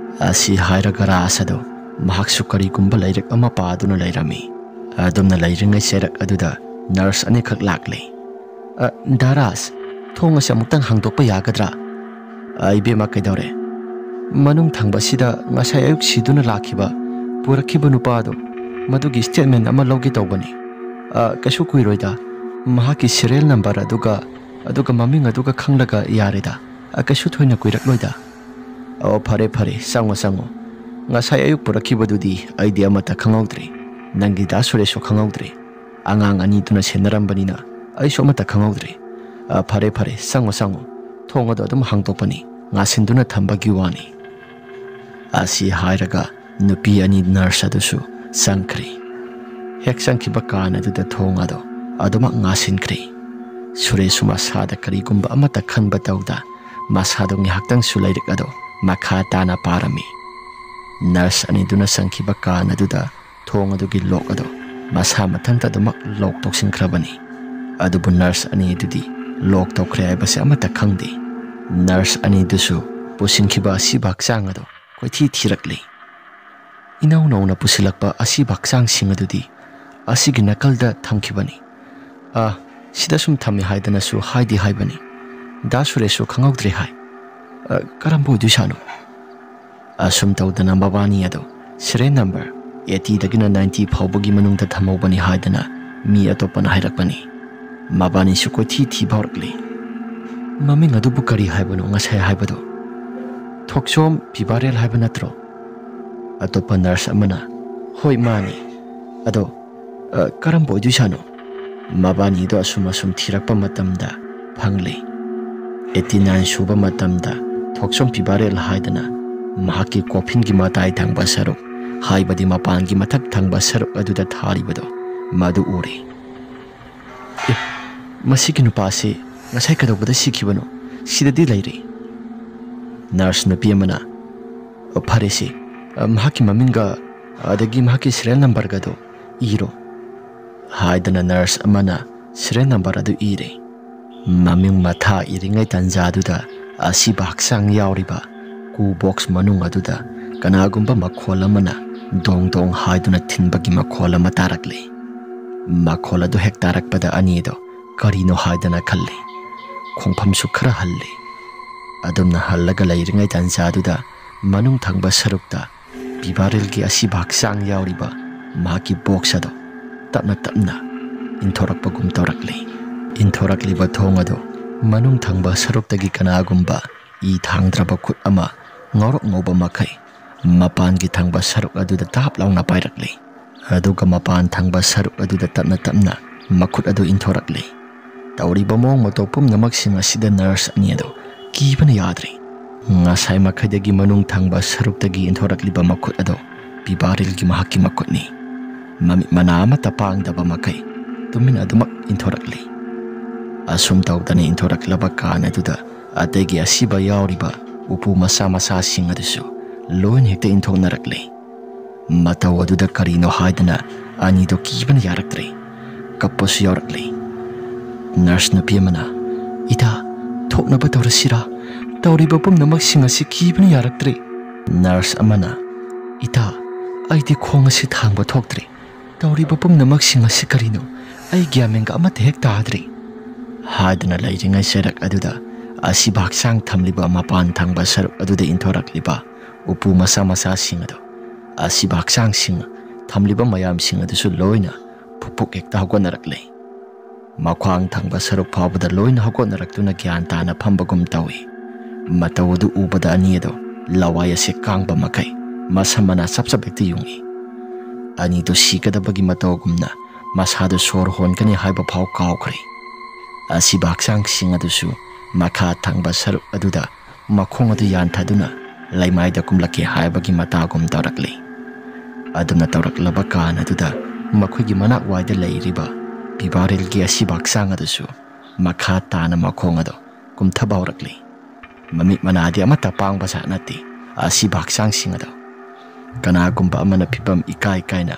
ꯑꯁꯤ ꯍꯥꯏꯔꯒ ꯔꯥꯖ ꯑꯗꯣ ꯃꯍꯥꯛꯁꯨ ꯀꯔꯤꯒꯨꯝꯕ ꯂꯥꯏꯔꯤꯛ ꯑꯃ ꯄꯥꯗꯨꯅ ꯂꯩꯔꯝꯃꯤ꯫ ꯑꯗꯨꯝꯅ ꯂꯩꯔꯤꯉꯩ ꯆꯩꯔꯛ ꯑꯗꯨꯗ ꯅꯔꯁ ꯑꯅꯤꯈꯛ ꯂꯥꯛꯂꯦ꯫ "ꯑ, ꯗꯥ ꯔꯥꯖ, ꯊꯣꯡ ꯑꯁꯤ ꯑꯃꯨꯛꯇꯪ ꯍꯥꯡꯗꯣꯛꯄ ꯌꯥꯒꯗ꯭ꯔꯥ?" "ꯑ, ꯏꯕꯦꯝꯃ, ꯀꯩꯗꯧꯔꯦ?" "ꯃꯅꯨꯡ ꯊꯪꯕꯁꯤꯗ ꯉꯁꯥꯏ ꯑꯌꯨꯛ ꯁꯤꯗꯨꯅ ꯂꯥꯛꯈꯤꯕ, ꯄꯨꯔꯛꯈꯤꯕ ꯅꯨꯄꯥꯗꯣ, ꯃꯗꯨꯒꯤ ꯁ꯭ꯇꯦꯠꯃꯦꯟ ꯑꯃ ꯂꯧꯒꯦ ꯇꯧꯕꯅꯤ꯫ ꯑ, ꯀꯩꯁꯨ ꯀꯨꯏꯔꯣꯏꯗ꯫ ꯃꯍꯥꯛꯀꯤ ꯁꯤꯔꯤꯌꯦꯜ ꯅꯝꯕꯔ ꯑꯗꯨꯒ, ꯑꯗꯨꯒ ꯃꯃꯤꯡ ꯑꯗꯨꯒ ꯈꯪꯂꯒ ꯌꯥꯔꯦꯗ꯫ ꯑ, ꯀꯩꯁꯨ ꯊꯣꯏꯅ ꯀꯨꯏꯔꯛꯂꯣꯏꯗ"꯫ "ꯑꯣ, ꯐꯔꯦ, ꯐꯔꯦ, ꯆꯪꯉꯣ, ꯆꯪꯉꯣ꯫ ꯉꯁꯥꯏ ꯑꯌꯨꯛ ꯄꯨꯔꯛꯈꯤꯕꯗꯨꯗꯤ ꯑꯩꯗꯤ ꯑꯃꯠꯇ ꯈꯪꯍꯧꯗ꯭ꯔꯦ꯫ ꯅꯪꯒꯤ ꯗꯥ ꯁꯨꯔꯦꯁꯁꯨ ꯈꯪꯍꯧꯗ꯭ꯔꯦ꯫ ꯑꯉꯥꯡ ꯑꯅꯤꯗꯨꯅ ꯁꯦꯟꯅꯔꯝꯕꯅꯤꯅ ꯑꯩꯁꯨ ꯑꯃꯠꯇ ꯈꯪꯍꯧꯗ꯭ꯔꯦ꯫ ꯑ, ꯐꯔꯦ, ꯐꯔꯦ, ꯆꯪꯉꯣ, ꯆꯪꯉꯣ꯫ ꯊꯣꯡ ꯑꯗꯨ ꯑꯗꯨꯝ ꯍꯥꯡꯗꯣꯛꯄꯅꯤ, ꯉꯥꯁꯤꯟꯗꯨꯅ ꯊꯝꯕꯒꯤ ꯋꯥꯅꯤ"꯫ ꯑꯁꯤ ꯍꯥꯏꯔꯒ ꯅꯨꯄꯤ ꯑꯅꯤ ꯅꯔꯁ ꯑꯗꯨꯁꯨ ꯆꯪꯈ꯭ꯔꯦ꯫ ꯍꯦꯛ ꯆꯪꯈꯤꯕ ꯀꯥꯟ ꯑꯗꯨꯗ ꯊꯣꯡ ꯑꯗꯨ ꯑꯗꯨꯃꯛ ꯉꯥꯁꯤꯟꯈ꯭ꯔꯦ꯫ ꯁꯨꯔꯦꯁꯁꯨ ꯃꯁꯥꯗ ꯀꯔꯤꯒꯨꯝꯕ ꯑꯃꯠꯇ ꯈꯟꯕ ꯇꯧꯗ ꯃꯁꯥꯗꯨ ꯉꯥꯏꯍꯥꯛꯇꯪꯁꯨ ꯂꯥꯏꯔꯤꯛ ꯑꯗꯨ ꯃꯈꯥ ꯇꯥꯅ ꯄꯥꯔꯝꯃꯤ꯫ ꯅꯔꯁ ꯑꯅꯤꯗꯨꯅ ꯆꯪꯈꯤꯕ ꯀꯥꯟ ꯑꯗꯨꯗ ꯊꯣꯡ ꯑꯗꯨꯒꯤ ꯂꯣꯛ ꯑꯗꯨ ꯃꯁꯥ ꯃꯊꯟꯇ ꯑꯗꯨꯃꯛ ꯂꯣꯛ ꯇꯧꯁꯤꯟꯈ꯭ꯔꯕꯅꯤ꯫ ꯑꯗꯨꯕꯨ ꯅꯔꯁ ꯑꯅꯤ ꯑꯗꯨꯗꯤ ꯂꯣꯛ ꯇꯧꯈ꯭ꯔꯦ ꯍꯥꯏꯕꯁꯤ ꯑꯃꯠꯇ ꯈꯪꯗꯦ꯫ ꯅꯔꯁ ꯑꯅꯤꯗꯨꯁꯨ ꯄꯨꯁꯤꯟꯈꯤꯕ ꯑꯁꯤꯕ ꯍꯛꯆꯥꯡ ꯑꯗꯨ ꯀꯣꯏꯊꯤ ꯊꯤꯔꯛꯂꯤ꯫ ꯏꯅꯧ ꯅꯧꯅ ꯄꯨꯁꯤꯜꯂꯛꯄ ꯑꯁꯤꯕ ꯍꯛꯆꯥꯡꯁꯤꯡ ꯑꯗꯨꯗꯤ ꯑꯁꯤꯒꯤ ꯅꯥꯀꯜꯗ ꯊꯝꯈꯤꯕꯅꯤ꯫ "ꯑ, ꯁꯤꯗ ꯁꯨꯝ ꯊꯝꯃꯦ" ꯍꯥꯏꯗꯅꯁꯨ ꯍꯥꯏꯗꯤ ꯍꯥꯏꯕꯅꯤ꯫ ꯗꯥ ꯁꯨꯔꯦꯁꯁꯨ ꯈꯪꯍꯧꯗ꯭ꯔꯦ ꯍꯥꯏ꯫ "ꯑ, ꯀꯔꯝꯕ ꯑꯣꯏꯗꯣꯏꯁꯥꯅꯣ?" ꯑꯁꯨꯝ ꯇꯧꯗꯅ ꯃꯕꯥꯅꯤ ꯑꯗꯨ ꯁꯤꯔꯤꯌꯦꯜ ꯅꯝꯕꯔ ꯑꯩꯠꯇꯤꯗꯒꯤꯅ ꯅꯥꯏꯟꯇꯤ ꯐꯥꯎꯕꯒꯤ ꯃꯅꯨꯡꯗ ꯊꯝꯍꯧꯕꯅꯤ ꯍꯥꯏꯗꯅ ꯃꯤ ꯑꯇꯣꯞꯄꯅ ꯍꯥꯏꯔꯛꯄꯅꯤ꯫ ꯃꯕꯥꯅꯤꯁꯨ ꯀꯣꯏꯊꯤ ꯊꯤꯕ ꯍꯧꯔꯛꯂꯤ꯫ "ꯃꯃꯤꯡ ꯑꯗꯨꯕꯨ ꯀꯔꯤ ꯍꯥꯏꯕꯅꯣ ꯉꯁꯥꯏ ꯍꯥꯏꯕꯗꯣ? ꯊꯣꯛꯆꯣꯝ ꯄꯤꯕꯥꯔꯦꯜ ꯍꯥꯏꯕ ꯅꯠꯇ꯭ꯔꯣ?" ꯑꯇꯣꯞꯄ ꯅꯔꯁ ꯑꯃꯅ, "ꯍꯣꯏ, ꯃꯥꯅꯤ꯫ ꯑꯗꯣ, ꯑ, ꯀꯔꯝꯕ ꯑꯣꯏꯗꯣꯏꯁꯥꯅꯣ?" ꯃꯕꯥꯅꯤꯗꯣ ꯑꯁꯨꯝ ꯑꯁꯨꯝ ꯊꯤꯔꯛꯄ ꯃꯇꯝꯗ ꯐꯪꯂꯦ꯫ ꯑꯩꯠꯇꯤ ꯅꯥꯏꯟ ꯁꯨꯕ ꯃꯇꯝꯗ ꯊꯣꯛꯆꯣꯝ ꯄꯤꯕꯥꯔꯦꯜ ꯍꯥꯏꯗꯅ ꯃꯍꯥꯛꯀꯤ ꯀꯣꯐꯤꯟꯒꯤ ꯃꯇꯥꯏ ꯊꯪꯕ ꯁꯔꯨꯛ, ꯍꯥꯏꯕꯗꯤ ꯃꯄꯥꯟꯒꯤ ꯃꯊꯛ ꯊꯪꯕ ꯁꯔꯨꯛ ꯑꯗꯨꯗ ꯊꯥꯔꯤꯕꯗꯣ ꯃꯗꯨ ꯎꯔꯦ꯫ "ꯑꯦ, ꯃꯁꯤꯒꯤ ꯅꯨꯄꯥꯁꯤ ꯉꯁꯥꯏ ꯀꯩꯗꯧꯕꯗ ꯁꯤꯈꯤꯕꯅꯣ? ꯁꯤꯗꯗꯤ ꯂꯩꯔꯦ"꯫ ꯅꯔꯁ ꯅꯨꯄꯤ ꯑꯃꯅ, "ꯐꯔꯦꯁꯦ, ꯃꯍꯥꯛꯀꯤ ꯃꯃꯤꯡꯒ ꯑꯗꯒꯤ ꯃꯍꯥꯛꯀꯤ ꯁꯤꯔꯤꯌꯦꯜ ꯅꯝꯕꯔꯒꯗꯣ "ꯏꯔꯣ" ꯍꯥꯏꯗꯅ ꯅꯔꯁ ꯑꯃꯅ ꯁꯤꯔꯤꯌꯦꯜ ꯅꯝꯕꯔ ꯑꯗꯨ ꯏꯔꯦ꯫ ꯃꯃꯤꯡ ꯃꯊꯥ ꯏꯔꯤꯉꯩ ꯇꯥꯟꯖꯥꯗꯨꯗ ꯑꯁꯤꯕ ꯍꯛꯆꯥꯡ ꯌꯥꯎꯔꯤꯕ ꯀꯨ ꯕꯣꯛꯁ ꯃꯅꯨꯡ ꯑꯗꯨꯗ ꯀꯅꯥꯒꯨꯝꯕ ꯃꯈꯣꯜ ꯑꯃꯅ ꯗꯣꯡ ꯗꯣꯡ ꯍꯥꯏꯗꯨꯅ ꯊꯤꯟꯕꯒꯤ ꯃꯈꯣꯜ ꯑꯃ ꯇꯥꯔꯛꯂꯦ꯫ ꯃꯈꯣꯜ ꯑꯗꯨ ꯍꯦꯛ ꯇꯥꯔꯛꯄꯗ ꯑꯅꯤꯗꯣ ꯀꯔꯤꯅꯣ ꯍꯥꯏꯗꯅ ꯈꯜꯂꯤ꯫ ꯈꯣꯡꯐꯝꯁꯨ ꯈꯔ ꯍꯜꯂꯤ꯫ ꯑꯗꯨꯝꯅ ꯍꯜꯂꯒ ꯂꯩꯔꯤꯉꯩ ꯇꯥꯟꯖꯥꯗꯨꯗ ꯃꯅꯨꯡ ꯊꯪꯕ ꯁꯔꯨꯛꯇ ꯄꯤꯕꯥꯔꯤꯜꯒꯤ ꯑꯁꯤꯕ ꯍꯛꯆꯥꯡ ꯌꯥꯎꯔꯤꯕ ꯃꯍꯥꯛꯀꯤ ꯕꯣꯛꯁ ꯑꯗꯨ ꯇꯞꯅ ꯇꯞꯅ ꯏꯟꯊꯣꯔꯛꯄꯒꯨꯝ ꯇꯧꯔꯛꯂꯤ꯫ ꯏꯟꯊꯣꯔꯛꯂꯤꯕ ꯊꯣꯡ ꯑꯗꯨ ꯃꯅꯨꯡ ꯊꯪꯕ ꯁꯔꯨꯛꯇꯒꯤ ꯀꯅꯥꯒꯨꯝꯕ ꯏ ꯊꯥꯡꯗ꯭ꯔꯕ ꯈꯨꯠ ꯑꯃ ꯉꯧꯔꯣꯛ ꯉꯧꯕ ꯃꯈꯩ ꯃꯄꯥꯟꯒꯤ ꯊꯪꯕ ꯁꯔꯨꯛ ꯑꯗꯨꯗ ꯇꯥꯞ ꯂꯥꯎꯅ ꯄꯥꯏꯔꯛꯂꯤ꯫ ꯑꯗꯨꯒ ꯃꯄꯥꯟ ꯊꯪꯕ ꯁꯔꯨꯛ ꯑꯗꯨꯗ ꯇꯞꯅ ꯇꯞꯅ ꯃꯈꯨꯠ ꯑꯗꯨ ꯏꯟꯊꯣꯔꯛꯂꯤ꯫ ꯇꯧꯔꯤꯕ ꯃꯑꯣꯡ ꯃꯇꯧ ꯄꯨꯝꯅꯃꯛꯁꯤꯡ ꯑꯁꯤꯗ ꯅꯔꯁ ꯑꯅꯤ ꯑꯗꯨ ꯀꯤꯕꯅ ꯌꯥꯗ꯭ꯔꯦ꯫ ꯉꯁꯥꯏ ꯃꯈꯩꯗꯒꯤ ꯃꯅꯨꯡ ꯊꯪꯕ ꯁꯔꯨꯛꯇꯒꯤ ꯏꯟꯊꯣꯔꯛꯂꯤꯕ ꯃꯈꯨꯠ ꯑꯗꯨ ꯄꯤꯕꯥꯔꯤꯜꯒꯤ ꯃꯍꯥꯛꯀꯤ ꯃꯈꯨꯠꯅꯤ꯫ ꯃꯃꯤꯠ ꯃꯅꯥ ꯑꯃꯠꯇ ꯄꯥꯡꯗꯕ ꯃꯈꯩ ꯇꯨꯃꯤꯟ ꯑꯗꯨꯃꯛ ꯏꯟꯊꯣꯔꯛꯂꯤ꯫ ꯑꯁꯨꯝ ꯇꯧꯗꯅ ꯏꯟꯊꯣꯔꯛꯂꯕ ꯀꯥꯟ ꯑꯗꯨꯗ ꯑꯇꯩꯒꯤ ꯑꯁꯤꯕ ꯌꯥꯎꯔꯤꯕ ꯎꯄꯨ ꯃꯆꯥ ꯃꯆꯥꯁꯤꯡ ꯑꯗꯨꯁꯨ ꯂꯣꯏꯅ ꯍꯦꯛꯇ ꯏꯟꯊꯣꯛꯅꯔꯛꯂꯦ꯫ ꯃꯇꯧ ꯑꯗꯨꯗ ꯀꯔꯤꯅꯣ ꯍꯥꯏꯗꯅ ꯑꯅꯤꯗꯣ ꯀꯤꯕꯅ ꯌꯥꯔꯛꯇ꯭ꯔꯦ꯫ ꯀꯞꯄꯁꯨ ꯌꯥꯎꯔꯛꯂꯦ꯫ ꯅꯔꯁ ꯅꯨꯄꯤ ꯑꯃꯅ, "ꯏꯇꯥ, ꯊꯣꯛꯅꯕ ꯇꯧꯔꯁꯤꯔꯥ? ꯇꯧꯔꯤꯕ ꯄꯨꯝꯅꯃꯛꯁꯤꯡ ꯑꯁꯤ ꯀꯤꯕꯅ ꯌꯥꯔꯛꯇ꯭ꯔꯦ꯫" ꯅꯔꯁ ꯑꯃꯅ, "ꯏꯇꯥ, ꯑꯩꯗꯤ ꯈꯣꯡ ꯑꯁꯤ ꯊꯥꯡꯕ ꯊꯣꯛꯇ꯭ꯔꯦ꯫ ꯇꯧꯔꯤꯕ ꯄꯨꯝꯅꯃꯛꯁꯤꯡ ꯑꯁꯤ ꯀꯔꯤꯅꯣ? ꯑꯩ ꯒ꯭ꯌꯥꯟ ꯃꯦꯟꯒ ꯑꯃꯠꯇ ꯍꯦꯛ ꯇꯥꯗ꯭ꯔꯦ" ꯍꯥꯏꯗꯨꯅ ꯂꯩꯔꯤꯉꯩ ꯆꯩꯔꯛ ꯑꯗꯨꯗ ꯑꯁꯤꯕ ꯍꯛꯆꯥꯡ ꯊꯝꯂꯤꯕ ꯃꯄꯥꯟ ꯊꯪꯕ ꯁꯔꯨꯛ ꯑꯗꯨꯗ ꯏꯟꯊꯣꯔꯛꯂꯤꯕ ꯎꯄꯨ ꯃꯆꯥ ꯃꯆꯥꯁꯤꯡ ꯑꯗꯨ, ꯑꯁꯤꯕ ꯍꯛꯆꯥꯡꯁꯤꯡ ꯊꯝꯂꯤꯕ ꯃꯌꯥꯝꯁꯤꯡ ꯑꯗꯨꯁꯨ ꯂꯣꯏꯅ ꯐꯨꯛ ꯐꯨꯛ ꯍꯦꯛꯇ ꯍꯧꯒꯠꯅꯔꯛꯂꯦ꯫ ꯃꯈ꯭ꯋꯥꯡ ꯊꯪꯕ ꯁꯔꯨꯛ ꯐꯥꯎꯕꯗ ꯂꯣꯏꯅ ꯍꯧꯒꯠꯅꯔꯛꯇꯨꯅ ꯒ꯭ꯌꯥꯟ ꯇꯥꯅ ꯐꯝꯕꯒꯨꯝ ꯇꯧꯏ꯫ ꯃꯇꯧ ꯑꯗꯨ ꯎꯕꯗ ꯑꯅꯤ ꯑꯗꯨ ꯂꯋꯥꯏ ꯑꯁꯤ ꯀꯥꯡꯕ ꯃꯈꯩ ꯃꯁꯝ ꯃꯅꯥ ꯆꯞ ꯆꯞ ꯍꯦꯛꯇ ꯌꯨꯡꯏ꯫ ꯑꯅꯤꯗꯨ ꯁꯤꯒꯗꯕꯒꯤ ꯃꯇꯧꯒꯨꯝꯅ ꯃꯁꯥꯗꯨ ꯁꯣꯔ ꯍꯣꯟꯒꯅꯤ ꯍꯥꯏꯕ ꯐꯥꯎ ꯀꯥꯎꯈ꯭ꯔꯦ꯫ ꯑꯁꯤꯕ ꯍꯛꯆꯥꯡꯁꯤꯡ ꯑꯗꯨꯁꯨ ꯃꯈꯥ ꯊꯪꯕ ꯁꯔꯨꯛ ꯑꯗꯨꯗ ꯃꯈꯣꯡ ꯑꯗꯨ ꯌꯥꯟꯊꯗꯨꯅ ꯂꯩꯃꯥꯏꯗ ꯀꯨꯝꯂꯛꯀꯦ ꯍꯥꯏꯕꯒꯤ ꯃꯇꯥꯒꯨꯝ ꯇꯧꯔꯛꯂꯤ꯫ ꯑꯗꯨꯝꯅ ꯇꯧꯔꯛꯂꯕ ꯀꯥꯟ ꯑꯗꯨꯗ ꯃꯈꯣꯏꯒꯤ ꯃꯅꯥꯛ ꯋꯥꯏꯗ ꯂꯩꯔꯤꯕ ꯄꯤꯕꯥꯔꯤꯜꯒꯤ ꯑꯁꯤꯕ ꯍꯛꯆꯥꯡ ꯑꯗꯨꯁꯨ ꯃꯈꯥ ꯇꯥꯅ ꯃꯈꯣꯡ ꯑꯗꯨ ꯀꯨꯝꯊꯕ ꯍꯧꯔꯛꯂꯤ꯫ ꯃꯃꯤꯠ ꯃꯅꯥꯗꯤ ꯑꯃꯠꯇ ꯄꯥꯡꯕ ꯖꯥꯠ ꯅꯠꯇꯦ ꯑꯁꯤꯕ ꯍꯛꯆꯥꯡꯁꯤꯡ ꯑꯗꯨ꯫ ꯀꯅꯥꯒꯨꯝꯕ ꯑꯃꯅ ꯐꯤꯕꯝ ꯏꯀꯥꯏ ꯀꯥꯏꯅ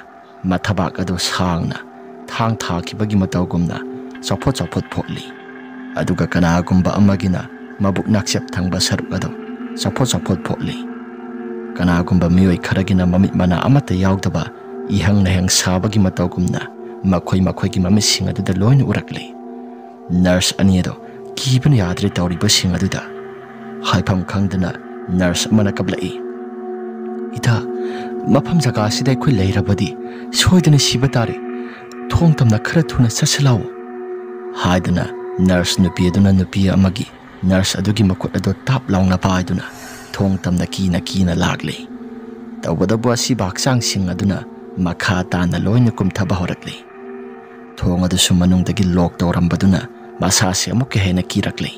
ꯃꯊꯕꯥꯛ ꯑꯗꯨ ꯁꯥꯡꯅ ꯊꯥꯡ ꯊꯥꯈꯤꯕꯒꯤ ꯃꯇꯧꯒꯨꯝꯅ ꯆꯥꯎꯐꯣꯠ ꯆꯥꯎꯐꯣꯠ ꯐꯣꯠꯂꯤ꯫ ꯑꯗꯨꯒ ꯀꯅꯥꯒꯨꯝꯕ ꯑꯃꯒꯤꯅ ꯃꯕꯨꯛ ꯅꯥꯛꯆꯦꯞ ꯊꯪꯕ ꯁꯔꯨꯛ ꯑꯗꯨ ꯆꯥꯎꯐꯣꯠ ꯆꯥꯎꯐꯣꯠ ꯐꯣꯠꯂꯤ꯫ ꯀꯅꯥꯒꯨꯝꯕ ꯃꯤꯑꯣꯏ ꯈꯔꯒꯤꯅ ꯃꯃꯤꯠ ꯃꯅꯥ ꯑꯃꯠꯇ ꯌꯥꯎꯗꯕ ꯏꯍꯪ ꯅꯍꯪ ꯁꯥꯕꯒꯤ ꯃꯇꯧꯒꯨꯝꯅ ꯃꯈꯣꯏ ꯃꯈꯣꯏꯒꯤ ꯃꯃꯤꯠꯁꯤꯡ ꯑꯗꯨꯗ ꯂꯣꯏꯅ ꯎꯔꯛꯂꯤ꯫ ꯅꯔꯁ ꯑꯅꯤ ꯑꯗꯨ ꯀꯤꯕꯅ ꯌꯥꯗ꯭ꯔꯦ ꯇꯧꯔꯤꯕꯁꯤꯡ ꯑꯗꯨꯗ꯫ ꯍꯥꯏꯐꯝ ꯈꯪꯗꯅ ꯅꯔꯁ ꯑꯃꯅ ꯀꯞꯂꯛꯏ, "ꯏꯇꯥ, ꯃꯐꯝ ꯖꯒꯥ ꯑꯁꯤꯗ ꯑꯩꯈꯣꯏ ꯂꯩꯔꯕꯗꯤ ꯁꯣꯏꯗꯅ ꯁꯤꯕ ꯇꯥꯔꯦ꯫ ꯊꯣꯡ ꯇꯝꯅ ꯈꯔ ꯊꯨꯅ ꯆꯠꯁꯤ ꯂꯥꯛꯑꯣ," ꯍꯥꯏꯗꯨꯅ ꯅꯔꯁ ꯅꯨꯄꯤ ꯑꯗꯨꯅ ꯅꯨꯄꯤ ꯑꯃꯒꯤ ꯅꯔꯁ ꯑꯗꯨꯒꯤ ꯃꯈꯨꯠ ꯑꯗꯨ ꯇꯥꯞ ꯂꯥꯎꯅ ꯄꯥꯏꯗꯨꯅ ꯊꯣꯡ ꯇꯝꯅ ꯀꯤꯅ ꯀꯤꯅ ꯂꯥꯛꯂꯤ꯫ ꯇꯧꯕꯇꯕꯨ ꯑꯁꯤꯕ ꯍꯛꯆꯥꯡꯁꯤꯡ ꯑꯗꯨꯅ ꯃꯈꯥ ꯇꯥꯅ ꯂꯣꯏꯅ ꯀꯨꯝꯊꯕ ꯍꯧꯔꯛꯂꯤ꯫ ꯊꯣꯡ ꯑꯗꯨꯁꯨ ꯃꯅꯨꯡꯗꯒꯤ ꯂꯣꯛ ꯇꯧꯔꯝꯕꯗꯨꯅ ꯃꯁꯥꯁꯦ ꯑꯃꯨꯛꯀ ꯍꯦꯟꯅ ꯀꯤꯔꯛꯂꯤ꯫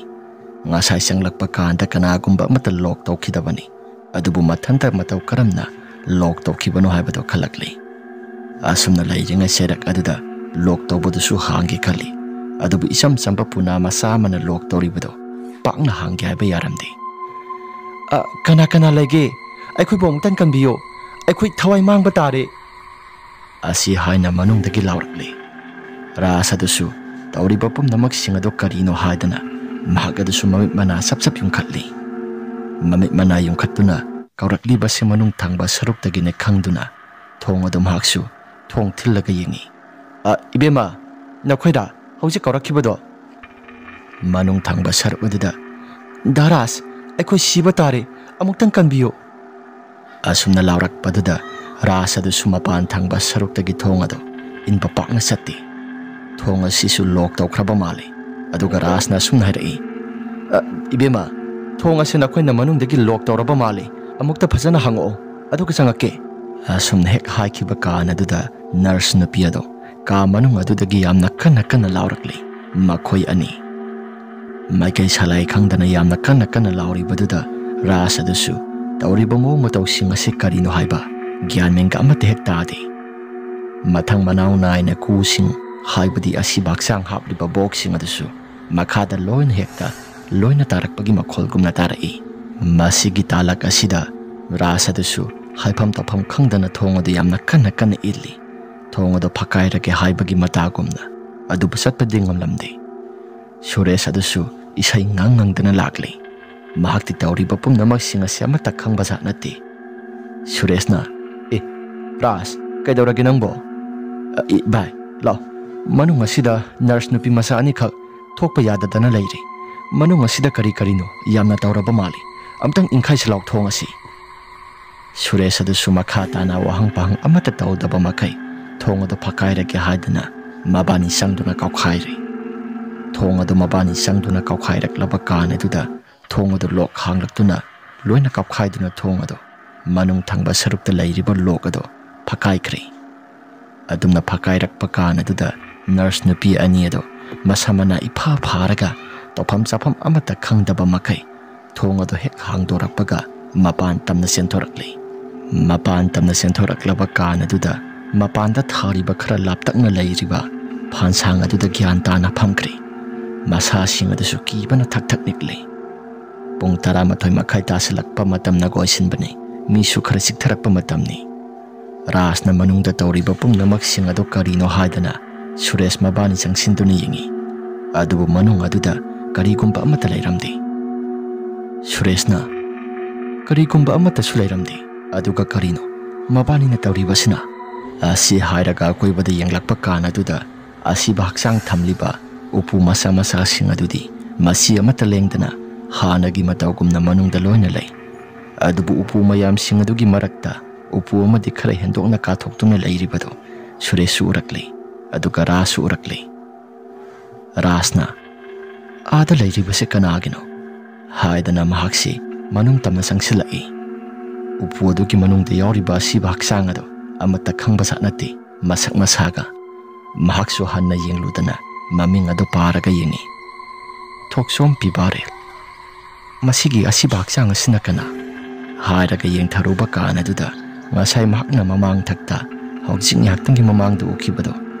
ꯉꯁꯥꯏ ꯆꯪꯂꯛꯄ ꯀꯥꯟꯗ ꯀꯅꯥꯒꯨꯝꯕ ꯑꯃꯠꯇ ꯂꯣꯛ ꯇꯧꯈꯤꯗꯕꯅꯤ, ꯑꯗꯨꯕꯨ ꯃꯊꯟꯇ ꯃꯇꯧ ꯀꯔꯝꯅ ꯂꯣꯛ ꯇꯧꯈꯤꯕꯅꯣ ꯍꯥꯏꯕꯗꯨ ꯈꯜꯂꯛꯂꯤ꯫ ꯑꯁꯨꯝꯅ ꯂꯩꯔꯤꯉꯩ ꯆꯩꯔꯛ ꯑꯗꯨꯗ ꯂꯣꯛ ꯇꯧꯕꯗꯨꯁꯨ ꯍꯥꯡꯒꯦ ꯈꯜꯂꯤ, ꯑꯗꯨꯕꯨ ꯏꯆꯝ ꯆꯝꯕ ꯄꯨꯅꯥ ꯃꯆꯥ ꯑꯃꯅ ꯂꯣꯛ ꯇꯧꯔꯤꯕꯗꯨ ꯄꯥꯛꯅ ꯍꯥꯡꯒꯦ ꯍꯥꯏꯕ ꯌꯥꯔꯝꯗꯦ꯫ "ꯑ, ꯀꯅꯥ ꯀꯅꯥ ꯂꯩꯒꯦ? ꯑꯩꯈꯣꯏꯕꯨ ꯑꯃꯨꯛꯇꯪ ꯀꯟꯕꯤꯌꯨ꯫ ꯑꯩꯈꯣꯏ ꯊꯋꯥꯏ ꯃꯥꯡꯕ ꯇꯥꯔꯦ," ꯑꯁꯤ ꯍꯥꯏꯅ ꯃꯅꯨꯡꯗꯒꯤ ꯂꯥꯎꯔꯛꯂꯤ꯫ ꯔꯥꯖ ꯑꯗꯨꯁꯨ ꯇꯧꯔꯤꯕ ꯄꯨꯝꯅꯃꯛꯁꯤꯡ ꯑꯗꯨ ꯀꯔꯤꯅꯣ ꯍꯥꯏꯗꯅ ꯃꯍꯥꯛ ꯑꯗꯨꯁꯨ ꯃꯃꯤꯠ ꯃꯅꯥ ꯆꯞ ꯆꯞ ꯌꯨꯡꯈꯠꯂꯤ꯫ ꯃꯃꯤꯠ ꯃꯅꯥ ꯌꯨꯡꯈꯠꯇꯨꯅ ꯀꯧꯔꯛꯂꯤꯕꯁꯤ ꯃꯅꯨꯡ ꯊꯪꯕ ꯁꯔꯨꯛꯇꯒꯤꯅꯤ ꯈꯪꯗꯨꯅ ꯊꯣꯡ ꯑꯗꯨ ꯃꯍꯥꯛꯁꯨ ꯊꯣꯡ ꯊꯤꯜꯂꯒ ꯌꯦꯡꯉꯤ꯫ "ꯑ, ꯏꯕꯦꯝꯃ, ꯅꯈꯣꯏꯔꯥ ꯍꯧꯖꯤꯛ ꯀꯧꯔꯛꯈꯤꯕꯗꯣ?" ꯃꯅꯨꯡ ꯊꯪꯕ ꯁꯔꯨꯛ ꯑꯗꯨꯗ, "ꯗꯥ ꯔꯥꯖ, ꯑꯩꯈꯣꯏ ꯁꯤꯕ ꯇꯥꯔꯦ, ꯑꯃꯨꯛꯇꯪ ꯀꯟꯕꯤꯌꯨ," ꯑꯁꯨꯝꯅ ꯂꯥꯎꯔꯛꯄꯗꯨꯗ ꯔꯥꯖ ꯑꯗꯨꯁꯨ ꯃꯄꯥꯟ ꯊꯪꯕ ꯁꯔꯨꯛꯇꯒꯤ ꯊꯣꯡ ꯑꯗꯨ ꯏꯟꯕ ꯄꯥꯛꯅ ꯆꯠꯇꯦ꯫ ꯊꯣꯡ ꯑꯁꯤꯁꯨ ꯂꯣꯛ ꯇꯧꯈ꯭ꯔꯕ ꯃꯥꯜꯂꯤ꯫ ꯑꯗꯨꯒ ꯔꯥꯖꯅ ꯑꯁꯨꯝꯅ ꯍꯥꯏꯔꯛꯏ, "ꯑ, ꯏꯕꯦꯝꯃ, ꯊꯣꯡ ꯑꯁꯤ ꯅꯈꯣꯏꯅ ꯃꯅꯨꯡꯗꯒꯤ ꯂꯣꯛ ꯇꯧꯔꯕ ꯃꯥꯜꯂꯤ꯫ ꯑꯃꯨꯛꯇ ꯐꯖꯅ ꯍꯥꯡꯉꯛꯑꯣ, ꯑꯗꯨꯒ ꯆꯪꯉꯛꯀꯦ꯫" ꯑꯁꯨꯝꯅ ꯍꯦꯛ ꯍꯥꯏꯈꯤꯕ ꯀꯥꯟ ꯑꯗꯨꯗ ꯅꯔꯁ ꯅꯨꯄꯤ ꯑꯗꯣ ꯀꯥ ꯃꯅꯨꯡ ꯑꯗꯨꯗꯒꯤ ꯌꯥꯝꯅ ꯀꯟꯅ ꯀꯟꯅ ꯂꯥꯎꯔꯛꯂꯤ꯫ ꯃꯈꯣꯏ ꯑꯅꯤ ꯃꯥꯏꯀꯩ ꯁꯂꯥꯏ ꯈꯪꯗꯅ ꯌꯥꯝꯅ ꯀꯟꯅ ꯀꯟꯅ ꯂꯥꯎꯔꯤꯕꯗꯨꯗ ꯔꯥꯖ ꯑꯗꯨꯁꯨ ꯇꯧꯔꯤꯕ ꯃꯑꯣꯡ ꯃꯇꯧꯁꯤꯡ ꯑꯁꯤ ꯀꯔꯤꯅꯣ ꯍꯥꯏꯕ ꯒ꯭ꯌꯥꯟ ꯃꯦꯟꯒ ꯑꯃꯠꯇ ꯍꯦꯛ ꯇꯥꯗꯦ꯫ ꯃꯊꯪ ꯃꯅꯥꯎ ꯅꯥꯏꯅ ꯀꯨꯁꯤꯡ, ꯍꯥꯏꯕꯗꯤ ꯑꯁꯤꯕ ꯍꯛꯆꯥꯡ ꯍꯥꯞꯂꯤꯕ ꯕꯣꯛꯁꯁꯤꯡ ꯑꯗꯨꯁꯨ ꯃꯈꯥꯗ ꯂꯣꯏꯅ ꯍꯦꯛꯇ ꯂꯣꯏꯅ ꯇꯥꯔꯛꯄꯒꯤ ꯃꯈꯣꯜꯒꯨꯝꯅ ꯇꯥꯔꯛꯏ꯫ ꯃꯁꯤꯒꯤ ꯇꯥꯂꯛ ꯑꯁꯤꯗ ꯔꯥꯖ ꯑꯗꯨꯁꯨ ꯍꯥꯏꯐꯝ ꯇꯧꯐꯝ ꯈꯪꯗꯅ ꯊꯣꯡ ꯑꯗꯨ ꯌꯥꯝꯅ ꯀꯟꯅ ꯀꯟꯅ ꯏꯜꯂꯤ꯫ ꯊꯣꯡ ꯑꯗꯨ ꯐꯛꯀꯥꯏꯔꯒꯦ ꯍꯥꯏꯕꯒꯤ ꯃꯇꯥꯒꯨꯝꯅ꯫ ꯑꯗꯨꯕꯨ ꯆꯠꯄꯗꯤ ꯉꯝꯂꯝꯗꯦ꯫ ꯁꯨꯔꯦꯁ ꯑꯗꯨꯁꯨ ꯏꯁꯩ ꯉꯪ ꯉꯪꯗꯅ ꯂꯥꯛꯂꯤ꯫ ꯃꯍꯥꯛꯇꯤ ꯇꯧꯔꯤꯕ ꯄꯨꯝꯅꯃꯛꯁꯤꯡ ꯑꯁꯤ ꯑꯃꯠꯇ ꯈꯪꯕ ꯖꯥꯠ ꯅꯠꯇꯦ꯫ ꯁꯨꯔꯦꯁꯅ, "ꯑꯦ, ꯔꯥꯖ, ꯀꯩꯗꯧꯔꯒꯦ ꯅꯪꯕꯣ? ꯑ, ꯏ, ꯚꯥꯏ, ꯂꯥꯛꯑꯣ꯫ ꯃꯅꯨꯡ ꯑꯁꯤꯗ ꯅꯔꯁ ꯅꯨꯄꯤ ꯃꯆꯥ ꯑꯅꯤꯈꯛ ꯊꯣꯛꯄ ꯌꯥꯗꯗꯅ ꯂꯩꯔꯤ꯫ ꯃꯅꯨꯡ ꯑꯁꯤꯗ ꯀꯔꯤ ꯀꯔꯤꯅꯣ ꯌꯥꯝꯅ ꯇꯧꯔꯕ ꯃꯥꯜꯂꯤ꯫ ꯑꯝꯇꯪ ꯏꯟꯈꯥꯏꯁꯤ ꯂꯥꯎ ꯊꯣꯡ ꯑꯁꯤ꯫" ꯁꯨꯔꯦꯁ ꯑꯗꯨꯁꯨ ꯃꯈꯥ ꯇꯥꯅ ꯋꯥꯍꯪ ꯄꯥꯍꯪ ꯑꯃꯠꯇ ꯇꯧꯗꯕ ꯃꯈꯩ ꯊꯣꯡ ꯑꯗꯨ ꯐꯛꯀꯥꯏꯔꯒꯦ ꯍꯥꯏꯗꯅ ꯃꯕꯥꯅꯤ ꯆꯪꯗꯨꯅ ꯀꯥꯎꯈꯥꯏꯔꯦ꯫ ꯊꯣꯡ ꯑꯗꯨ ꯃꯕꯥꯅꯤ ꯆꯪꯗꯨꯅ ꯀꯥꯎꯈꯥꯏꯔꯛꯂꯕ ꯀꯥꯟ ꯑꯗꯨꯗ ꯊꯣꯡ ꯑꯗꯨ ꯂꯣꯛ ꯍꯥꯡꯂꯛꯇꯨꯅ ꯂꯣꯏꯅ ꯀꯥꯎꯈꯥꯏꯗꯨꯅ ꯊꯣꯡ ꯑꯗꯨ ꯃꯅꯨꯡ ꯊꯪꯕ ꯁꯔꯨꯛꯇ ꯂꯩꯔꯤꯕ ꯂꯣꯛ ꯑꯗꯨ ꯐꯛꯀꯥꯏꯈ꯭ꯔꯦ꯫ ꯑꯗꯨꯝꯅ ꯐꯛꯀꯥꯏꯔꯛꯄ ꯀꯥꯟ ꯑꯗꯨꯗ ꯅꯔꯁ ꯅꯨꯄꯤ ꯑꯅꯤ ꯑꯗꯨ ꯃꯁꯥ ꯃꯅꯥ ꯏꯐꯥ ꯐꯥꯔꯒ ꯇꯧꯐꯝ ꯆꯥꯐꯝ ꯑꯃꯠꯇ ꯈꯪꯗꯕ ꯃꯈꯩ ꯊꯣꯡ ꯑꯗꯨ ꯍꯦꯛ ꯍꯥꯡꯗꯣꯔꯛꯄꯒ ꯃꯄꯥꯟ ꯇꯝꯅ ꯆꯦꯟꯊꯣꯔꯛꯂꯤ꯫ ꯃꯄꯥꯟ ꯇꯝꯅ ꯆꯦꯟꯊꯣꯔꯛꯂꯕ ꯀꯥꯟ ꯑꯗꯨꯗ ꯃꯄꯥꯟꯗ ꯊꯥꯔꯤꯕ ꯈꯔ ꯂꯥꯞꯇꯛꯅ ꯂꯩꯔꯤꯕ ꯐꯥꯟꯁꯥꯡ ꯑꯗꯨꯗ ꯒ꯭ꯌꯥꯟ ꯇꯥꯅ ꯐꯝꯈ꯭ꯔꯦ꯫ ꯃꯁꯥꯁꯤꯡ ꯑꯗꯨꯁꯨ ꯀꯤꯕꯅ ꯊꯛ ꯊꯛ ꯅꯤꯛꯂꯤ꯫ ꯄꯨꯡ ꯇꯔꯥꯃꯥꯊꯣꯏ ꯃꯈꯥꯏ ꯇꯥꯁꯤꯜꯂꯛꯄ ꯃꯇꯝꯅ ꯀꯣꯏꯁꯤꯟꯕꯅꯤ꯫ ꯃꯤꯁꯨ ꯈꯔ ꯆꯤꯛꯊꯔꯛꯄ ꯃꯇꯝꯅꯤ꯫ ꯔꯥꯖꯅ ꯃꯅꯨꯡꯗ ꯇꯧꯔꯤꯕ ꯄꯨꯝꯅꯃꯛꯁꯤꯡ ꯑꯗꯨ ꯀꯔꯤꯅꯣ ꯍꯥꯏꯗꯅ ꯁꯨꯔꯦꯁ ꯃꯕꯥꯅꯤ ꯆꯪꯁꯤꯟꯗꯨꯅ ꯌꯦꯡꯉꯤ꯫ ꯑꯗꯨꯕꯨ ꯃꯅꯨꯡ ꯑꯗꯨꯗ ꯀꯔꯤꯒꯨꯝꯕ ꯑꯃꯠꯇ ꯂꯩꯔꯝꯗꯦ꯫ ꯁꯨꯔꯦꯁꯅ, "ꯀꯔꯤꯒꯨꯝꯕ ꯑꯃꯠꯇꯁꯨ ꯂꯩꯔꯝꯗꯦ꯫ ꯑꯗꯨꯒ ꯀꯔꯤꯅꯣ ꯃꯕꯥꯅꯤꯅ ꯇꯧꯔꯤꯕꯁꯤꯅ?" ꯑꯁꯤ ꯍꯥꯏꯔꯒ ꯑꯀꯣꯏꯕꯗ ꯌꯦꯡꯂꯛꯄ ꯀꯥꯟ ꯑꯗꯨꯗ ꯑꯁꯤꯕ ꯍꯛꯆꯥꯡ ꯊꯝꯂꯤꯕ ꯎꯄꯨ ꯃꯆꯥ ꯃꯆꯥꯁꯤꯡ ꯑꯗꯨꯗꯤ ꯃꯆꯤ ꯑꯃꯠꯇ ꯂꯦꯡꯗꯅ ꯍꯥꯟꯅꯒꯤ ꯃꯇꯧꯒꯨꯝꯅ ꯃꯅꯨꯡꯗ ꯂꯣꯏꯅ ꯂꯩ꯫ ꯑꯗꯨꯕꯨ ꯎꯄꯨ ꯃꯌꯥꯝꯁꯤꯡ ꯑꯗꯨꯒꯤ ꯃꯔꯛꯇ ꯎꯄꯨ ꯑꯃꯗꯤ ꯈꯔ ꯍꯦꯟꯗꯣꯛꯅ ꯀꯥꯊꯣꯛꯇꯨꯅ ꯂꯩꯔꯤꯕꯗꯨ ꯁꯨꯔꯦꯁꯁꯨ ꯎꯔꯛꯂꯤ, ꯑꯗꯨꯒ ꯔꯥꯖꯁꯨ ꯎꯔꯛꯂꯤ꯫ ꯔꯥꯖꯅ, "ꯑꯥꯗ ꯂꯩꯔꯤꯕꯁꯦ ꯀꯅꯥꯒꯤꯅꯣ?" ꯍꯥꯏꯗꯅ ꯃꯍꯥꯛꯁꯤ ꯃꯅꯨꯡ ꯇꯝꯅ ꯆꯪꯁꯤꯜꯂꯛꯏ꯫ ꯎꯄꯨ ꯑꯗꯨꯒꯤ ꯃꯅꯨꯡꯗ ꯌꯥꯎꯔꯤꯕ ꯑꯁꯤꯕ ꯍꯛꯆꯥꯡ ꯑꯗꯨ ꯑꯃꯠꯇ ꯈꯪꯕ ꯖꯥꯠ ꯅꯠꯇꯦ꯫ ꯃꯁꯛ ꯃꯁꯥꯒ꯫ ꯃꯍꯥꯛꯁꯨ ꯍꯟꯅ ꯌꯦꯡꯂꯨꯗꯅ ꯃꯃꯤꯡ ꯑꯗꯨ ꯄꯥꯔꯒ ꯌꯦꯡꯉꯤ꯫ "ꯊꯣꯛꯆꯣꯝ ꯄꯤꯕꯥꯔꯦꯜ꯫ ꯃꯁꯤꯒꯤ ꯑꯁꯤꯕ ꯍꯛꯆꯥꯡ ꯑꯁꯤꯅ ꯀꯅꯥ?" ꯍꯥꯏꯔꯒ ꯌꯦꯡꯊꯔꯨꯕ ꯀꯥꯟ ꯑꯗꯨꯗ ꯉꯁꯥꯏ ꯃꯍꯥꯛꯅ ꯃꯃꯥꯡ ꯊꯛꯇ ꯍꯧꯖꯤꯛ ꯉꯥꯏꯍꯥꯛꯇꯪꯒꯤ ꯃꯃꯥꯡꯗ ꯎꯈꯤꯕꯗꯣ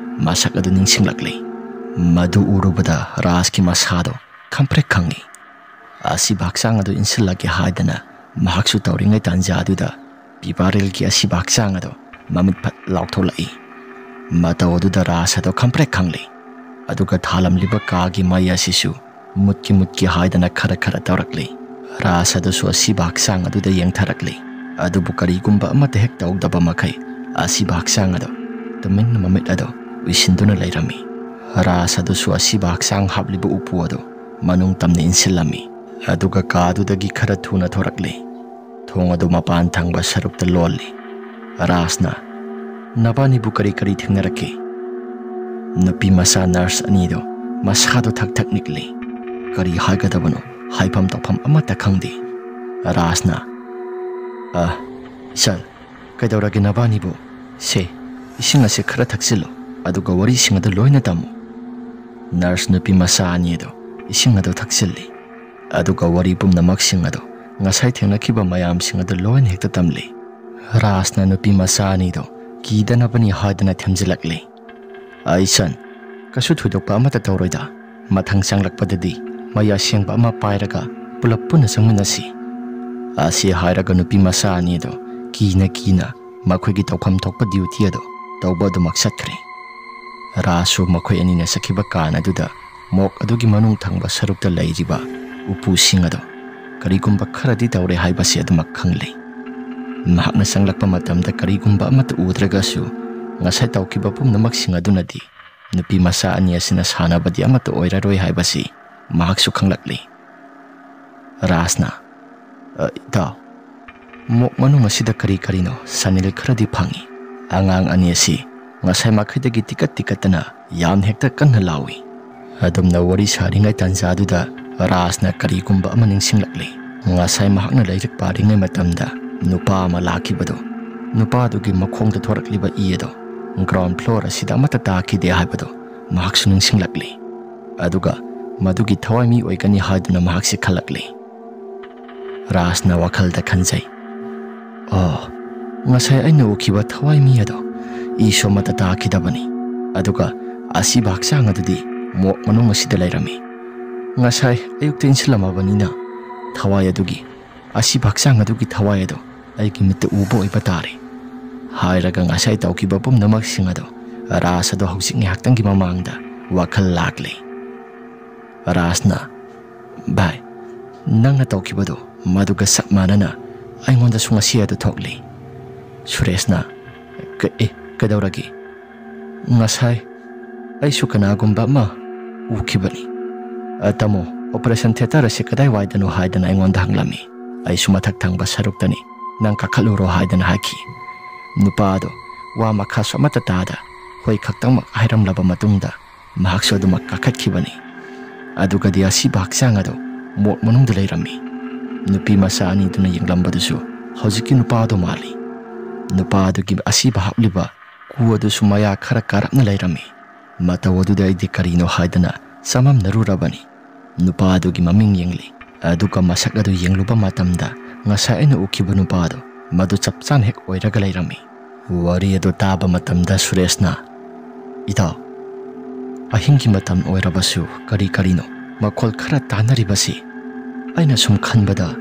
ꯃꯁꯛ ꯑꯗꯨ ꯅꯤꯡꯁꯤꯡꯂꯛꯂꯤ꯫ ꯃꯗꯨ ꯎꯔꯨꯕꯗ ꯔꯥꯖꯀꯤ ꯃꯁꯥꯗꯣ ꯈꯪꯄ꯭ꯔꯦꯛ ꯈꯪꯉꯤ꯫ ꯑꯁꯤꯕ ꯍꯛꯆꯥꯡ ꯑꯗꯨ ꯏꯟꯁꯤꯜꯂꯒꯦ ꯍꯥꯏꯗꯅ ꯃꯍꯥꯛꯁꯨ ꯇꯧꯔꯤꯉꯩ ꯇꯥꯟꯖꯥ ꯑꯗꯨꯗ ꯄꯤꯕꯥꯔꯦꯜꯒꯤ ꯑꯁꯤꯕ ꯍꯛꯆꯥꯡ ꯑꯗꯨ ꯃꯃꯤꯠ ꯐꯠ ꯂꯥꯎꯊꯣꯛꯂꯛꯏ꯫ ꯃꯇꯧ ꯑꯗꯨꯗ ꯔꯥꯖ ꯑꯗꯣ ꯈꯪꯄ꯭ꯔꯦꯛ ꯈꯪꯂꯤ꯫ ꯑꯗꯨꯒ ꯊꯥꯜꯂꯝꯂꯤꯕ ꯀꯥꯒꯤ ꯃꯩ ꯑꯁꯤꯁꯨ ꯃꯨꯠꯀꯤ ꯃꯨꯠꯀꯤ ꯍꯥꯏꯗꯅ ꯈꯔ ꯈꯔ ꯇꯧꯔꯛꯂꯤ꯫ ꯔꯥꯖ ꯑꯗꯨꯁꯨ ꯑꯁꯤꯕ ꯍꯛꯆꯥꯡ ꯑꯗꯨꯗ ꯌꯦꯡꯊꯔꯛꯂꯤ꯫ ꯑꯗꯨꯕꯨ ꯀꯔꯤꯒꯨꯝꯕ ꯑꯃꯠꯇ ꯍꯦꯛ ꯇꯧꯗꯕ ꯃꯈꯩ ꯑꯁꯤꯕ ꯍꯛꯆꯥꯡ ꯑꯗꯣ ꯇꯨꯃꯤꯟꯅ ꯃꯃꯤꯠ ꯑꯗꯣ ꯎꯏꯁꯤꯟꯗꯨꯅ ꯂꯩꯔꯝꯃꯤ꯫ ꯔꯥꯖ ꯑꯗꯨꯁꯨ ꯑꯁꯤꯕ ꯍꯛꯆꯥꯡ ꯍꯥꯞꯂꯤꯕ ꯎꯄꯨ ꯑꯗꯨ ꯃꯅꯨꯡ ꯇꯝꯅ ꯏꯟꯁꯤꯜꯂꯝꯃꯤ꯫ ꯑꯗꯨꯒ ꯀꯥꯗꯨꯗꯒꯤ ꯈꯔ ꯊꯨꯅ ꯊꯣꯔꯛꯂꯤ꯫ ꯊꯣꯡ ꯑꯗꯨ ꯃꯄꯥꯟ ꯊꯪꯕ ꯁꯔꯨꯛꯇ ꯂꯣꯜꯂꯤ꯫ ꯔꯥꯖꯅ, "ꯅꯕꯥꯅꯤꯕꯨ ꯀꯔꯤ ꯀꯔꯤ ꯊꯦꯡꯅꯔꯛꯀꯦ?" ꯅꯨꯄꯤ ꯃꯆꯥ ꯅꯔꯁ ꯑꯅꯤꯗꯨ ꯃꯁꯥꯗꯣ ꯊꯛ ꯊꯛ ꯅꯤꯛꯂꯤ꯫ ꯀꯔꯤ ꯍꯥꯏꯒꯗꯕꯅꯣ, ꯍꯥꯏꯐꯝ ꯇꯧꯐꯝ ꯑꯃꯠꯇ ꯈꯪꯗꯦ꯫ ꯔꯥꯖꯅ, "ꯑ, ꯁꯥꯔ, ꯀꯩꯗꯧꯔꯒꯦ ꯅꯕꯥꯅꯤꯕꯨ? ꯁꯦ, ꯏꯁꯤꯡ ꯑꯁꯦ ꯈꯔ ꯊꯛꯆꯤꯜꯂꯨ, ꯑꯗꯨꯒ ꯋꯥꯔꯤꯁꯤꯡ ꯑꯗꯨ ꯂꯣꯏꯅ ꯇꯝꯃꯨ꯫" ꯅꯔꯁ ꯅꯨꯄꯤ ꯃꯆꯥ ꯑꯅꯤ ꯑꯗꯨ ꯏꯁꯤꯡ ꯑꯗꯨ ꯊꯛꯆꯤꯜꯂꯤ꯫ ꯑꯗꯨꯒ ꯋꯥꯔꯤ ꯄꯨꯝꯅꯃꯛꯁꯤꯡ ꯑꯗꯨ, ꯉꯁꯥꯏ ꯊꯦꯡꯅꯈꯤꯕ ꯃꯌꯥꯝꯁꯤꯡ ꯑꯗꯨ ꯂꯣꯏꯅ ꯍꯦꯛꯇ ꯇꯝꯂꯤ꯫ ꯔꯥꯖꯅ ꯅꯨꯄꯤ ꯃꯆꯥ ꯑꯅꯤꯗꯨ ꯀꯤꯗꯅꯕꯅꯤ ꯍꯥꯏꯗꯅ ꯊꯦꯝꯖꯤꯜꯂꯛꯂꯤ꯫ "ꯑꯩ ꯁꯟ, ꯀꯩꯁꯨ ꯊꯣꯏꯗꯣꯛꯄ ꯑꯃꯠꯇ ꯇꯧꯔꯣꯏꯗ꯫ ꯃꯊꯪ ꯆꯪꯂꯛꯄꯗꯗꯤ ꯃꯩ ꯑꯁꯦꯡꯕ ꯑꯃ ꯄꯥꯏꯔꯒ ꯄꯨꯂꯞ ꯄꯨꯟꯅ ꯆꯪꯃꯤꯟꯅꯁꯤ꯫" ꯑꯁꯤ ꯍꯥꯏꯔꯒ ꯅꯨꯄꯤ ꯃꯆꯥ ꯑꯅꯤꯗꯨ ꯀꯤꯅ ꯀꯤꯅ ꯃꯈꯣꯏꯒꯤ ꯇꯧꯐꯝ ꯊꯣꯛꯄ ꯗ꯭ꯌꯨꯇꯤ ꯑꯗꯨ ꯇꯧꯕ ꯑꯗꯨꯃꯛ ꯆꯠꯈ꯭ꯔꯦ꯫ ꯔꯥꯖꯁꯨ ꯃꯈꯣꯏ ꯑꯅꯤꯅ ꯆꯠꯈꯤꯕ ꯀꯥꯟ ꯑꯗꯨꯗ ꯃꯣꯛ ꯑꯗꯨꯒꯤ ꯃꯅꯨꯡ ꯊꯪꯕ ꯁꯔꯨꯛꯇ ꯂꯩꯔꯤꯕ ꯎꯄꯨꯁꯤꯡ ꯑꯗꯨ ꯀꯔꯤꯒꯨꯝꯕ ꯈꯔꯗꯤ ꯇꯧꯔꯦ ꯍꯥꯏꯕꯁꯤ ꯑꯗꯨꯃꯛ ꯈꯪꯂꯦ꯫ ꯃꯍꯥꯛꯅ ꯆꯪꯂꯛꯄ ꯃꯇꯝꯗ ꯀꯔꯤꯒꯨꯝꯕ ꯑꯃꯠꯇ ꯎꯗ꯭ꯔꯒꯁꯨ, ꯉꯁꯥꯏ ꯇꯧꯈꯤꯕ ꯄꯨꯝꯅꯃꯛꯁꯤꯡ ꯑꯗꯨꯅꯗꯤ ꯅꯨꯄꯤ ꯃꯆꯥ ꯑꯅꯤ ꯑꯁꯤꯅ ꯁꯥꯟꯅꯕꯗꯤ ꯑꯃꯠꯇ ꯑꯣꯏꯔꯔꯣꯏ ꯍꯥꯏꯕꯁꯤ ꯃꯍꯥꯛꯁꯨ ꯈꯪꯂꯛꯂꯤ꯫ ꯔꯥꯖꯅ, "ꯑ, ꯏꯇꯥꯎ, ꯃꯣꯛ ꯃꯅꯨꯡ ꯑꯁꯤꯗ ꯀꯔꯤ ꯀꯔꯤꯅꯣ ꯁꯅꯤꯜ ꯈꯔꯗꯤ ꯐꯪꯏ꯫ ꯑꯉꯥꯡ ꯑꯅꯤ ꯑꯁꯤ ꯉꯁꯥꯏ ꯃꯈꯩꯗꯒꯤ ꯇꯤꯀꯠ ꯇꯤꯀꯠꯇꯅ ꯌꯥꯝ ꯍꯦꯛꯇ ꯀꯟꯅ ꯂꯥꯎꯏ꯫" ꯑꯗꯨꯝꯅ ꯋꯥꯔꯤ ꯁꯥꯔꯤꯉꯩ ꯇꯥꯟꯖꯥꯗꯨꯗ ꯔꯥꯖꯅ ꯀꯔꯤꯒꯨꯝꯕ ꯑꯃ ꯅꯤꯡꯁꯤꯡꯂꯛꯂꯤ꯫ ꯉꯁꯥꯏ ꯃꯍꯥꯛꯅ ꯂꯥꯏꯔꯤꯛ ꯄꯥꯔꯤꯉꯩ ꯃꯇꯝꯗ ꯅꯨꯄꯥ ꯑꯃ ꯂꯥꯛꯈꯤꯕꯗꯣ, ꯅꯨꯄꯥꯗꯨꯒꯤ ꯃꯈꯣꯡꯗ ꯊꯣꯔꯛꯂꯤꯕ ꯏ ꯑꯗꯣ ꯒ꯭ꯔꯥꯎꯟ ꯐ꯭ꯂꯣꯔ ꯑꯁꯤꯗ ꯑꯃꯠꯇ ꯇꯥꯈꯤꯗꯦ ꯍꯥꯏꯕꯗꯣ ꯃꯍꯥꯛꯁꯨ ꯅꯤꯡꯁꯤꯡꯂꯛꯂꯤ꯫ ꯑꯗꯨꯒ ꯃꯗꯨꯒꯤ ꯊꯋꯥꯏ ꯃꯤ ꯑꯣꯏꯒꯅꯤ ꯍꯥꯏꯗꯨꯅ ꯃꯍꯥꯛꯁꯦ ꯈꯜꯂꯛꯂꯤ꯫ ꯔꯥꯖꯅ ꯋꯥꯈꯜꯗ ꯈꯟꯖꯩ, "ꯑꯣ, ꯉꯁꯥꯏ ꯑꯩꯅ ꯎꯈꯤꯕ ꯊꯋꯥꯏ ꯃꯤ ꯑꯗꯣ ꯏꯁꯨ ꯑꯃꯠꯇ ꯇꯥꯈꯤꯗꯕꯅꯤ꯫ ꯑꯗꯨꯒ ꯑꯁꯤꯕ ꯍꯛꯆꯥꯡ ꯑꯗꯨꯗꯤ ꯃꯣꯛ ꯃꯅꯨꯡ ꯑꯁꯤꯗ ꯂꯩꯔꯝꯃꯤ꯫ ꯉꯁꯥꯏ ꯑꯌꯨꯛꯇ ꯏꯟꯁꯤꯜꯂꯝꯃꯕꯅꯤꯅ ꯊꯋꯥꯏ ꯑꯗꯨꯒꯤ, ꯑꯁꯤꯕ ꯍꯛꯆꯥꯡ ꯑꯗꯨꯒꯤ ꯊꯋꯥꯏ ꯑꯗꯣ ꯑꯩꯒꯤ ꯃꯤꯠꯇ ꯎꯕ ꯑꯣꯏꯕ ꯇꯥꯔꯦ꯫" ꯍꯥꯏꯔꯒ ꯉꯁꯥꯏ ꯇꯧꯈꯤꯕ ꯄꯨꯝꯅꯃꯛꯁꯤꯡ ꯑꯗꯣ ꯔꯥꯖ ꯑꯗꯣ ꯍꯧꯖꯤꯛ ꯉꯥꯏꯍꯥꯛꯇꯪꯒꯤ ꯃꯃꯥꯡꯗ ꯋꯥꯈꯜ ꯂꯥꯛꯂꯤ꯫ ꯔꯥꯖꯅ, "ꯚꯥꯏ, ꯅꯪꯅ ꯇꯧꯈꯤꯕꯗꯣ ꯃꯗꯨꯒ ꯆꯞ ꯃꯥꯟꯅꯅ ꯑꯩꯉꯣꯟꯗꯁꯨ ꯉꯁꯤ ꯑꯗꯨ ꯊꯣꯛꯂꯤ꯫" ꯁꯨꯔꯦꯁꯅ, "ꯀ-, ꯑꯦ, ꯀꯩꯗꯧꯔꯒꯦ?" "ꯉꯁꯥꯏ ꯑꯩꯁꯨ ꯀꯅꯥꯒꯨꯝꯕ ꯑꯃ ꯎꯈꯤꯕꯅꯤ꯫ ꯑ, ꯇꯥꯃꯣ, operation theatre ꯑꯁꯤ ꯀꯗꯥꯏꯋꯥꯏꯗꯅꯣ ꯍꯥꯏꯗꯅ ꯑꯩꯉꯣꯟꯗ ꯍꯪꯂꯝꯃꯤ꯫ ꯑꯩꯁꯨ ꯃꯊꯛ ꯊꯪꯕ ꯁꯔꯨꯛꯇꯅꯤ, ꯅꯪ ꯀꯥꯈꯠꯂꯨꯔꯣ ꯍꯥꯏꯗꯅ ꯍꯥꯏꯈꯤ꯫" ꯅꯨꯄꯥ ꯑꯗꯣ ꯋꯥ ꯃꯈꯥꯁꯨ ꯑꯃꯠꯇ ꯇꯥꯗ ꯍꯣꯏ ꯈꯛꯇꯃꯛ ꯍꯥꯏꯔꯝꯂꯕ ꯃꯇꯨꯡꯗ ꯃꯍꯥꯛꯁꯨ ꯑꯗꯨꯃꯛ ꯀꯥꯈꯠꯈꯤꯕꯅꯤ꯫ ꯑꯗꯨꯒꯗꯤ ꯑꯁꯤꯕ ꯍꯛꯆꯥꯡ ꯑꯗꯨ ꯃꯣꯔꯒ ꯃꯅꯨꯡꯗ ꯂꯩꯔꯝꯃꯤ꯫ ꯅꯨꯄꯤ ꯃꯆꯥ ꯑꯅꯤꯗꯨꯅ ꯌꯦꯡꯂꯝꯕꯗꯨꯁꯨ ꯍꯧꯖꯤꯛꯀꯤ ꯅꯨꯄꯥ ꯑꯗꯨ ꯃꯥꯜꯂꯤ꯫ ꯅꯨꯄꯥ ꯑꯗꯨꯒꯤ ꯑꯁꯤꯕ ꯍꯥꯞꯂꯤꯕ ꯀꯨ ꯑꯗꯨꯁꯨ ꯃꯌꯥ ꯈꯔ ꯀꯥꯔꯞꯅ ꯂꯩꯔꯝꯃꯤ꯫ ꯃꯇꯧ ꯑꯗꯨꯗ ꯑꯩꯗꯤ ꯀꯔꯤꯅꯣ ꯍꯥꯏꯗꯅ ꯆꯃꯝꯅꯔꯨꯔꯕꯅꯤ꯫ ꯅꯨꯄꯥ ꯑꯗꯨꯒꯤ ꯃꯃꯤꯡ ꯌꯦꯡꯂꯤ, ꯑꯗꯨꯒ ꯃꯁꯛ ꯑꯗꯨ ꯌꯦꯡꯂꯨꯕ ꯃꯇꯝꯗ ꯉꯁꯥꯏ ꯑꯩꯅ ꯎꯈꯤꯕ ꯅꯨꯄꯥ ꯑꯗꯨ ꯃꯗꯨ ꯆꯞ ꯆꯥꯅ ꯍꯦꯛ ꯑꯣꯏꯔꯒ ꯂꯩꯔꯝꯃꯤ꯫ ꯋꯥꯔꯤ ꯑꯗꯨ ꯇꯥꯕ ꯃꯇꯝꯗ ꯁꯨꯔꯦꯁꯅ, "ꯏꯇꯥꯎ, ꯑꯍꯤꯡꯒꯤ ꯃꯇꯝ ꯑꯣꯏꯔꯕꯁꯨ ꯀꯔꯤ ꯀꯔꯤꯅꯣ ꯃꯈꯣꯜ ꯈꯔ ꯇꯥꯅꯔꯤꯕꯁꯤ? ꯑꯩꯅ ꯁꯨꯝ ꯈꯟꯕꯗ,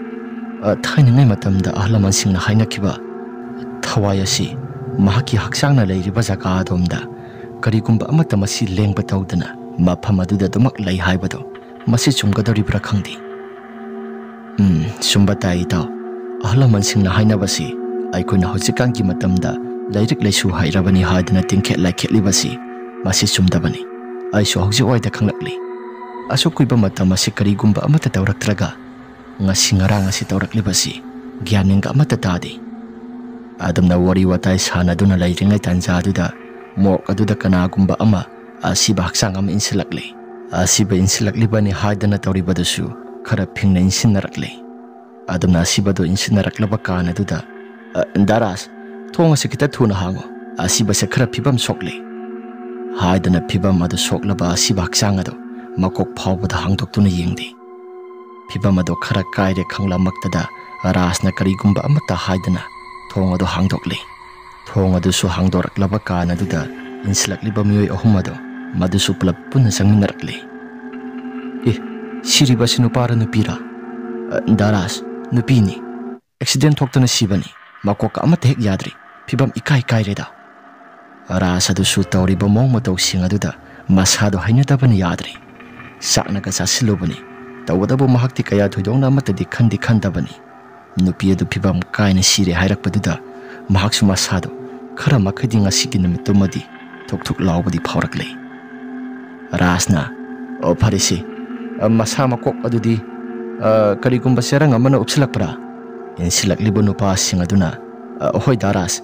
ꯑ, ꯊꯥꯏꯅꯉꯩ ꯃꯇꯝꯗ ꯑꯍꯜ ꯂꯃꯟꯁꯤꯡꯅ ꯍꯥꯏꯅꯈꯤꯕ ꯊꯋꯥꯏ ꯑꯁꯤ ꯃꯍꯥꯛꯀꯤ ꯍꯛꯆꯥꯡꯅ ꯂꯩꯔꯤꯕ ꯖꯒꯥ ꯑꯗꯣꯝꯗ ꯀꯔꯤꯒꯨꯝꯕ ꯑꯃꯠꯇ ꯃꯁꯤ ꯂꯦꯡꯕ ꯇꯧꯗꯅ ꯃꯐꯝ ꯑꯗꯨꯗ ꯑꯗꯨꯃꯛ ꯂꯩ ꯍꯥꯏꯕꯗꯣ, ꯃꯁꯤ ꯆꯨꯝꯒꯗꯧꯔꯤꯕ꯭ꯔꯥ ꯈꯪꯗꯦ꯫" "ꯎꯝ, ꯆꯨꯝꯕ ꯇꯥꯏ ꯏꯇꯥꯎ꯫ ꯑꯍꯜ ꯂꯃꯟꯁꯤꯡꯅ ꯍꯥꯏꯅꯕꯁꯤ ꯑꯩꯈꯣꯏꯅ ꯍꯧꯖꯤꯛꯀꯥꯟꯒꯤ ꯃꯇꯝꯗ ꯂꯥꯏꯔꯤꯛ ꯂꯥꯏꯁꯨ ꯍꯩꯔꯕꯅꯤ ꯍꯥꯏꯗꯅ ꯇꯤꯡꯈꯦꯠ ꯂꯥꯏꯈꯦꯠꯂꯤꯕꯁꯤ ꯃꯁꯤ ꯆꯨꯝꯗꯕꯅꯤ꯫ ꯑꯩꯁꯨ ꯍꯧꯖꯤꯛ ꯋꯥꯏꯗ ꯈꯪꯂꯛꯂꯤ꯫ ꯑꯁꯨꯛ ꯀꯨꯏꯕ ꯃꯇꯝ ꯑꯁꯤ ꯀꯔꯤꯒꯨꯝꯕ ꯑꯃꯠꯇ ꯇꯧꯔꯛꯇ꯭ꯔꯒ ꯉꯁꯤ ꯉꯔꯥꯡ ꯑꯁꯤ ꯇꯧꯔꯛꯂꯤꯕꯁꯤ ꯒ꯭ꯌꯥꯟ ꯃꯦꯟꯒ ꯑꯃꯠꯇ ꯇꯥꯗꯦ꯫" ꯑꯗꯨꯝꯅ ꯋꯥꯔꯤ ꯋꯥꯇꯥꯏ ꯁꯥꯟꯅꯗꯨꯅ ꯂꯩꯔꯤꯉꯩ ꯇꯥꯟꯖꯥꯗꯨꯗ ꯃꯣꯔꯒ ꯑꯗꯨꯗ ꯀꯅꯥꯒꯨꯝꯕ ꯑꯃ ꯑꯁꯤꯕ ꯍꯛꯆꯥꯡ ꯑꯃ ꯏꯟꯁꯤꯜꯂꯛꯂꯤ꯫ ꯑꯁꯤꯕ ꯏꯟꯁꯤꯜꯂꯛꯂꯤꯕꯅꯤ ꯍꯥꯏꯗꯅ ꯇꯧꯔꯤꯕꯗꯨꯁꯨ ꯈꯔ ꯐꯤꯡꯅ ꯏꯟꯁꯤꯟꯅꯔꯛꯂꯤ꯫ ꯑꯗꯨꯝꯅ ꯑꯁꯤꯕꯗꯨ ꯏꯟꯁꯤꯟꯅꯔꯛꯂꯕ ꯀꯥꯟ ꯑꯗꯨꯗ, "ꯑ, ꯗꯥ ꯔꯥꯖ, ꯊꯣꯡ ꯑꯁꯤ ꯈꯤꯇ ꯊꯨꯅ ꯍꯥꯡꯉꯨ꯫ ꯑꯁꯤꯕꯁꯦ ꯈꯔ ꯐꯤꯕꯝ ꯁꯣꯛꯂꯤ" ꯍꯥꯏꯗꯅ ꯐꯤꯕꯝ ꯑꯗꯨ ꯁꯣꯛꯂꯕ ꯑꯁꯤꯕ ꯍꯛꯆꯥꯡ ꯑꯗꯨ ꯃꯀꯣꯛ ꯐꯥꯎꯕꯗ ꯍꯥꯡꯗꯣꯛꯇꯨꯅ ꯌꯦꯡꯂꯤ꯫ ꯐꯤꯕꯝ ꯑꯗꯨ ꯈꯔ ꯀꯥꯏꯔꯦ ꯈꯪꯂꯛꯃꯛꯇꯗ ꯔꯥꯖꯅ ꯀꯔꯤꯒꯨꯝꯕ ꯑꯃꯠꯇ ꯍꯥꯏꯗꯅ ꯊꯣꯡ ꯑꯗꯨ ꯍꯥꯡꯗꯣꯛꯂꯤ꯫ ꯊꯣꯡ ꯑꯗꯨꯁꯨ ꯍꯥꯡꯗꯣꯔꯛꯂꯕ ꯀꯥꯟ ꯑꯗꯨꯗ ꯏꯟꯁꯤꯜꯂꯛꯂꯤꯕ ꯃꯤꯑꯣꯏ ꯑꯍꯨꯝ ꯑꯗꯨ ꯃꯗꯨꯁꯨ ꯄꯨꯂꯞ ꯄꯨꯟꯅ ꯆꯪꯃꯤꯟꯅꯔꯛꯂꯤ꯫ "ꯑꯦ, ꯁꯤꯔꯤꯕꯁꯤ ꯅꯨꯄꯥꯔ ꯅꯨꯄꯤꯔ?" "ꯑ, ꯗꯥ ꯔꯥꯖ, ꯅꯨꯄꯤꯅꯤ꯫ ꯑꯦꯛꯁꯤꯗꯦꯟ ꯊꯣꯛꯇꯨꯅ ꯁꯤꯕꯅꯤ꯫ ꯃꯀꯣꯛꯀ ꯑꯃꯠꯇ ꯍꯦꯛ ꯌꯥꯗ꯭ꯔꯤ꯫ ꯐꯤꯕꯝ ꯏꯀꯥꯏ ꯀꯥꯏꯔꯦꯗ꯫" ꯔꯥꯖ ꯑꯗꯨꯁꯨ ꯇꯧꯔꯤꯕ ꯃꯑꯣꯡ ꯃꯇꯧꯁꯤꯡ ꯑꯗꯨꯗ ꯃꯁꯥꯗꯣ ꯍꯩꯅꯗꯕꯅ ꯌꯥꯗ꯭ꯔꯦ꯫ ꯆꯥꯛꯅꯒ ꯆꯥꯁꯤꯜꯂꯨꯕꯅꯤ꯫ ꯇꯧꯕꯇꯕꯨ ꯃꯍꯥꯛꯇꯤ ꯀꯌꯥ ꯊꯣꯏꯗꯣꯛꯅ ꯑꯃꯠꯇꯗꯤ ꯈꯟꯗꯤ ꯈꯟꯗꯕꯅꯤ꯫ ꯅꯨꯄꯤ ꯑꯗꯨ ꯐꯤꯕꯝ ꯀꯥꯏꯅ ꯁꯤꯔꯦ ꯍꯥꯏꯔꯛꯄꯗꯨꯗ ꯃꯍꯥꯛꯁꯨ ꯃꯁꯥꯗꯣ ꯈꯔ ꯃꯈꯩꯗꯤ ꯉꯁꯤꯒꯤ ꯅꯨꯃꯤꯠꯇꯨꯃꯗꯤ ꯊꯨꯛ ꯊꯨꯛ ꯂꯥꯎꯕꯗꯤ ꯐꯥꯎꯔꯛꯂꯦ꯫ ꯔꯥꯖꯅ, "ꯑꯣ, ꯐꯔꯦꯁꯦ, ꯑ, ꯃꯁꯥ ꯃꯀꯣꯛ ꯑꯗꯨꯗꯤ, ꯑ, ꯀꯔꯤꯒꯨꯝꯕ ꯆꯦꯔꯪ ꯑꯃꯅ ꯎꯞꯁꯤꯜꯂꯛꯄ꯭ꯔꯥ?" ꯏꯟꯁꯤꯜꯂꯛꯂꯤꯕ ꯅꯨꯄꯥꯁꯤꯡ ꯑꯗꯨꯅ, "ꯑ, ꯍꯣꯏ ꯗꯥ ꯔꯥꯖ,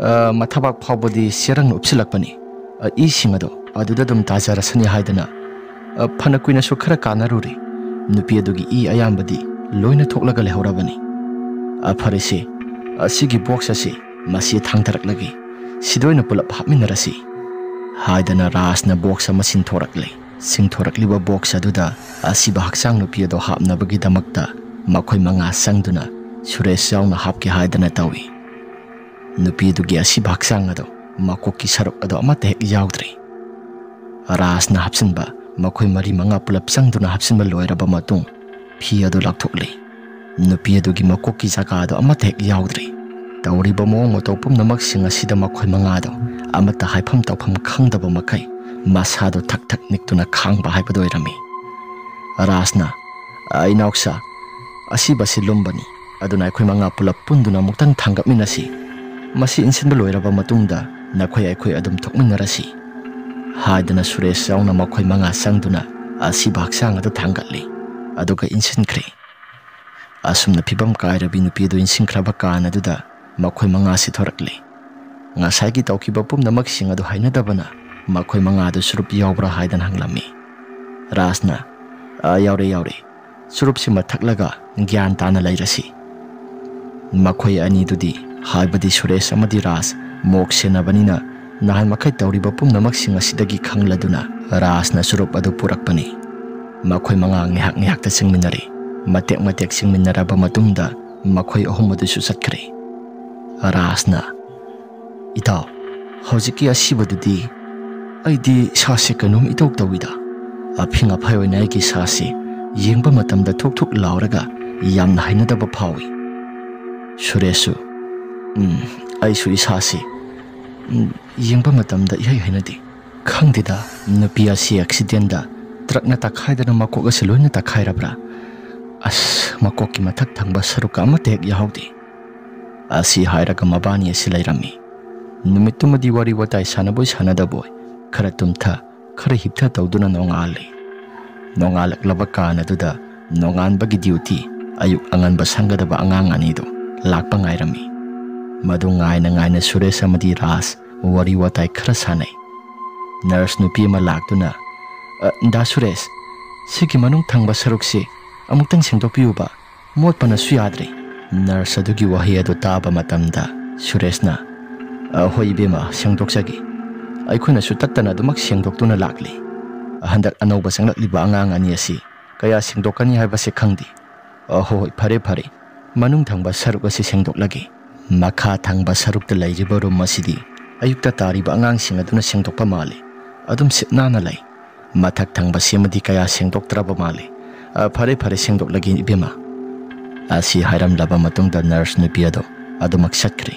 ꯑ, ꯃꯊꯕꯥꯛ ꯐꯥꯎꯕꯗꯤ ꯆꯦꯔꯪꯅ ꯎꯞꯁꯤꯜꯂꯛꯄꯅꯤ꯫ ꯑ, ꯏꯁꯤꯡ ꯑꯗꯣ ꯑꯗꯨꯗ ꯑꯗꯨꯝ ꯇꯥꯖꯔꯁꯅꯤ" ꯍꯥꯏꯗꯅ, ꯑ, ꯐꯅ ꯀꯨꯏꯅꯁꯨ ꯈꯔ ꯀꯥꯟꯅꯔꯨꯔꯦ꯫ ꯅꯨꯄꯤ ꯑꯗꯨꯒꯤ ꯏ ꯑꯌꯥꯝꯕꯗꯤ ꯂꯣꯏꯅ ꯊꯣꯛꯂꯒ ꯂꯩꯍꯧꯔꯕꯅꯤ꯫ "ꯑ, ꯐꯔꯦꯁꯦ, ꯑꯁꯤꯒꯤ ꯕꯣꯛꯁ ꯑꯁꯤ ꯃꯁꯤ ꯊꯥꯡꯊꯔꯛꯂꯒꯦ꯫ ꯁꯤꯗ ꯑꯣꯏꯅ ꯄꯨꯂꯞ ꯍꯥꯞꯃꯤꯟꯅꯔꯁꯤ" ꯍꯥꯏꯗꯅ ꯔꯥꯖꯅ ꯕꯣꯛꯁ ꯑꯃ ꯁꯤꯟꯊꯣꯔꯛꯂꯦ꯫ ꯁꯤꯡꯊꯣꯔꯛꯂꯤꯕ ꯕꯣꯛꯁ ꯑꯗꯨꯗ ꯑꯁꯤꯕ ꯍꯛꯆꯥꯡ ꯅꯨꯄꯤ ꯑꯗꯨ ꯍꯥꯞꯅꯕꯒꯤꯗꯃꯛꯇ ꯃꯈꯣꯏ ꯃꯉꯥ ꯆꯪꯗꯨꯅ ꯁꯨꯔꯦꯁ ꯌꯥꯎꯅ ꯍꯥꯞꯀꯦ ꯍꯥꯏꯗꯅ ꯇꯧꯏ꯫ ꯅꯨꯄꯤ ꯑꯗꯨꯒꯤ ꯑꯁꯤꯕ ꯍꯛꯆꯥꯡ ꯑꯗꯨ ꯃꯀꯣꯛꯀꯤ ꯁꯔꯨꯛ ꯑꯗꯨ ꯑꯃꯠꯇ ꯍꯦꯛ ꯌꯥꯎꯗ꯭ꯔꯤ꯫ ꯔꯥꯖꯅ ꯍꯥꯞꯆꯤꯟꯕ ꯃꯈꯣꯏ ꯃꯔꯤ ꯃꯉꯥ ꯄꯨꯂꯞ ꯆꯪꯗꯨꯅ ꯍꯥꯞꯆꯤꯟꯕ ꯂꯣꯏꯔꯕ ꯃꯇꯨꯡ ꯐꯤ ꯑꯗꯨ ꯂꯧꯊꯣꯛꯂꯤ꯫ ꯅꯨꯄꯤ ꯑꯗꯨꯒꯤ ꯃꯀꯣꯛꯀꯤ ꯖꯒꯥ ꯑꯗꯨ ꯑꯃꯠꯇ ꯍꯦꯛ ꯌꯥꯎꯗ꯭ꯔꯤ꯫ ꯇꯧꯔꯤꯕ ꯃꯑꯣꯡ ꯃꯇꯧ ꯄꯨꯝꯅꯃꯛꯁꯤꯡ ꯑꯁꯤꯗ ꯃꯈꯣꯏ ꯃꯉꯥꯗꯣ ꯑꯃꯠꯇ ꯍꯥꯏꯐꯝ ꯇꯧꯐꯝ ꯈꯪꯗꯕ ꯃꯈꯩ ꯃꯁꯥꯗꯣ ꯊꯛ ꯊꯛ ꯅꯤꯛꯇꯨꯅ ꯈꯥꯡꯕ ꯍꯥꯏꯕꯗꯨ ꯑꯣꯏꯔꯝꯃꯤ꯫ ꯔꯥꯖꯅ, "ꯑ, ꯏꯅꯥꯎꯁꯥ, ꯑꯁꯤꯕꯁꯤ ꯂꯨꯝꯕꯅꯤ, ꯑꯗꯨꯅ ꯑꯩꯈꯣꯏ ꯃꯉꯥ ꯄꯨꯂꯞ ꯄꯨꯟꯗꯨꯅ ꯑꯃꯨꯛꯇꯪ ꯊꯥꯡꯒꯠꯃꯤꯟꯅꯁꯤ꯫ ꯃꯁꯤ ꯏꯟꯁꯤꯟꯕ ꯂꯣꯏꯔꯕ ꯃꯇꯨꯡꯗ ꯅꯈꯣꯏ ꯑꯩꯈꯣꯏ ꯑꯗꯨꯝ ꯊꯣꯛꯃꯤꯟꯅꯔꯁꯤ" ꯍꯥꯏꯗꯅ ꯁꯨꯔꯦꯁ ꯌꯥꯎꯅ ꯃꯈꯣꯏ ꯃꯉꯥ ꯆꯪꯗꯨꯅ ꯑꯁꯤꯕ ꯍꯛꯆꯥꯡ ꯑꯗꯨ ꯊꯥꯡꯒꯠꯂꯤ, ꯑꯗꯨꯒ ꯏꯟꯁꯤꯟꯈ꯭ꯔꯦ꯫ ꯑꯁꯨꯝꯅ ꯐꯤꯕꯝ ꯀꯥꯏꯔꯕꯤ ꯅꯨꯄꯤ ꯑꯗꯨ ꯏꯟꯁꯤꯟꯈ꯭ꯔꯕ ꯀꯥꯟ ꯑꯗꯨꯗ ꯃꯈꯣꯏ ꯃꯉꯥꯁꯤ ꯊꯣꯔꯛꯂꯤ꯫ ꯉꯁꯥꯏꯒꯤ ꯇꯧꯈꯤꯕ ꯄꯨꯝꯅꯃꯛꯁꯤꯡ ꯑꯗꯨ ꯍꯩꯅꯗꯕꯅ ꯃꯈꯣꯏ ꯃꯉꯥꯗꯨ ꯆꯨꯔꯨꯞ ꯌꯥꯎꯕ꯭ꯔꯥ ꯍꯥꯏꯗꯅ ꯍꯪꯂꯝꯃꯤ꯫ ꯔꯥꯖꯅ, "ꯑ, ꯌꯥꯎꯔꯦ, ꯌꯥꯎꯔꯦ꯫ ꯆꯨꯔꯨꯞꯁꯤꯃ ꯊꯛꯂꯒ ꯒ꯭ꯌꯥꯟ ꯇꯥꯅ ꯂꯩꯔꯁꯤ"꯫ ꯃꯈꯣꯏ ꯑꯅꯤꯗꯨꯗꯤ, ꯍꯥꯏꯕꯗꯤ ꯁꯨꯔꯦꯁ ꯑꯃꯗꯤ ꯔꯥꯖ, ꯃꯣꯛ ꯁꯦꯟꯅꯕꯅꯤꯅ ꯅꯍꯥꯟ ꯃꯈꯩ ꯇꯧꯔꯤꯕ ꯄꯨꯝꯅꯃꯛꯁꯤꯡ ꯑꯁꯤꯗꯒꯤ ꯈꯪꯂꯗꯨꯅ ꯔꯥꯖꯅ ꯆꯨꯔꯨꯞ ꯑꯗꯨ ꯄꯨꯔꯛꯄꯅꯤ꯫ ꯃꯈꯣꯏ ꯃꯉꯥ ꯉꯥꯏꯍꯥꯛ ꯉꯥꯏꯍꯥꯛꯇ ꯆꯤꯡꯃꯤꯟꯅꯔꯦ꯫ ꯃꯇꯦꯛ ꯃꯇꯦꯛ ꯆꯤꯡꯃꯤꯟꯅꯔꯕ ꯃꯇꯨꯡꯗ ꯃꯈꯣꯏ ꯑꯍꯨꯝ ꯑꯗꯨꯁꯨ ꯆꯠꯈ꯭ꯔꯦ꯫ ꯔꯥꯖꯅ, "ꯏꯇꯥꯎ, ꯍꯧꯖꯤꯛꯀꯤ ꯑꯁꯤꯕꯗꯨꯗꯤ ꯑꯩꯗꯤ ꯏꯁꯥꯁꯦ ꯀꯩꯅꯣꯝ ꯏꯇꯧ ꯇꯧꯏꯗ꯫ ꯑꯐꯤꯡ ꯑꯐꯥꯏ ꯑꯣꯏꯅ ꯑꯩꯒꯤ ꯏꯁꯥꯁꯦ ꯌꯦꯡꯕ ꯃꯇꯝꯗ ꯊꯨꯛ ꯊꯨꯛ ꯂꯥꯎꯔꯒ ꯌꯥꯝꯅ ꯍꯩꯅꯗꯕ ꯐꯥꯎꯏ"꯫ ꯁꯨꯔꯦꯁꯁꯨ, "ꯎꯝ, ꯑꯩꯁꯨ ꯏꯁꯥꯁꯦ, ꯎꯝ, ꯌꯦꯡꯕ ꯃꯇꯝꯗ ꯏꯍꯩ ꯍꯩꯅꯗꯦ꯫ ꯈꯪꯗꯦꯗ, ꯅꯨꯄꯤ ꯑꯁꯤ ꯑꯦꯛꯁꯤꯗꯦꯟꯗ ꯇ꯭ꯔꯛꯅ ꯇꯛꯈꯥꯏꯗꯅ ꯃꯀꯣꯛ ꯑꯁꯤ ꯂꯣꯏꯅ ꯇꯛꯈꯥꯏꯔꯕ꯭ꯔꯥ? ꯑꯁ, ꯃꯀꯣꯛꯀꯤ ꯃꯊꯛ ꯊꯪꯕ ꯁꯔꯨꯛꯀ ꯑꯃꯠꯇ ꯍꯦꯛ ꯌꯥꯍꯧꯗꯦ꯫ ꯑꯁꯤ ꯍꯥꯏꯔꯒ ꯃꯕꯥꯅꯤ ꯑꯁꯤ ꯂꯩꯔꯝꯃꯤ꯫ ꯅꯨꯃꯤꯠꯇꯨꯃꯗꯤ ꯋꯥꯔꯤ ꯋꯥꯇꯥꯏ ꯁꯥꯟꯅꯕꯣꯏ ꯁꯥꯟꯅꯗꯕꯣꯏ ꯈꯔ ꯇꯨꯝꯊ, ꯈꯔ ꯍꯤꯞꯊ ꯇꯧꯗꯨꯅ ꯅꯣꯡꯉꯥꯜꯂꯤ꯫ ꯅꯣꯡꯉꯥꯜꯂꯛꯂꯕ ꯀꯥꯟ ꯑꯗꯨꯗ ꯅꯣꯡꯉꯥꯟꯕꯒꯤ ꯗ꯭ꯌꯨꯇꯤ ꯑꯌꯨꯛ ꯑꯉꯟꯕ ꯁꯪꯒꯗꯕ ꯑꯉꯥꯡ ꯑꯅꯤꯗꯨ ꯂꯥꯛꯄ ꯉꯥꯏꯔꯝꯃꯤ꯫ ꯃꯗꯨ ꯉꯥꯏꯅ ꯉꯥꯏꯅ ꯁꯨꯔꯦꯁ ꯑꯃꯗꯤ ꯔꯥꯖ ꯋꯥꯔꯤ ꯋꯥꯇꯥꯏ ꯈꯔ ꯁꯥꯟꯅꯩ꯫ ꯅꯔꯁ ꯅꯨꯄꯤ ꯑꯃ ꯂꯥꯛꯇꯨꯅ, "ꯑ, ꯗꯥ ꯁꯨꯔꯦꯁ, ꯁꯤꯒꯤ ꯃꯅꯨꯡ ꯊꯪꯕ ꯁꯔꯨꯛꯁꯤ ꯑꯃꯨꯛꯇꯪ ꯁꯦꯡꯗꯣꯛꯄꯤꯌꯨꯕ, ꯃꯣꯠꯄꯅꯁꯨ ꯌꯥꯗ꯭ꯔꯦ꯫" ꯅꯔꯁ ꯑꯗꯨꯒꯤ ꯋꯥꯍꯩ ꯑꯗꯨ ꯇꯥꯕ ꯃꯇꯝꯗ ꯁꯨꯔꯦꯁꯅ, "ꯑ, ꯍꯣꯏ ꯏꯕꯦꯝꯃ, ꯁꯦꯡꯗꯣꯛꯆꯒꯦ꯫ ꯑꯩꯈꯣꯏꯅꯁꯨ ꯇꯠꯇꯅ ꯑꯗꯨꯃꯛ ꯁꯦꯡꯗꯣꯛꯇꯨꯅ ꯂꯥꯛꯂꯤ꯫ ꯍꯟꯗꯛ ꯑꯅꯧꯕ ꯆꯪꯂꯛꯂꯤꯕ ꯑꯉꯥꯡ ꯑꯅꯤ ꯑꯁꯤ ꯀꯌꯥ ꯁꯦꯡꯗꯣꯛꯀꯅꯤ ꯍꯥꯏꯕꯁꯦ ꯈꯪꯗꯦ꯫ ꯑ, ꯍꯣꯏ, ꯍꯣꯏ, ꯐꯔꯦ, ꯐꯔꯦ꯫ ꯃꯅꯨꯡ ꯊꯪꯕ ꯁꯔꯨꯛ ꯑꯁꯤ ꯁꯦꯡꯗꯣꯛꯂꯒꯦ꯫ ꯃꯈꯥ ꯊꯪꯕ ꯁꯔꯨꯛꯇ ꯂꯩꯔꯤꯕ ꯔꯨꯝ ꯑꯁꯤꯗꯤ ꯑꯌꯨꯛꯇ ꯇꯥꯔꯤꯕ ꯑꯉꯥꯡꯁꯤꯡ ꯑꯗꯨꯅ ꯁꯦꯡꯗꯣꯛꯄ ꯃꯥꯜꯂꯤ꯫ ꯑꯗꯨꯝ ꯁꯤꯠ ꯅꯥꯟꯅ ꯂꯩ꯫ ꯃꯊꯛ ꯊꯪꯕ ꯁꯤꯃꯗꯤ ꯀꯌꯥ ꯁꯦꯡꯗꯣꯛꯇ꯭ꯔꯕ ꯃꯥꯜꯂꯤ꯫ ꯑ, ꯐꯔꯦ, ꯐꯔꯦ, ꯁꯦꯡꯗꯣꯛꯂꯒꯦ ꯏꯕꯦꯝꯃ꯫" ꯑꯁꯤ ꯍꯥꯏꯔꯝꯂꯕ ꯃꯇꯨꯡꯗ ꯅꯔꯁ ꯅꯨꯄꯤ ꯑꯗꯨ ꯑꯗꯨꯃꯛ ꯆꯠꯈ꯭ꯔꯦ꯫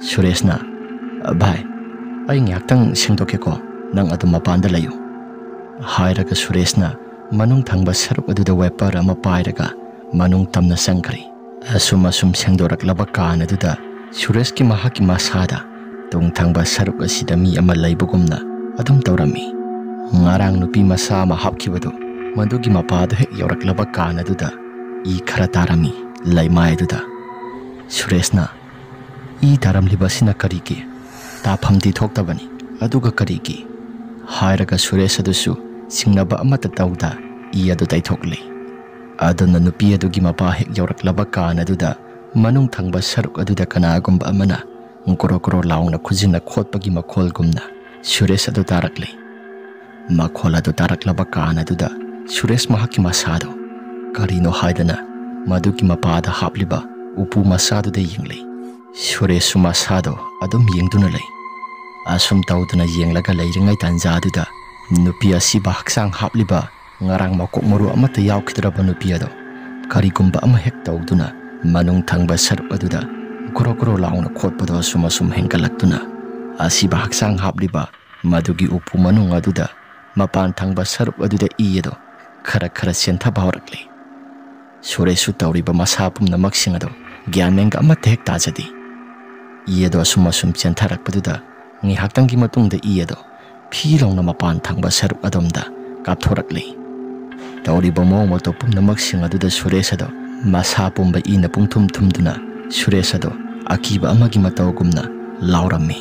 ꯁꯨꯔꯦꯁꯅ, "ꯑ, ꯚꯥꯏ, ꯑꯩ ꯉꯥꯏꯍꯥꯛꯇꯪ ꯁꯦꯡꯗꯣꯛꯀꯦꯀꯣ, ꯅꯪ ꯑꯗꯨꯝ ꯃꯄꯥꯟꯗ ꯂꯩꯌꯨ," ꯍꯥꯏꯔꯒ ꯁꯨꯔꯦꯁꯅ ꯃꯅꯨꯡ ꯊꯪꯕ ꯁꯔꯨꯛ ꯑꯗꯨꯗ ꯋꯥꯏꯄꯔ ꯑꯃ ꯄꯥꯏꯔꯒ ꯃꯅꯨꯡ ꯇꯝꯅ ꯆꯪꯈ꯭ꯔꯦ꯫ ꯑꯁꯨꯝ ꯑꯁꯨꯝ ꯁꯦꯡꯗꯣꯔꯛꯂꯕ ꯀꯥꯟ ꯑꯗꯨꯗ ꯁꯨꯔꯦꯁꯀꯤ ꯃꯍꯥꯛꯀꯤ ꯃꯁꯥꯗ ꯇꯨꯡ ꯊꯪꯕ ꯁꯔꯨꯛ ꯑꯁꯤꯗ ꯃꯤ ꯑꯃ ꯂꯩꯕꯒꯨꯝꯅ ꯑꯗꯨꯝ ꯇꯧꯔꯝꯃꯤ꯫ ꯉꯔꯥꯡ ꯅꯨꯄꯤ ꯃꯆꯥ ꯑꯃ ꯍꯥꯞꯈꯤꯕꯗꯨ, ꯃꯗꯨꯒꯤ ꯃꯄꯥꯗꯨ ꯍꯦꯛ ꯌꯧꯔꯛꯂꯕ ꯀꯥꯟ ꯑꯗꯨꯗ ꯏ ꯈꯔ ꯇꯥꯔꯝꯃꯤ ꯂꯩꯃꯥꯏ ꯑꯗꯨꯗ꯫ ꯁꯨꯔꯦꯁꯅ, "ꯏ ꯇꯥꯔꯝꯂꯤꯕ ꯑꯁꯤꯅ ꯀꯔꯤꯒꯤ? ꯇꯥꯐꯝꯗꯤ ꯊꯣꯛꯇꯕꯅꯤ, ꯑꯗꯨꯒ ꯀꯔꯤꯒꯤ?" ꯍꯥꯏꯔꯒ ꯁꯨꯔꯦꯁ ꯑꯗꯨꯁꯨ ꯆꯤꯡꯅꯕ ꯑꯃꯠꯇ ꯇꯧꯗ ꯏ ꯑꯗꯨ ꯇꯩꯊꯣꯛꯂꯤ꯫ ꯑꯗꯨꯅ ꯅꯨꯄꯤ ꯑꯗꯨꯒꯤ ꯃꯄꯥ ꯍꯦꯛ ꯌꯧꯔꯛꯂꯕ ꯀꯥꯟ ꯑꯗꯨꯗ ꯃꯅꯨꯡ ꯊꯪꯕ ꯁꯔꯨꯛ ꯑꯗꯨꯗ ꯀꯅꯥꯒꯨꯝꯕ ꯑꯃꯅ ꯒ꯭ꯔꯣ ꯒ꯭ꯔꯣ ꯂꯥꯎꯅ ꯈꯨꯖꯤꯟꯅ ꯈꯣꯠꯄꯒꯤ ꯃꯈꯣꯜꯒꯨꯝꯅ ꯁꯨꯔꯦꯁ ꯑꯗꯨ ꯇꯥꯔꯛꯂꯤ꯫ ꯃꯈꯣꯜ ꯑꯗꯨ ꯇꯥꯔꯛꯂꯕ ꯀꯥꯟ ꯑꯗꯨꯗ ꯁꯨꯔꯦꯁ ꯃꯍꯥꯛꯀꯤ ꯃꯁꯥꯗꯨ ꯀꯔꯤꯅꯣ ꯍꯥꯏꯗꯅ ꯃꯗꯨꯒꯤ ꯃꯄꯥꯗ ꯍꯥꯞꯂꯤꯕ ꯎꯄꯨ ꯃꯆꯥꯗꯨꯗ ꯌꯦꯡꯂꯤ꯫ ꯁꯨꯔꯦꯁꯁꯨ ꯃꯁꯥꯗꯨ ꯑꯗꯨꯝ ꯌꯦꯡꯗꯨꯅ ꯂꯩ꯫ ꯑꯁꯨꯝ ꯇꯧꯗꯨꯅ ꯌꯦꯡꯂꯒ ꯂꯩꯔꯤꯉꯩ ꯇꯥꯟꯖꯥꯗꯨꯗ ꯅꯨꯄꯤ ꯑꯁꯤꯕꯨ ꯍꯛꯆꯥꯡ ꯍꯥꯞꯂꯤꯕ ꯉꯔꯥꯡ ꯃꯀꯣꯛ ꯃꯔꯨ ꯑꯃꯠꯇ ꯌꯥꯎꯈꯤꯗ꯭ꯔꯕ ꯅꯨꯄꯤ ꯑꯗꯣ ꯀꯔꯤꯒꯨꯝꯕ ꯑꯃ ꯍꯦꯛ ꯇꯧꯗꯨꯅ ꯃꯅꯨꯡ ꯊꯪꯕ ꯁꯔꯨꯛ ꯑꯗꯨꯗ ꯒ꯭ꯔꯣ ꯒ꯭ꯔꯣ ꯂꯥꯎꯅ ꯈꯣꯠꯄꯗꯣ ꯑꯁꯨꯝ ꯑꯁꯨꯝ ꯍꯦꯟꯒꯠꯂꯛꯇꯨꯅ ꯑꯁꯤꯕ ꯍꯛꯆꯥꯡ ꯍꯥꯞꯂꯤꯕ ꯃꯗꯨꯒꯤ ꯎꯄꯨ ꯃꯅꯨꯡ ꯑꯗꯨꯗ ꯃꯄꯥꯟ ꯊꯪꯕ ꯁꯔꯨꯛ ꯑꯗꯨꯗ ꯏ ꯑꯗꯣ ꯈꯔ ꯈꯔ ꯆꯦꯟꯊꯕ ꯍꯧꯔꯛꯂꯤ꯫ ꯁꯨꯔꯦꯁꯁꯨ ꯇꯧꯔꯤꯕ ꯃꯁꯥ ꯄꯨꯝꯅꯃꯛꯁꯤꯡ ꯑꯗꯣ ꯒ꯭ꯌꯥꯟ ꯃꯦꯟꯒ ꯑꯃꯠꯇ ꯍꯦꯛ ꯇꯥꯖꯗꯦ꯫ ꯏ ꯑꯗꯣ ꯑꯁꯨꯝ ꯑꯁꯨꯝ ꯆꯦꯟꯊꯔꯛꯄꯗꯨꯗ ꯉꯥꯏꯍꯥꯛꯇꯪꯒꯤ ꯃꯇꯨꯡꯗ ꯏ ꯑꯗꯣ ꯐꯤ ꯂꯥꯎꯅ ꯃꯄꯥꯟ ꯊꯪꯕ ꯁꯔꯨꯛ ꯑꯗꯣꯝꯗ ꯀꯥꯞꯊꯣꯔꯛꯂꯤ꯫ ꯇꯧꯔꯤꯕ ꯃꯑꯣꯡ ꯃꯇꯧ ꯄꯨꯝꯅꯃꯛꯁꯤꯡ ꯑꯗꯨꯗ ꯁꯨꯔꯦꯁ ꯑꯗꯣ ꯃꯁꯥ ꯄꯨꯝꯕ ꯏꯅ ꯄꯨꯡꯊꯨꯝ ꯊꯨꯝꯗꯨꯅ ꯁꯨꯔꯦꯁ ꯑꯗꯣ ꯑꯀꯤꯕ ꯑꯃꯒꯤ ꯃꯇꯧꯒꯨꯝꯅ ꯂꯥꯎꯔꯝꯃꯤ꯫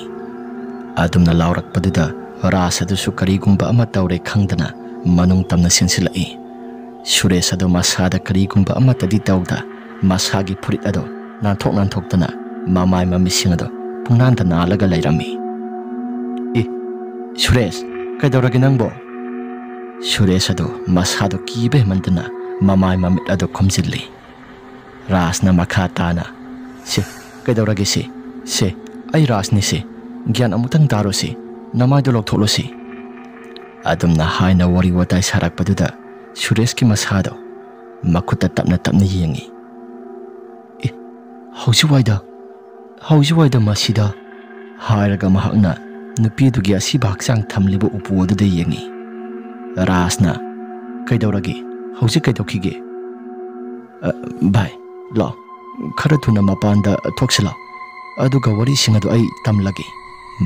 ꯑꯗꯨꯝꯅ ꯂꯥꯎꯔꯛꯄꯗꯨꯗ ꯔꯥꯖ ꯑꯗꯨꯁꯨ ꯀꯔꯤꯒꯨꯝꯕ ꯑꯃ ꯇꯧꯔꯦ ꯈꯪꯗꯅ ꯃꯅꯨꯡ ꯇꯝꯅ ꯆꯦꯟꯁꯤꯜꯂꯛꯏ꯫ ꯁꯨꯔꯦꯁ ꯑꯗꯣ ꯃꯁꯥꯗ ꯀꯔꯤꯒꯨꯝꯕ ꯑꯃꯠꯇꯗꯤ ꯇꯧꯗ ꯃꯁꯥꯒꯤ ꯐꯨꯔꯤꯠ ꯑꯗꯣ ꯅꯥꯟꯊꯣꯛ ꯅꯥꯟꯊꯣꯛꯇꯅ ꯃꯃꯥꯏ ꯃꯃꯤꯠꯁꯤꯡ ꯑꯗꯣ ꯄꯨꯡꯅꯥꯟꯗ ꯅꯥꯜꯂꯒ ꯂꯩꯔꯝꯃꯤ꯫ "ꯏ, ꯁꯨꯔꯦꯁ, ꯀꯩꯗꯧꯔꯒꯦ ꯅꯪꯕꯣ?" ꯁꯨꯔꯦꯁ ꯑꯗꯣ ꯃꯁꯥꯗꯣ ꯀꯤꯕ ꯍꯦꯟꯃꯟꯗꯅ ꯃꯃꯥꯏ ꯃꯃꯤꯠ ꯑꯗꯣ ꯈꯨꯝꯖꯤꯜꯂꯤ꯫ ꯔꯥꯖꯅ ꯃꯈꯥ ꯇꯥꯅ, "ꯁꯦ, ꯀꯩꯗꯧꯔꯒꯦ ꯁꯦ? ꯁꯦ, ꯑꯩ ꯔꯥꯖꯅꯤ ꯁꯦ꯫ ꯒ꯭ꯌꯥꯟ ꯑꯃꯨꯛꯇꯪ ꯇꯥꯔꯣ ꯁꯦ꯫ ꯅꯃꯥꯏꯗꯣ ꯂꯧꯊꯣꯛꯂꯣ ꯁꯦ꯫" ꯑꯗꯨꯝꯅ ꯍꯥꯏꯅ ꯋꯥꯔꯤ ꯋꯥꯇꯥꯏ ꯁꯥꯔꯛꯄꯗꯨꯗ ꯁꯨꯔꯦꯁꯀꯤ ꯃꯁꯥꯗꯣ ꯃꯈꯨꯠꯇ ꯇꯞꯅ ꯇꯞꯅ ꯌꯦꯡꯉꯤ꯫ "ꯑꯦ, ꯍꯧꯖꯤꯛꯋꯥꯏꯗ, ꯍꯧꯖꯤꯛꯋꯥꯏꯗ ꯃꯁꯤꯗ?" ꯍꯥꯏꯔꯒ ꯃꯍꯥꯛꯅ ꯅꯨꯄꯤꯗꯨꯒꯤ ꯑꯁꯤꯕ ꯍꯛꯆꯥꯡ ꯊꯝꯂꯤꯕ ꯎꯄꯨ ꯑꯗꯨꯗ ꯌꯦꯡꯉꯤ꯫ ꯔꯥꯖꯅ, "ꯀꯩꯗꯧꯔꯒꯦ? ꯍꯧꯖꯤꯛ ꯀꯩꯗꯧꯈꯤꯒꯦ?" "ꯑ, ꯚꯥꯏ, ꯂꯥꯛꯑꯣ, ꯈꯔ ꯊꯨꯅ ꯃꯄꯥꯟꯗ ꯊꯣꯛꯁꯤꯜꯂꯣ, ꯑꯗꯨꯒ ꯋꯥꯔꯤꯁꯤꯡ ꯑꯗꯨ ꯑꯩ ꯇꯝꯂꯒꯦ꯫"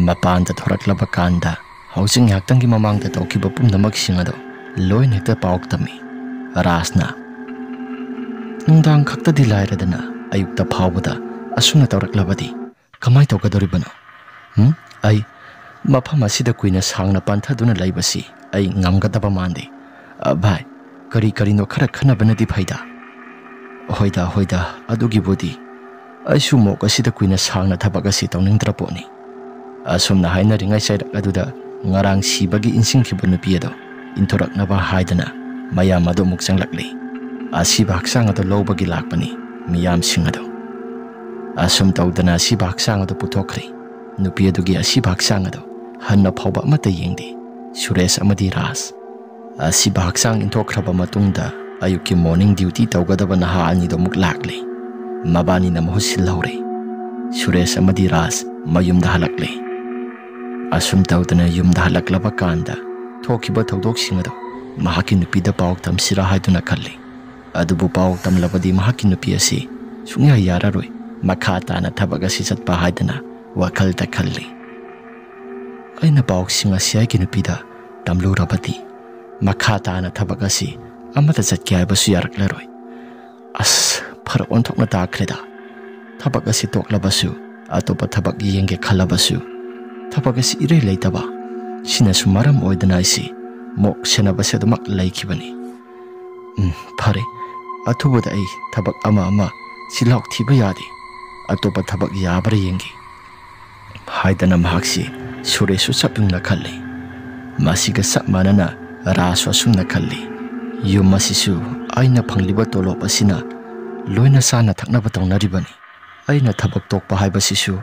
ꯃꯄꯥꯟꯗ ꯊꯣꯔꯛꯂꯕ ꯀꯥꯟꯗ ꯍꯧꯖꯤꯛ ꯉꯥꯏꯍꯥꯛꯇꯪꯒꯤ ꯃꯃꯥꯡꯗ ꯇꯧꯈꯤꯕ ꯄꯨꯝꯅꯃꯛꯁꯤꯡ ꯑꯗꯣ ꯂꯣꯏꯅ ꯍꯦꯛꯇ ꯄꯥꯎ ꯇꯝꯃꯤ꯫ ꯔꯥꯖꯅ, "ꯅꯨꯡꯗꯥꯡ ꯈꯛꯇꯗꯤ ꯂꯥꯏꯔꯗꯅ ꯑꯌꯨꯛꯇ ꯐꯥꯎꯕꯗ ꯑꯁꯨꯝꯅ ꯇꯧꯔꯛꯂꯕꯗꯤ ꯀꯃꯥꯏ ꯇꯧꯒꯗꯧꯔꯤꯕꯅꯣ? ꯎꯝ? ꯑꯩ ꯃꯐꯝ ꯑꯁꯤꯗ ꯀꯨꯏꯅ ꯁꯥꯡꯅ ꯄꯟꯊꯗꯨꯅ ꯂꯩꯕꯁꯤ ꯑꯩ ꯉꯝꯒꯗꯕ ꯃꯥꯟꯗꯦ꯫ ꯑ, ꯚꯥꯏ, ꯀꯔꯤ ꯀꯔꯤꯅꯣ ꯈꯔ ꯈꯟꯅꯕꯅꯗꯤ ꯐꯩꯗ꯫" "ꯍꯣꯏꯗ, ꯍꯣꯏꯗ, ꯑꯗꯨꯒꯤꯕꯨꯗꯤ꯫ ꯑꯩꯁꯨ ꯃꯣꯛ ꯑꯁꯤꯗ ꯀꯨꯏꯅ ꯁꯥꯡꯅ ꯊꯕꯛ ꯑꯁꯤ ꯇꯧꯅꯤꯡꯗ꯭ꯔ ꯄꯣꯠꯅꯤ꯫" ꯑꯁꯨꯝꯅ ꯍꯥꯏꯅꯔꯤꯉꯩ ꯆꯩꯔꯛ ꯑꯗꯨꯗ ꯉꯔꯥꯡ ꯁꯤꯕꯒꯤ ꯏꯟꯁꯤꯟꯈꯤꯕ ꯅꯨꯄꯤ ꯑꯗꯣ ꯏꯟꯊꯣꯔꯛꯅꯕ ꯍꯥꯏꯗꯅ ꯃꯌꯥꯝ ꯑꯗꯨ ꯑꯃꯨꯛ ꯆꯪꯂꯛꯂꯤ꯫ ꯑꯁꯤꯕ ꯍꯛꯆꯥꯡ ꯑꯗꯨ ꯂꯧꯕꯒꯤ ꯂꯥꯛꯄꯅꯤ ꯃꯤꯌꯥꯝꯁꯤꯡ ꯑꯗꯨ꯫ ꯑꯁꯨꯝ ꯇꯧꯗꯅ ꯑꯁꯤꯕ ꯍꯛꯆꯥꯡ ꯑꯗꯨ ꯄꯨꯊꯣꯛꯈ꯭ꯔꯦ꯫ ꯅꯨꯄꯤ ꯑꯗꯨꯒꯤ ꯑꯁꯤꯕ ꯍꯛꯆꯥꯡ ꯑꯗꯨ ꯍꯟꯅ ꯐꯥꯎꯕ ꯑꯃꯠꯇ ꯌꯦꯡꯗꯦ ꯁꯨꯔꯦꯁ ꯑꯃꯗꯤ ꯔꯥꯖ꯫ ꯑꯁꯤꯕ ꯍꯛꯆꯥꯡ ꯏꯟꯊꯣꯛꯈ꯭ꯔꯕ ꯃꯇꯨꯡꯗ ꯑꯌꯨꯛꯀꯤ morning duty ꯇꯧꯒꯗꯕ ꯅꯍꯥ ꯑꯅꯤꯗꯨ ꯑꯃꯨꯛ ꯂꯥꯛꯂꯦ꯫ ꯃꯕꯥꯅꯤꯅ ꯃꯍꯨꯠ ꯁꯤꯜꯍꯧꯔꯦ꯫ ꯁꯨꯔꯦꯁ ꯑꯃꯗꯤ ꯔꯥꯖ ꯃꯌꯨꯝꯗ ꯍꯜꯂꯛꯂꯦ꯫ ꯑꯁꯨꯝ ꯇꯧꯗꯅ ꯌꯨꯝꯗ ꯍꯜꯂꯛꯂꯕ ꯀꯥꯟꯗ ꯊꯣꯛꯈꯤꯕ ꯊꯧꯗꯣꯛꯁꯤꯡ ꯑꯗꯨ ꯃꯍꯥꯛꯀꯤ ꯅꯨꯄꯤꯗ ꯄꯥꯎ ꯇꯝꯁꯤꯔꯥ ꯍꯥꯏꯗꯨꯅ ꯈꯜꯂꯤ꯫ ꯑꯗꯨꯕꯨ ꯄꯥꯎ ꯇꯝꯂꯕꯗꯤ ꯃꯍꯥꯛꯀꯤ ꯅꯨꯄꯤ ꯑꯁꯤ ꯁꯨꯡꯌꯥ ꯌꯥꯔꯔꯣꯏ, ꯃꯈꯥ ꯇꯥꯅ ꯊꯕꯛ ꯑꯁꯤ ꯆꯠꯄ ꯍꯥꯏꯗꯅ ꯋꯥꯈꯜꯗ ꯈꯜꯂꯤ꯫ ꯑꯩꯅ ꯄꯥꯎꯁꯤꯡ ꯑꯁꯤ ꯑꯩꯒꯤ ꯅꯨꯄꯤꯗ ꯇꯝꯂꯨꯔꯕꯗꯤ ꯃꯈꯥ ꯇꯥꯅ ꯊꯕꯛ ꯑꯁꯤ ꯑꯃꯠꯇ ꯆꯠꯀꯦ ꯍꯥꯏꯕꯁꯨ ꯌꯥꯔꯛꯂꯔꯣꯏ꯫ ꯑꯁ, ꯐꯔꯛ ꯑꯣꯟꯊꯣꯛꯅ ꯇꯥꯈ꯭ꯔꯦꯗ꯫ ꯊꯕꯛ ꯑꯁꯤ ꯇꯣꯛꯂꯕꯁꯨ, ꯑꯇꯣꯞꯄ ꯊꯕꯛ ꯌꯦꯡꯒꯦ ꯈꯜꯂꯕꯁꯨ, ꯊꯕꯛ ꯑꯁꯤ ꯏꯔꯩ ꯂꯩꯇꯕ꯫ ꯁꯤꯅꯁꯨ ꯃꯔꯝ ꯑꯣꯏꯗꯅ ꯑꯩꯁꯤ ꯃꯣꯛ ꯁꯦꯟꯅꯕꯁꯦ ꯑꯗꯨꯃꯛ ꯂꯩꯈꯤꯕꯅꯤ꯫ ꯎꯝ, ꯐꯔꯦ, ꯑꯊꯨꯕꯗ ꯑꯩ ꯊꯕꯛ ꯑꯃ ꯑꯃ ꯆꯤꯜꯍꯥꯎ ꯊꯤꯕ ꯌꯥꯗꯦ꯫ ꯑꯇꯣꯞꯄ ꯊꯕꯛ ꯌꯥꯕ꯭ꯔꯥ ꯌꯦꯡꯒꯦ ꯍꯥꯏꯗꯅ ꯃꯍꯥꯛꯁꯤ ꯁꯨꯔꯦꯁꯁꯨ ꯆꯞ ꯌꯨꯡꯅ ꯈꯜꯂꯤ꯫ ꯃꯁꯤꯒ ꯆꯞ ꯃꯥꯟꯅꯅ ꯔꯥꯖꯁꯨ ꯑꯁꯨꯝꯅ ꯈꯜꯂꯤ꯫ ꯌꯨꯝ ꯑꯁꯤꯁꯨ ꯑꯩꯅ ꯐꯪꯂꯤꯕ ꯇꯣꯂꯣꯞ ꯑꯁꯤꯅ ꯂꯣꯏꯅ ꯆꯥꯅ ꯊꯛꯅꯕ ꯇꯧꯅꯔꯤꯕꯅꯤ꯫ ꯑꯩꯅ ꯊꯕꯛ ꯇꯣꯛꯄ ꯍꯥꯏꯕꯁꯤꯁꯨ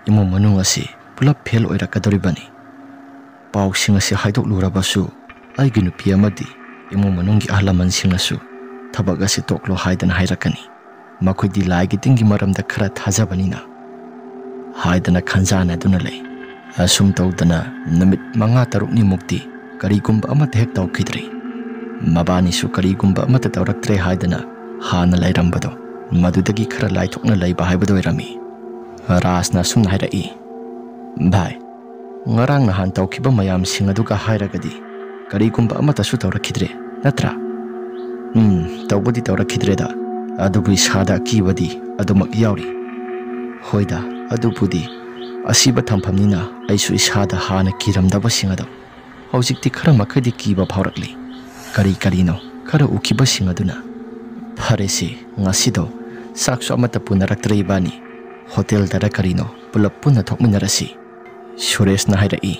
ꯏꯃꯨꯡ ꯃꯅꯨꯡ ꯑꯁꯤ ꯄꯨꯂꯞ ꯐꯦꯜ ꯑꯣꯏꯔꯛꯀꯗꯧꯔꯤꯕꯅꯤ꯫ ꯄꯥꯎꯁꯤꯡ ꯑꯁꯤ ꯍꯥꯏꯗꯣꯛꯂꯨꯔꯕꯁꯨ ꯑꯩꯒꯤ ꯅꯨꯄꯤ ꯑꯃꯗꯤ ꯏꯃꯨꯡ ꯃꯅꯨꯡꯒꯤ ꯑꯍꯜ ꯂꯃꯟꯁꯤꯡꯅꯁꯨ ꯊꯕꯛ ꯑꯁꯤ ꯇꯣꯛꯂꯣ ꯍꯥꯏꯗꯅ ꯍꯥꯏꯔꯛꯀꯅꯤ꯫ ꯃꯈꯣꯏꯗꯤ ꯂꯥꯏꯒꯤ ꯇꯤꯟꯒꯤ ꯃꯔꯝꯗ ꯈꯔ ꯊꯥꯖꯕꯅꯤꯅ ꯍꯥꯏꯗꯅ ꯈꯟꯖꯥꯟꯅꯗꯨꯅ ꯂꯩ꯫ ꯑꯁꯨꯝ ꯇꯧꯗꯅ ꯅꯨꯃꯤꯠ ꯃꯉꯥ ꯇꯔꯨꯛꯅꯤꯃꯨꯛꯇꯤ ꯀꯔꯤꯒꯨꯝꯕ ꯑꯃꯠꯇ ꯍꯦꯛ ꯇꯧꯈꯤꯗ꯭ꯔꯦ꯫ ꯃꯕꯥꯅꯤꯁꯨ ꯀꯔꯤꯒꯨꯝꯕ ꯑꯃꯠꯇ ꯇꯧꯔꯛꯇ꯭ꯔꯦ ꯍꯥꯏꯗꯅ ꯍꯥꯟꯅ ꯂꯩꯔꯝꯕꯗꯣ ꯃꯗꯨꯗꯒꯤ ꯈꯔ ꯂꯥꯏꯊꯣꯛꯅ ꯂꯩꯕ ꯍꯥꯏꯕꯗꯨ ꯑꯣꯏꯔꯝꯃꯤ꯫ ꯔꯥꯖꯅ ꯑꯁꯨꯝꯅ ꯍꯥꯏꯔꯛꯏ, "ꯚꯥꯏ, ꯉꯔꯥꯡ ꯅꯍꯥꯟ ꯇꯧꯈꯤꯕ ꯃꯌꯥꯝꯁꯤꯡ ꯑꯗꯨꯒ ꯍꯥꯏꯔꯒꯗꯤ ꯀꯔꯤꯒꯨꯝꯕ ꯑꯃꯠꯇꯁꯨ ꯇꯧꯔꯛꯈꯤꯗ꯭ꯔꯦ, ꯅꯠꯇ꯭ꯔꯥ?" "ꯎꯝ, ꯇꯧꯕꯗꯤ ꯇꯧꯔꯛꯈꯤꯗ꯭ꯔꯦꯗ, ꯑꯗꯨꯕꯨ ꯏꯁꯥꯗ ꯑꯀꯤꯕꯗꯤ ꯑꯗꯨꯃꯛ ꯌꯥꯎꯔꯤ꯫" "ꯍꯣꯏꯗ, ꯑꯗꯨꯕꯨꯗꯤ ꯑꯁꯤꯕ ꯊꯝꯐꯝꯅꯤꯅ ꯑꯩꯁꯨ ꯏꯁꯥꯗ ꯍꯥꯟꯅ ꯀꯤꯔꯝꯗꯕꯁꯤꯡ ꯑꯗꯣ ꯍꯧꯖꯤꯛꯇꯤ ꯈꯔ ꯃꯈꯩꯗꯤ ꯀꯤꯕ ꯐꯥꯎꯔꯛꯂꯤ꯫ ꯀꯔꯤ ꯀꯔꯤꯅꯣ ꯈꯔ ꯎꯈꯤꯕꯁꯤꯡ ꯑꯗꯨꯅ꯫" "ꯐꯔꯦꯁꯦ, ꯉꯁꯤꯗꯣ ꯆꯥꯛꯁꯨ ꯑꯃꯠꯇ ꯄꯨꯅꯔꯛꯇ꯭ꯔꯦ ꯏꯕꯥꯅꯤ꯫ ꯍꯣꯇꯦꯜꯗꯔ ꯀꯔꯤꯅꯣ ꯄꯨꯂꯞ ꯄꯨꯟꯅ ꯊꯣꯛꯃꯤꯟꯅꯔꯁꯤ꯫" ꯁꯨꯔꯦꯁꯅ ꯍꯥꯏꯔꯛꯏ,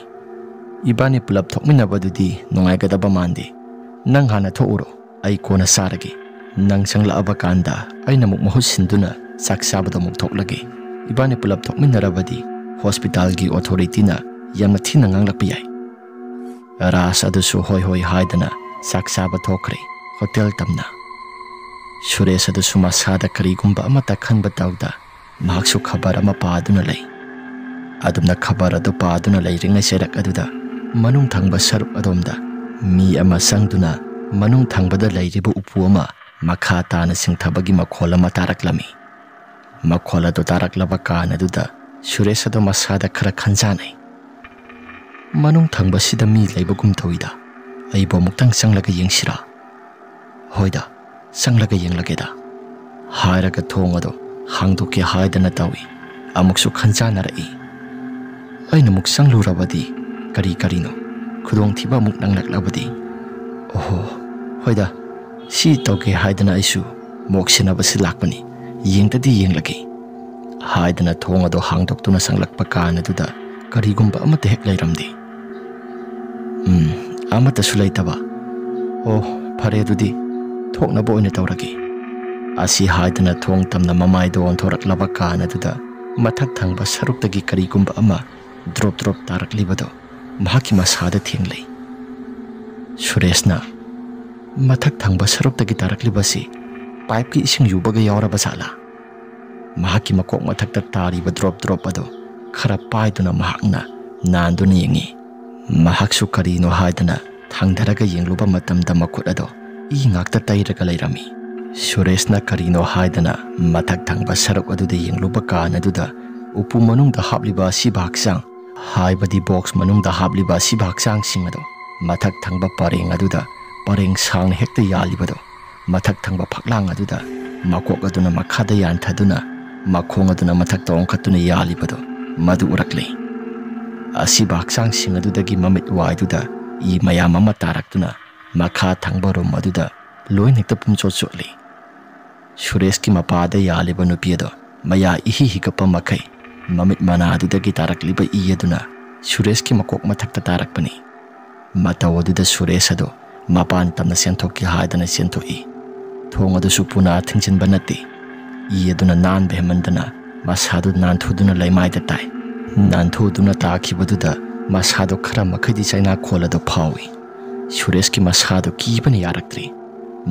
"ꯏꯕꯥꯅꯤ ꯄꯨꯂꯞ ꯊꯣꯛꯃꯤꯟꯅꯕꯗꯨꯗꯤ ꯅꯨꯡꯉꯥꯏꯒꯗꯕ ꯃꯥꯟꯗꯦ꯫ ꯅꯪ ꯍꯥꯟꯅ ꯊꯣꯛꯎꯔꯣ, ꯑꯩ ꯀꯣꯟꯅ ꯆꯥꯔꯒꯦ꯫ ꯅꯪ ꯆꯪꯂꯛꯑꯕ ꯀꯥꯟꯗ ꯑꯩꯅ ꯑꯃꯨꯛ ꯃꯍꯨꯠ ꯁꯤꯟꯗꯨꯅ ꯆꯥꯛ ꯆꯥꯕꯗ ꯑꯃꯨꯛ ꯊꯣꯛꯂꯒꯦ꯫ ꯏꯕꯥꯅꯤ ꯄꯨꯂꯞ ꯊꯣꯛꯃꯤꯟꯅꯔꯕꯗꯤ ꯍꯣꯁꯄꯤꯇꯥꯜꯒꯤ ꯑꯣꯊꯣꯔꯤꯇꯤꯅ ꯌꯥꯝꯅ ꯊꯤꯅ ꯉꯥꯡꯂꯛꯄ ꯌꯥꯏ꯫" ꯔꯥꯖ ꯑꯗꯨꯁꯨ ꯍꯣꯏ ꯍꯣꯏ ꯍꯥꯏꯗꯅ ꯆꯥꯛ ꯆꯥꯕ ꯊꯣꯛꯈ꯭ꯔꯦ ꯍꯣꯇꯦꯜ ꯇꯝꯅ꯫ ꯁꯨꯔꯦꯁ ꯑꯗꯨꯁꯨ ꯃꯁꯥꯗ ꯀꯔꯤꯒꯨꯝꯕ ꯑꯃꯠꯇ ꯈꯟꯕ ꯇꯧꯗ ꯃꯍꯥꯛꯁꯨ ꯈꯕꯔ ꯑꯃ ꯄꯥꯗꯨꯅ ꯂꯩ꯫ ꯑꯗꯨꯝꯅ ꯈꯕꯔ ꯑꯗꯨ ꯄꯥꯗꯨꯅ ꯂꯩꯔꯤꯉꯩ ꯆꯩꯔꯛ ꯑꯗꯨꯗ ꯃꯅꯨꯡ ꯊꯪꯕ ꯁꯔꯨꯛ ꯑꯗꯣꯝꯗ ꯃꯤ ꯑꯃ ꯆꯪꯗꯨꯅ ꯃꯅꯨꯡ ꯊꯪꯕꯗ ꯂꯩꯔꯤꯕ ꯎꯄꯨ ꯑꯃ ꯃꯈꯥ ꯇꯥꯅ ꯁꯤꯡꯊꯕꯒꯤ ꯃꯈꯣꯜ ꯑꯃ ꯇꯥꯔꯛꯂꯝꯃꯤ꯫ ꯃꯈꯣꯜ ꯑꯗꯨ ꯇꯥꯔꯛꯂꯕ ꯀꯥꯟ ꯑꯗꯨꯗ ꯁꯨꯔꯦꯁ ꯑꯗꯨ ꯃꯁꯥꯗ ꯈꯔ ꯈꯟꯖꯥꯅꯩ꯫ "ꯃꯅꯨꯡ ꯊꯪꯕꯁꯤꯗ ꯃꯤ ꯂꯩꯕꯒꯨꯝ ꯇꯧꯏꯗ꯫ ꯑꯩꯕꯨ ꯑꯃꯨꯛꯇꯪ ꯆꯪꯂꯒ ꯌꯦꯡꯁꯤꯔꯥ? ꯍꯣꯏꯗ, ꯆꯪꯂꯒ ꯌꯦꯡꯂꯒꯦꯗ" ꯍꯥꯏꯔꯒ ꯊꯣꯡ ꯑꯗꯨ ꯍꯥꯡꯗꯣꯛꯀꯦ ꯍꯥꯏꯗꯅ ꯇꯧꯏ꯫ ꯑꯃꯨꯛꯁꯨ ꯈꯟꯖꯥꯅꯔꯛꯏ꯫ "ꯑꯩꯅ ꯑꯃꯨꯛ ꯆꯪꯂꯨꯔꯕꯗꯤ ꯀꯔꯤ ꯀꯔꯤꯅꯣ ꯈꯨꯗꯣꯡꯊꯤꯕ ꯑꯃꯨꯛ ꯅꯪꯂꯛꯂꯕꯗꯤ? ꯑꯣꯍꯣ, ꯍꯣꯏꯗ, ꯁꯤ ꯇꯧꯒꯦ ꯍꯥꯏꯗꯅ ꯑꯩꯁꯨ ꯃꯣꯛ ꯁꯤꯟꯅꯕꯁꯤ ꯂꯥꯛꯄꯅꯤ, ꯌꯦꯡꯗꯗꯤ ꯌꯦꯡꯂꯒꯦ" ꯍꯥꯏꯗꯅ ꯊꯣꯡ ꯑꯗꯨ ꯍꯥꯡꯗꯣꯛꯇꯨꯅ ꯆꯪꯂꯛꯄ ꯀꯥꯟ ꯑꯗꯨꯗ ꯀꯔꯤꯒꯨꯝꯕ ꯑꯃꯠꯇ ꯍꯦꯛ ꯂꯩꯔꯝꯗꯦ꯫ "ꯎꯝ, ꯑꯃꯠꯇꯁꯨ ꯂꯩꯇꯕ꯫ ꯑꯣ, ꯐꯔꯦ, ꯑꯗꯨꯗꯤ ꯊꯣꯛꯅꯕ ꯑꯣꯏꯅ ꯇꯧꯔꯒꯦ" ꯑꯁꯤ ꯍꯥꯏꯗꯅ ꯊꯣꯡ ꯇꯝꯅ ꯃꯃꯥꯏꯗ ꯑꯣꯟꯊꯣꯔꯛꯂꯕ ꯀꯥꯟ ꯑꯗꯨꯗ ꯃꯊꯛ ꯊꯪꯕ ꯁꯔꯨꯛꯇꯒꯤ ꯀꯔꯤꯒꯨꯝꯕ ꯑꯃ ꯗ꯭ꯔꯣꯞ ꯗ꯭ꯔꯣꯞ ꯇꯥꯔꯛꯂꯤꯕꯗꯨ ꯃꯍꯥꯛꯀꯤ ꯃꯁꯥꯗ ꯊꯦꯡꯂꯩ꯫ ꯁꯨꯔꯦꯁꯅ, "ꯃꯊꯛ ꯊꯪꯕ ꯁꯔꯨꯛꯇꯒꯤ ꯇꯥꯔꯛꯂꯤꯕꯁꯤ ꯄꯥꯏꯞꯀꯤ ꯏꯁꯤꯡ ꯌꯨꯕꯒ ꯌꯥꯎꯔꯕ ꯖꯥꯠꯂꯥ?" ꯃꯍꯥꯛꯀꯤ ꯃꯀꯣꯛ ꯃꯊꯛꯇ ꯇꯥꯔꯤꯕ ꯗ꯭ꯔꯣꯞ ꯗ꯭ꯔꯣꯞ ꯑꯗꯨ ꯈꯔ ꯄꯥꯏꯗꯨꯅ ꯃꯍꯥꯛꯅ ꯅꯥꯟꯗꯨꯅ ꯌꯦꯡꯉꯤ꯫ ꯃꯍꯥꯛꯁꯨ ꯀꯔꯤꯅꯣ ꯍꯥꯏꯗꯅ ꯊꯥꯡꯗꯔꯒ ꯌꯦꯡꯂꯨꯕ ꯃꯇꯝꯗ ꯃꯈꯨꯠ ꯑꯗꯣ ꯏ ꯉꯥꯛꯇ ꯇꯩꯔꯒ ꯂꯩꯔꯝꯃꯤ꯫ ꯁꯨꯔꯦꯁꯅ ꯀꯔꯤꯅꯣ ꯍꯥꯏꯗꯅ ꯃꯊꯛ ꯊꯪꯕ ꯁꯔꯨꯛ ꯑꯗꯨꯗ ꯌꯦꯡꯂꯨꯕ ꯀꯥꯟ ꯑꯗꯨꯗ ꯎꯄꯨ ꯃꯅꯨꯡꯗ ꯍꯥꯞꯂꯤꯕ ꯑꯁꯤꯕ ꯍꯛꯆꯥꯡ, ꯍꯥꯏꯕꯗꯤ ꯕꯣꯛꯁ ꯃꯅꯨꯡꯗ ꯍꯥꯞꯂꯤꯕ ꯑꯁꯤꯕ ꯍꯛꯆꯥꯡꯁꯤꯡ ꯑꯗꯣ ꯃꯊꯛ ꯊꯪꯕ ꯄꯔꯦꯡ ꯑꯗꯨꯗ ꯄꯔꯦꯡ ꯁꯥꯡꯅ ꯍꯦꯛꯇ ꯌꯥꯜꯂꯤꯕꯗꯣ, ꯃꯊꯛ ꯊꯪꯕ ꯐꯛꯂꯥꯡ ꯑꯗꯨꯗ ꯃꯀꯣꯛ ꯑꯗꯨꯅ ꯃꯈꯥꯗ ꯌꯥꯟꯊꯗꯨꯅ ꯃꯈꯣꯡ ꯑꯗꯨꯅ ꯃꯊꯛꯇ ꯑꯣꯟꯈꯠꯇꯨꯅ ꯌꯥꯜꯂꯤꯕꯗꯣ, ꯃꯗꯨ ꯎꯔꯛꯂꯦ꯫ ꯑꯁꯤꯕ ꯍꯛꯆꯥꯡꯁꯤꯡ ꯑꯗꯨꯗꯒꯤ ꯃꯃꯤꯠ ꯋꯥꯏꯗꯨꯗ ꯏ ꯃꯌꯥꯝ ꯑꯃ ꯇꯥꯔꯛꯇꯨꯅ ꯃꯈꯥ ꯊꯪꯕ ꯔꯨꯝ ꯑꯗꯨꯗ ꯂꯣꯏꯅ ꯍꯦꯛꯇ ꯄꯨꯝꯆꯣꯠ ꯆꯣꯠꯂꯤ꯫ ꯁꯨꯔꯦꯁꯀꯤ ꯃꯄꯥꯗ ꯌꯥꯜꯂꯤꯕ ꯅꯨꯄꯤ ꯑꯗꯣ ꯃꯌꯥ ꯏꯍꯤ ꯍꯤꯒꯠꯄ ꯃꯈꯩ ꯃꯃꯤꯠ ꯃꯅꯥꯗꯨꯗꯒꯤ ꯇꯥꯔꯛꯂꯤꯕ ꯏ ꯑꯗꯨꯅ ꯁꯨꯔꯦꯁꯀꯤ ꯃꯀꯣꯛ ꯃꯊꯛꯇ ꯇꯥꯔꯛꯄꯅꯤ꯫ ꯃꯇꯧ ꯑꯗꯨꯗ ꯁꯨꯔꯦꯁ ꯑꯗꯨ ꯃꯄꯥꯟ ꯇꯝꯅ ꯆꯦꯟꯊꯣꯛꯀꯦ ꯍꯥꯏꯗꯅ ꯆꯦꯟꯊꯣꯛꯏ꯫ ꯊꯣꯡ ꯑꯗꯨꯁꯨ ꯄꯨꯅꯥ ꯊꯤꯡꯖꯤꯟꯕ ꯅꯠꯇꯦ꯫ ꯏ ꯑꯗꯨꯅ ꯅꯥꯟꯕ ꯍꯦꯟꯃꯟꯗꯅ ꯃꯁꯥꯗꯨ ꯅꯥꯟꯊꯨꯗꯨꯅ ꯂꯩꯃꯥꯏꯗ ꯇꯥꯏ꯫ ꯅꯥꯟꯊꯨꯗꯨꯅ ꯇꯥꯈꯤꯕꯗꯨꯗ ꯃꯁꯥꯗꯣ ꯈꯔ ꯃꯈꯩꯗꯤ ꯆꯩꯅꯥꯈꯣꯜ ꯑꯗꯨ ꯐꯥꯎꯏ꯫ ꯁꯨꯔꯦꯁꯀꯤ ꯃꯁꯥꯗꯨ ꯀꯤꯕꯅ ꯌꯥꯔꯛꯇ꯭ꯔꯦ꯫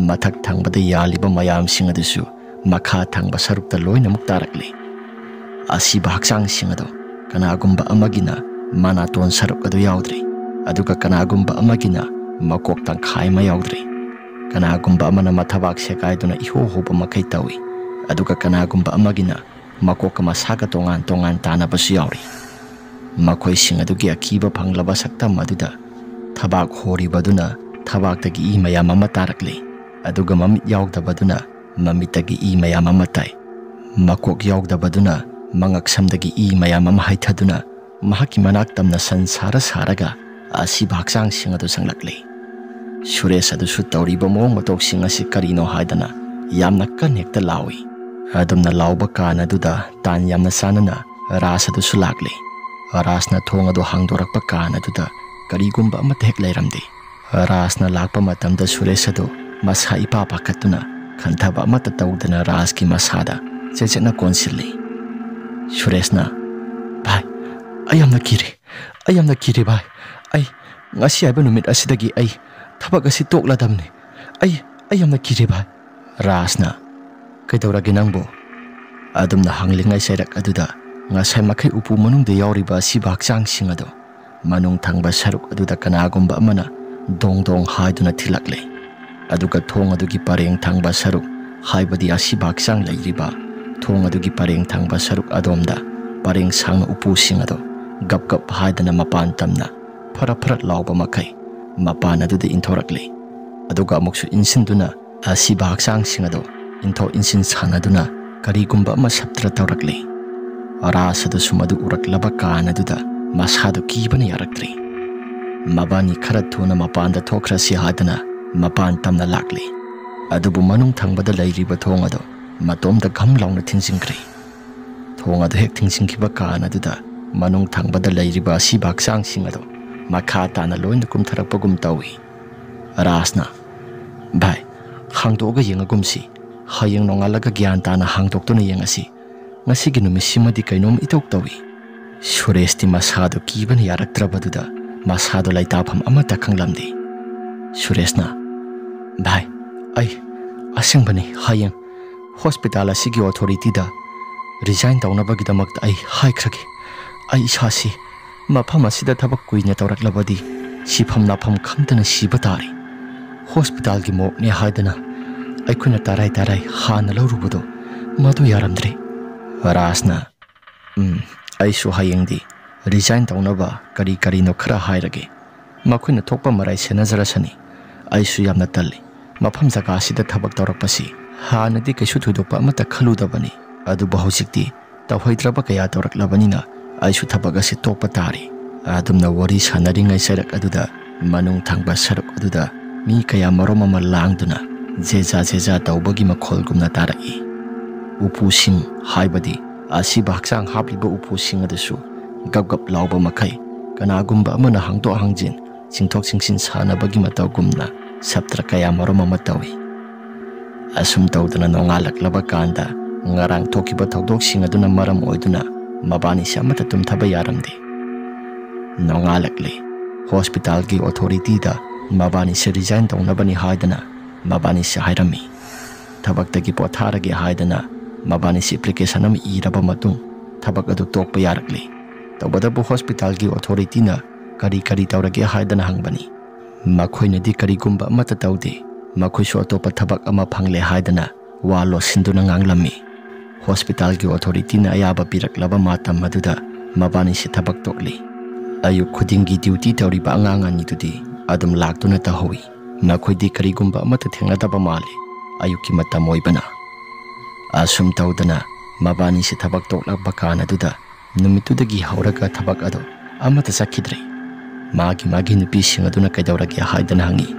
ꯃꯊꯛ ꯊꯪꯕꯗ ꯌꯥꯜꯂꯤꯕ ꯃꯌꯥꯝꯁꯤꯡ ꯑꯗꯨꯁꯨ ꯃꯈꯥ ꯊꯪꯕ ꯁꯔꯨꯛꯇ ꯂꯣꯏꯅꯃꯛ ꯇꯥꯔꯛꯂꯦ꯫ ꯑꯁꯤꯕ ꯍꯛꯆꯥꯡꯁꯤꯡ ꯑꯗꯨ ꯀꯅꯥꯒꯨꯝꯕ ꯑꯃꯒꯤꯅ ꯃꯅꯥꯇꯣꯟ ꯁꯔꯨꯛ ꯑꯗꯨ ꯌꯥꯎꯗ꯭ꯔꯦ, ꯑꯗꯨꯒ ꯀꯅꯥꯒꯨꯝꯕ ꯑꯃꯒꯤꯅ ꯃꯀꯣꯛ ꯇꯪꯈꯥꯏ ꯑꯃ ꯌꯥꯎꯗ꯭ꯔꯦ꯫ ꯀꯅꯥꯒꯨꯝꯕ ꯑꯃꯅ ꯃꯊꯕꯥꯛ ꯁꯦꯒꯥꯏꯗꯨꯅ ꯏꯍꯣ ꯍꯣꯕ ꯃꯈꯩ ꯇꯧꯏ, ꯑꯗꯨꯒ ꯀꯅꯥꯒꯨꯝꯕ ꯑꯃꯒꯤꯅ ꯃꯀꯣꯛꯀ ꯃꯁꯥꯒ ꯇꯣꯉꯥꯟ ꯇꯣꯉꯥꯟ ꯇꯥꯅꯕꯁꯨ ꯌꯥꯎꯔꯤ꯫ ꯃꯈꯣꯏꯁꯤꯡ ꯑꯗꯨꯒꯤ ꯑꯀꯤꯕ ꯐꯪꯂꯕ ꯁꯛꯇꯝ ꯑꯗꯨꯗ ꯊꯕꯥꯛ ꯍꯣꯔꯤꯕꯗꯨꯅ ꯊꯕꯥꯛꯇꯒꯤ ꯏ ꯃꯌꯥꯝ ꯑꯃ ꯇꯥꯔꯛꯂꯤ, ꯑꯗꯨꯒ ꯃꯃꯤꯠ ꯌꯥꯎꯗꯕꯗꯨꯅ ꯃꯃꯤꯠꯇꯒꯤ ꯏ ꯃꯌꯥꯝ ꯑꯃ ꯇꯥꯏ꯫ ꯃꯀꯣꯛ ꯌꯥꯎꯗꯕꯗꯨꯅ ꯃꯉꯛꯁꯝꯗꯒꯤ ꯏ ꯃꯌꯥꯝ ꯑꯃ ꯍꯩꯊꯗꯨꯅ ꯃꯍꯥꯛꯀꯤ ꯃꯅꯥꯛ ꯇꯝꯅ ꯁꯟ ꯁꯥꯔ ꯁꯥꯔꯒ ꯑꯁꯤꯕ ꯍꯛꯆꯥꯡꯁꯤꯡ ꯑꯗꯨ ꯆꯪꯂꯛꯂꯤ꯫ ꯁꯨꯔꯦꯁ ꯑꯗꯨꯁꯨ ꯇꯧꯔꯤꯕ ꯃꯑꯣꯡ ꯃꯇꯧꯁꯤꯡ ꯑꯁꯤ ꯀꯔꯤꯅꯣ ꯍꯥꯏꯗꯅ ꯌꯥꯝꯅ ꯀꯟ ꯍꯦꯛꯇ ꯂꯥꯎꯏ꯫ ꯑꯗꯨꯝꯅ ꯂꯥꯎꯕ ꯀꯥꯟ ꯑꯗꯨꯗ ꯇꯥꯟ ꯌꯥꯝꯅ ꯆꯥꯟꯅꯅ ꯔꯥꯖ ꯑꯗꯨꯁꯨ ꯂꯥꯛꯂꯤ꯫ ꯔꯥꯖꯅ ꯊꯣꯡ ꯑꯗꯨ ꯍꯥꯡꯗꯣꯔꯛꯄ ꯀꯥꯟ ꯑꯗꯨꯗ ꯀꯔꯤꯒꯨꯝꯕ ꯑꯃꯠꯇ ꯍꯦꯛ ꯂꯩꯔꯝꯗꯦ꯫ ꯔꯥꯖꯅ ꯂꯥꯛꯄ ꯃꯇꯝꯗ ꯁꯨꯔꯦꯁ ꯑꯗꯨ ꯃꯁꯥ ꯏꯄꯥ ꯄꯥꯈꯠꯇꯨꯅ ꯈꯟꯊꯕ ꯑꯃꯠꯇ ꯇꯧꯗꯅ ꯔꯥꯖꯀꯤ ꯃꯁꯥꯗ ꯆꯦꯠꯆꯦꯠꯅ ꯀꯣꯟꯁꯤꯜꯂꯤ꯫ ꯁꯨꯔꯦꯁꯅ, "ꯚꯥꯏ, ꯑꯩ ꯌꯥꯝꯅ ꯀꯤꯔꯦ꯫ ꯑꯩ ꯌꯥꯝꯅ ꯀꯤꯔꯦ ꯚꯥꯏ꯫ ꯑꯩ ꯉꯁꯤ ꯍꯥꯏꯕ ꯅꯨꯃꯤꯠ ꯑꯁꯤꯗꯒꯤ ꯑꯩ ꯊꯕꯛ ꯑꯁꯤ ꯇꯣꯛꯂꯗꯕꯅꯤ꯫ ꯑꯩ, ꯑꯩ ꯌꯥꯝꯅ ꯀꯤꯔꯦ ꯚꯥꯏ꯫" ꯔꯥꯖꯅ, "ꯀꯩꯗꯧꯔꯒꯦ ꯅꯪꯕꯨ?" ꯑꯗꯨꯝꯅ ꯍꯪꯂꯤꯉꯩ ꯆꯩꯔꯛ ꯑꯗꯨꯗ ꯉꯁꯥꯏ ꯃꯈꯩ ꯎꯄꯨ ꯃꯅꯨꯡꯗ ꯌꯥꯎꯔꯤꯕ ꯑꯁꯤꯕ ꯍꯛꯆꯥꯡꯁꯤꯡ ꯑꯗꯨ ꯃꯅꯨꯡ ꯊꯪꯕ ꯁꯔꯨꯛ ꯑꯗꯨꯗ ꯀꯅꯥꯒꯨꯝꯕ ꯑꯃꯅ ꯗꯣꯡ ꯗꯣꯡ ꯍꯥꯏꯗꯨꯅ ꯊꯤꯜꯂꯛꯂꯦ꯫ ꯑꯗꯨꯒ ꯊꯣꯡ ꯑꯗꯨꯒꯤ ꯄꯔꯦꯡ ꯊꯪꯕ ꯁꯔꯨꯛ, ꯍꯥꯏꯕꯗꯤ ꯑꯁꯤꯕ ꯍꯛꯆꯥꯡ ꯂꯩꯔꯤꯕ ꯊꯣꯡ ꯑꯗꯨꯒꯤ ꯄꯔꯦꯡ ꯊꯪꯕ ꯁꯔꯨꯛ ꯑꯗꯣꯝꯗ ꯄꯔꯦꯡ ꯁꯥꯡꯅ ꯎꯄꯨꯁꯤꯡ ꯑꯗꯨ ꯒꯞ ꯒꯞ ꯍꯥꯏꯗꯅ ꯃꯄꯥꯟ ꯇꯝꯅ ꯐꯔꯞ ꯐꯔꯞ ꯂꯥꯎꯕ ꯃꯈꯩ ꯃꯄꯥꯟ ꯑꯗꯨꯗ ꯏꯟꯊꯣꯔꯛꯂꯤ꯫ ꯑꯗꯨꯒ ꯑꯃꯨꯛꯁꯨ ꯏꯟꯁꯤꯟꯗꯨꯅ ꯑꯁꯤꯕ ꯍꯛꯆꯥꯡꯁꯤꯡ ꯑꯗꯨ ꯏꯟꯊꯣꯛ ꯏꯟꯁꯤꯟ ꯁꯥꯟꯅꯗꯨꯅ ꯀꯔꯤꯒꯨꯝꯕ ꯑꯃ ꯁꯞꯇ꯭ꯔ ꯇꯧꯔꯛꯂꯤ꯫ ꯔꯥꯖ ꯑꯗꯨꯁꯨ ꯃꯗꯨ ꯎꯔꯛꯂꯕ ꯀꯥꯟ ꯑꯗꯨꯗ ꯃꯁꯥꯗꯨ ꯀꯤꯕꯅ ꯌꯥꯔꯛꯇ꯭ꯔꯦ꯫ ꯃꯕꯥꯅꯤ ꯈꯔ ꯊꯨꯅ ꯃꯄꯥꯟꯗ ꯊꯣꯛꯈ꯭ꯔꯁꯤ ꯍꯥꯏꯗꯅ ꯃꯄꯥꯟ ꯇꯝꯅ ꯂꯥꯛꯂꯤ꯫ ꯑꯗꯨꯕꯨ ꯃꯅꯨꯡ ꯊꯪꯕꯗ ꯂꯩꯔꯤꯕ ꯊꯣꯡ ꯑꯗꯨ ꯃꯇꯣꯝꯇ ꯘꯝ ꯂꯥꯎꯅ ꯊꯤꯡꯖꯤꯟꯈ꯭ꯔꯦ꯫ ꯊꯣꯡ ꯑꯗꯨ ꯍꯦꯛ ꯊꯤꯡꯖꯤꯟꯈꯤꯕ ꯀꯥꯟ ꯑꯗꯨꯗ ꯃꯅꯨꯡ ꯊꯪꯕꯗ ꯂꯩꯔꯤꯕ ꯑꯁꯤꯕ ꯍꯛꯆꯥꯡꯁꯤꯡ ꯑꯗꯨ ꯃꯈꯥ ꯇꯥꯅ ꯂꯣꯏꯅ ꯀꯨꯝꯊꯔꯛꯄꯒꯨꯝ ꯇꯧꯏ꯫ ꯔꯥꯖꯅ, "ꯚꯥꯏ, ꯍꯥꯡꯗꯣꯛꯑꯒ ꯌꯦꯡꯉꯒꯨꯝꯁꯤ꯫ ꯍꯌꯦꯡ ꯅꯣꯡꯉꯥꯜꯂꯒ ꯒ꯭ꯌꯥꯟ ꯇꯥꯅ ꯍꯥꯡꯗꯣꯛꯇꯨꯅ ꯌꯦꯡꯉꯁꯤ꯫ ꯉꯁꯤꯒꯤ ꯅꯨꯃꯤꯠꯁꯤꯃꯗꯤ ꯀꯩꯅꯣꯝ ꯏꯇꯧ ꯇꯧꯏ꯫" ꯁꯨꯔꯦꯁꯇꯤ ꯃꯁꯥꯗꯨ ꯀꯤꯕꯅ ꯌꯥꯔꯛꯇ꯭ꯔꯕꯗꯨꯗ ꯃꯁꯥꯗꯨ ꯂꯩꯇꯥꯐꯝ ꯑꯃꯠꯇ ꯈꯪꯂꯝꯗꯦ꯫ ꯁꯨꯔꯦꯁꯅ, "ꯚꯥꯏ, ꯑꯩ ꯑꯁꯦꯡꯕꯅꯤ, ꯍꯌꯦꯡ ꯍꯣꯁꯄꯤꯇꯥꯜ ꯑꯁꯤꯒꯤ ꯑꯣꯊꯣꯔꯤꯇꯤꯗ ꯔꯤꯖꯥꯏꯟ ꯇꯧꯅꯕꯒꯤꯗꯃꯛꯇ ꯑꯩ ꯍꯥꯏꯈ꯭ꯔꯒꯦ꯫ ꯑꯩ ꯏꯁꯥꯁꯤ ꯃꯐꯝ ꯑꯁꯤꯗ ꯊꯕꯛ ꯀꯨꯏꯅ ꯇꯧꯔꯛꯂꯕꯗꯤ ꯁꯤꯐꯝ ꯂꯥꯛꯐꯝ ꯈꯪꯗꯅ ꯁꯤꯕ ꯇꯥꯔꯦ꯫ ꯍꯣꯁꯄꯤꯇꯥꯜꯒꯤ ꯃꯣꯛꯅꯦ ꯍꯥꯏꯗꯅ ꯑꯩꯈꯣꯏꯅ ꯇꯔꯥꯏ ꯇꯔꯥꯏ ꯍꯥꯟꯅ ꯂꯧꯔꯨꯕꯗꯣ ꯃꯗꯨ ꯌꯥꯔꯝꯗ꯭ꯔꯦ꯫ ꯔꯥꯖꯅ, "ꯎꯝ, ꯑꯩꯁꯨ ꯍꯌꯦꯡꯗꯤ ꯔꯤꯖꯥꯏꯟ ꯇꯧꯅꯕ ꯀꯔꯤ ꯀꯔꯤꯅꯣ ꯈꯔ ꯍꯥꯏꯔꯒꯦ꯫ ꯃꯈꯣꯏꯅ ꯊꯣꯛꯄ ꯃꯔꯥꯏ ꯁꯦꯟꯅꯖꯔꯁꯅꯤ꯫ ꯑꯩꯁꯨ ꯌꯥꯝꯅ ꯇꯜꯂꯤ꯫ ꯃꯐꯝ ꯖꯒꯥ ꯑꯁꯤꯗ ꯊꯕꯛ ꯇꯧꯔꯛꯄꯁꯤ ꯍꯥꯟꯅꯗꯤ ꯀꯩꯁꯨ ꯊꯣꯏꯗꯣꯛꯄ ꯑꯃꯠꯇ ꯈꯜꯂꯨꯗꯕꯅꯤ, ꯑꯗꯨꯕꯨ ꯍꯧꯖꯤꯛꯇꯤ ꯇꯧꯍꯩꯗ꯭ꯔꯕ ꯀꯌꯥ ꯇꯧꯔꯛꯂꯕꯅꯤꯅ ꯑꯩꯁꯨ ꯊꯕꯛ ꯑꯁꯤ ꯇꯣꯛꯄ ꯇꯥꯔꯦ"꯫ ꯑꯗꯨꯝꯅ ꯋꯥꯔꯤ ꯁꯥꯟꯅꯔꯤꯉꯩ ꯆꯩꯔꯛ ꯑꯗꯨꯗ ꯃꯅꯨꯡ ꯊꯪꯕ ꯁꯔꯨꯛ ꯑꯗꯨꯗ ꯃꯤ ꯀꯌꯥ ꯃꯔꯨꯝ ꯑꯃ ꯂꯥꯡꯗꯨꯅ ꯖꯦꯖꯥ ꯖꯦꯖꯥ ꯇꯧꯕꯒꯤ ꯃꯈꯣꯜꯒꯨꯝꯅ ꯇꯥꯔꯛꯏ꯫ ꯎꯄꯨꯁꯤꯡ, ꯍꯥꯏꯕꯗꯤ ꯑꯁꯤꯕ ꯍꯛꯆꯥꯡ ꯍꯥꯞꯂꯤꯕ ꯎꯄꯨꯁꯤꯡ ꯑꯗꯨꯁꯨ ꯒꯞ ꯒꯞ ꯂꯥꯎꯕ ꯃꯈꯩ ꯀꯅꯥꯒꯨꯝꯕ ꯑꯃꯅ ꯍꯥꯡꯗꯣꯛ ꯍꯥꯡꯖꯤꯟ, ꯆꯤꯡꯊꯣꯛ ꯆꯤꯡꯁꯤꯟ ꯁꯥꯟꯅꯕꯒꯤ ꯃꯇꯧꯒꯨꯝꯅ ꯁꯞꯇ꯭ꯔ ꯀꯌꯥ ꯃꯔꯨꯝ ꯑꯃ ꯇꯧꯏ꯫ ꯑꯁꯨꯝ ꯇꯧꯗꯅ ꯅꯣꯡꯉꯥꯜꯂꯛꯂꯕ ꯀꯥꯟꯗ ꯉꯔꯥꯡ ꯊꯣꯛꯈꯤꯕ ꯊꯧꯗꯣꯛꯁꯤꯡ ꯑꯗꯨꯅ ꯃꯔꯝ ꯑꯣꯏꯗꯨꯅ ꯃꯕꯥꯅꯤꯁꯦ ꯑꯃꯠꯇ ꯇꯨꯝꯊꯕ ꯌꯥꯔꯝꯗꯦ꯫ ꯅꯣꯡꯉꯥꯜꯂꯛꯂꯦ꯫ ꯍꯣꯁꯄꯤꯇꯥꯜꯒꯤ ꯑꯣꯊꯣꯔꯤꯇꯤꯗ ꯃꯕꯥꯅꯤꯁꯦ ꯔꯤꯖꯥꯏꯟ ꯇꯧꯅꯕꯅꯤ ꯍꯥꯏꯗꯅ ꯃꯕꯥꯅꯤꯁꯦ ꯍꯥꯏꯔꯝꯃꯤ꯫ ꯊꯕꯛꯇꯒꯤ ꯄꯣꯊꯥꯔꯒꯦ ꯍꯥꯏꯗꯅ ꯃꯕꯥꯅꯤꯁꯦ ꯑꯦꯄ꯭ꯂꯤꯀꯦꯁꯟ ꯑꯃ ꯏꯔꯕ ꯃꯇꯨꯡ ꯊꯕꯛ ꯑꯗꯨ ꯇꯣꯛꯄ ꯌꯥꯔꯛꯂꯦ꯫ ꯇꯧꯕꯇꯕꯨ ꯍꯣꯁꯄꯤꯇꯥꯜꯒꯤ ꯑꯣꯊꯣꯔꯤꯇꯤꯅ ꯀꯔꯤ ꯀꯔꯤ ꯇꯧꯔꯒꯦ ꯍꯥꯏꯗꯅ ꯍꯪꯕꯅꯤ꯫ ꯃꯈꯣꯏꯅꯗꯤ ꯀꯔꯤꯒꯨꯝꯕ ꯑꯃꯠꯇ ꯇꯧꯗꯦ, ꯃꯈꯣꯏꯁꯨ ꯑꯇꯣꯞꯄ ꯊꯕꯛ ꯑꯃ ꯐꯪꯂꯦ ꯍꯥꯏꯗꯅ ꯋꯥ ꯂꯣꯠꯁꯤꯟꯗꯨꯅ ꯉꯥꯡꯂꯝꯃꯤ꯫ ꯍꯣꯁꯄꯤꯇꯥꯜꯒꯤ ꯑꯣꯊꯣꯔꯤꯇꯤꯅ ꯑꯌꯥꯕ ꯄꯤꯔꯛꯂꯕ ꯃꯇꯝ ꯑꯗꯨꯗ ꯃꯕꯥꯅꯤꯁꯤ ꯊꯕꯛ ꯇꯣꯛꯂꯤ꯫ ꯑꯌꯨꯛ ꯈꯨꯗꯤꯡꯒꯤ ꯗ꯭ꯌꯨꯇꯤ ꯇꯧꯔꯤꯕ ꯑꯉꯥꯡ ꯑꯅꯤꯗꯨꯗꯤ ꯑꯗꯨꯝ ꯂꯥꯛꯇꯨꯅ ꯇꯧꯍꯧꯏ꯫ ꯃꯈꯣꯏꯗꯤ ꯀꯔꯤꯒꯨꯝꯕ ꯑꯃꯠꯇ ꯊꯦꯡꯅꯗꯕ ꯃꯥꯜꯂꯤ, ꯑꯌꯨꯛꯀꯤ ꯃꯇꯝ ꯑꯣꯏꯕꯅ꯫ ꯑꯁꯨꯝ ꯇꯧꯗꯅ ꯃꯕꯥꯅꯤꯁꯤ ꯊꯕꯛ ꯇꯣꯛꯂꯛꯄ ꯀꯥꯟ ꯑꯗꯨꯗ ꯅꯨꯃꯤꯠꯇꯨꯗꯒꯤ ꯍꯧꯔꯒ ꯊꯕꯛ ꯑꯗꯨ ꯑꯃꯠꯇ ꯆꯠꯈꯤꯗ꯭ꯔꯦ꯫ ꯃꯥꯒꯤ ꯃꯥꯒꯤ ꯅꯨꯄꯤꯁꯤꯡ ꯑꯗꯨꯅ ꯀꯩꯗꯧꯔꯒꯦ ꯍꯥꯏꯗꯅ ꯍꯪꯉꯤ꯫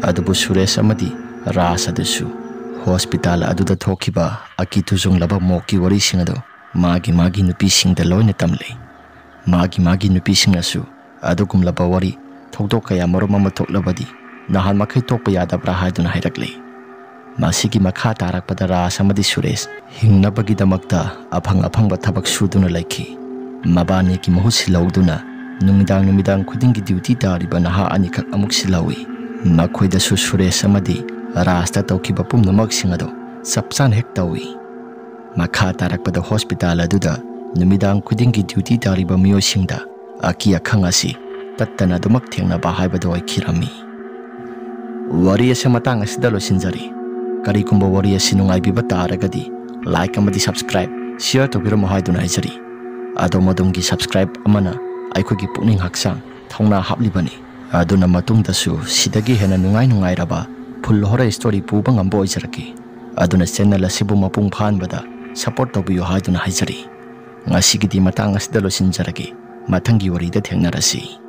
ꯑꯗꯨꯕꯨ ꯁꯨꯔꯦꯁ ꯑꯃꯗꯤ ꯔꯥꯖ ꯑꯗꯨꯁꯨ ꯍꯣꯁꯄꯤꯇꯥꯜ ꯑꯗꯨꯗ ꯊꯣꯛꯈꯤꯕ ꯑꯀꯤ ꯇꯨꯖꯨꯡꯂꯕ ꯃꯣꯛꯀꯤ ꯋꯥꯔꯤꯁꯤꯡ ꯑꯗꯨ ꯃꯥꯒꯤ ꯃꯥꯒꯤ ꯅꯨꯄꯤꯁꯤꯡꯗ ꯂꯣꯏꯅ ꯇꯝꯂꯦ꯫ ꯃꯥꯒꯤ ꯃꯥꯒꯤ ꯅꯨꯄꯤꯁꯤꯡꯅꯁꯨ ꯑꯗꯨꯒꯨꯝꯂꯕ ꯋꯥꯔꯤ ꯊꯧꯗꯣꯛ ꯀꯌꯥ ꯃꯔꯨꯝ ꯑꯃ ꯊꯣꯛꯂꯕꯗꯤ ꯅꯍꯥꯟ ꯃꯈꯩ ꯇꯣꯛꯄ ꯌꯥꯗꯕ꯭ꯔꯥ ꯍꯥꯏꯗꯨꯅ ꯍꯥꯏꯔꯛꯂꯦ꯫ ꯃꯁꯤꯒꯤ ꯃꯈꯥ ꯇꯥꯔꯛꯄꯗ ꯔꯥꯖ ꯑꯃꯗꯤ ꯁꯨꯔꯦꯁ ꯍꯤꯡꯅꯕꯒꯤꯗꯃꯛꯇ ꯑꯐꯪ ꯑꯐꯪꯕ ꯊꯕꯛ ꯁꯨꯗꯨꯅ ꯂꯩꯈꯤ꯫ ꯃꯕꯥꯅꯤꯒꯤ ꯃꯍꯨꯠ ꯁꯤꯜꯍꯧꯗꯨꯅ ꯅꯨꯃꯤꯗꯥꯡ ꯅꯨꯃꯤꯗꯥꯡ ꯈꯨꯗꯤꯡꯒꯤ ꯗ꯭ꯌꯨꯇꯤ ꯇꯥꯔꯤꯕ ꯅꯍꯥ ꯑꯅꯤꯈꯛ ꯑꯃꯨꯛ ꯁꯤꯜꯍꯧꯏ꯫ ꯃꯈꯣꯏꯗꯁꯨ ꯁꯨꯔꯦꯁ ꯑꯃꯗꯤ ꯔꯥꯖꯇ ꯇꯧꯈꯤꯕ ꯄꯨꯝꯅꯃꯛꯁꯤꯡ ꯑꯗꯨ ꯆꯞ ꯆꯥꯅ ꯍꯦꯛ ꯇꯧꯏ꯫ ꯃꯈꯥ ꯇꯥꯔꯛꯄꯗ ꯍꯣꯁꯄꯤꯇꯥꯜ ꯑꯗꯨꯗ ꯅꯨꯃꯤꯗꯥꯡ ꯈꯨꯗꯤꯡꯒꯤ ꯗ꯭ꯌꯨꯇꯤ ꯇꯥꯔꯤꯕ ꯃꯤꯑꯣꯏꯁꯤꯡꯗ ꯑꯀꯤ ꯑꯈꯪ ꯑꯁꯤ ꯇꯠꯇꯅ ꯑꯗꯨꯃꯛ ꯊꯦꯡꯅꯕ ꯍꯥꯏꯕꯗꯨ ꯑꯣꯏꯈꯤꯔꯝꯃꯤ꯫ ꯋꯥꯔꯤ ꯑꯁꯤ ꯃꯇꯥꯡ ꯑꯁꯤꯗ ꯂꯣꯏꯁꯤꯟꯖꯔꯤ꯫ ꯀꯔꯤꯒꯨꯝꯕ ꯋꯥꯔꯤ ꯑꯁꯤ ꯅꯨꯡꯉꯥꯏꯕꯤꯕ ꯇꯥꯔꯒꯗꯤ like ꯑꯃꯗꯤ subscribe, share ꯇꯧꯕꯤꯔꯝꯃꯨ ꯍꯥꯏꯗꯨꯅ ꯍꯥꯏꯖꯔꯤ꯫ ꯑꯗꯣꯝ ꯑꯗꯣꯝꯒꯤ subscribe ꯑꯃꯅ ꯑꯩꯈꯣꯏꯒꯤ ꯄꯨꯛꯅꯤꯡ ꯍꯛꯆꯥꯡ ꯊꯧꯅꯥ ꯍꯥꯞꯂꯤꯕꯅꯤ꯫ ꯑꯗꯨꯅ ꯃꯇꯨꯡꯗꯁꯨ ꯁꯤꯗꯒꯤ ꯍꯦꯟꯅ ꯅꯨꯡꯉꯥꯏ ꯅꯨꯡꯉꯥꯏꯔꯕ full horror story ꯄꯨꯕ ꯉꯝꯕ ꯑꯣꯏꯖꯔꯛꯀꯦ꯫ ꯑꯗꯨꯅ channel ꯑꯁꯤꯕꯨ ꯃꯄꯨꯡ ꯐꯥꯍꯟꯕꯗ support ꯇꯧꯕꯤꯌꯨ ꯍꯥꯏꯗꯨꯅ ꯍꯥꯏꯖꯔꯤ꯫ ꯉꯁꯤꯒꯤꯗꯤ ꯃꯇꯥꯡ ꯑꯁꯤꯗ ꯂꯣꯏꯁꯤꯟꯖꯔꯒꯦ꯫ ꯃꯊꯪꯒꯤ ꯋꯥꯔꯤꯗ ꯊꯦꯡꯅꯔꯁꯤ꯫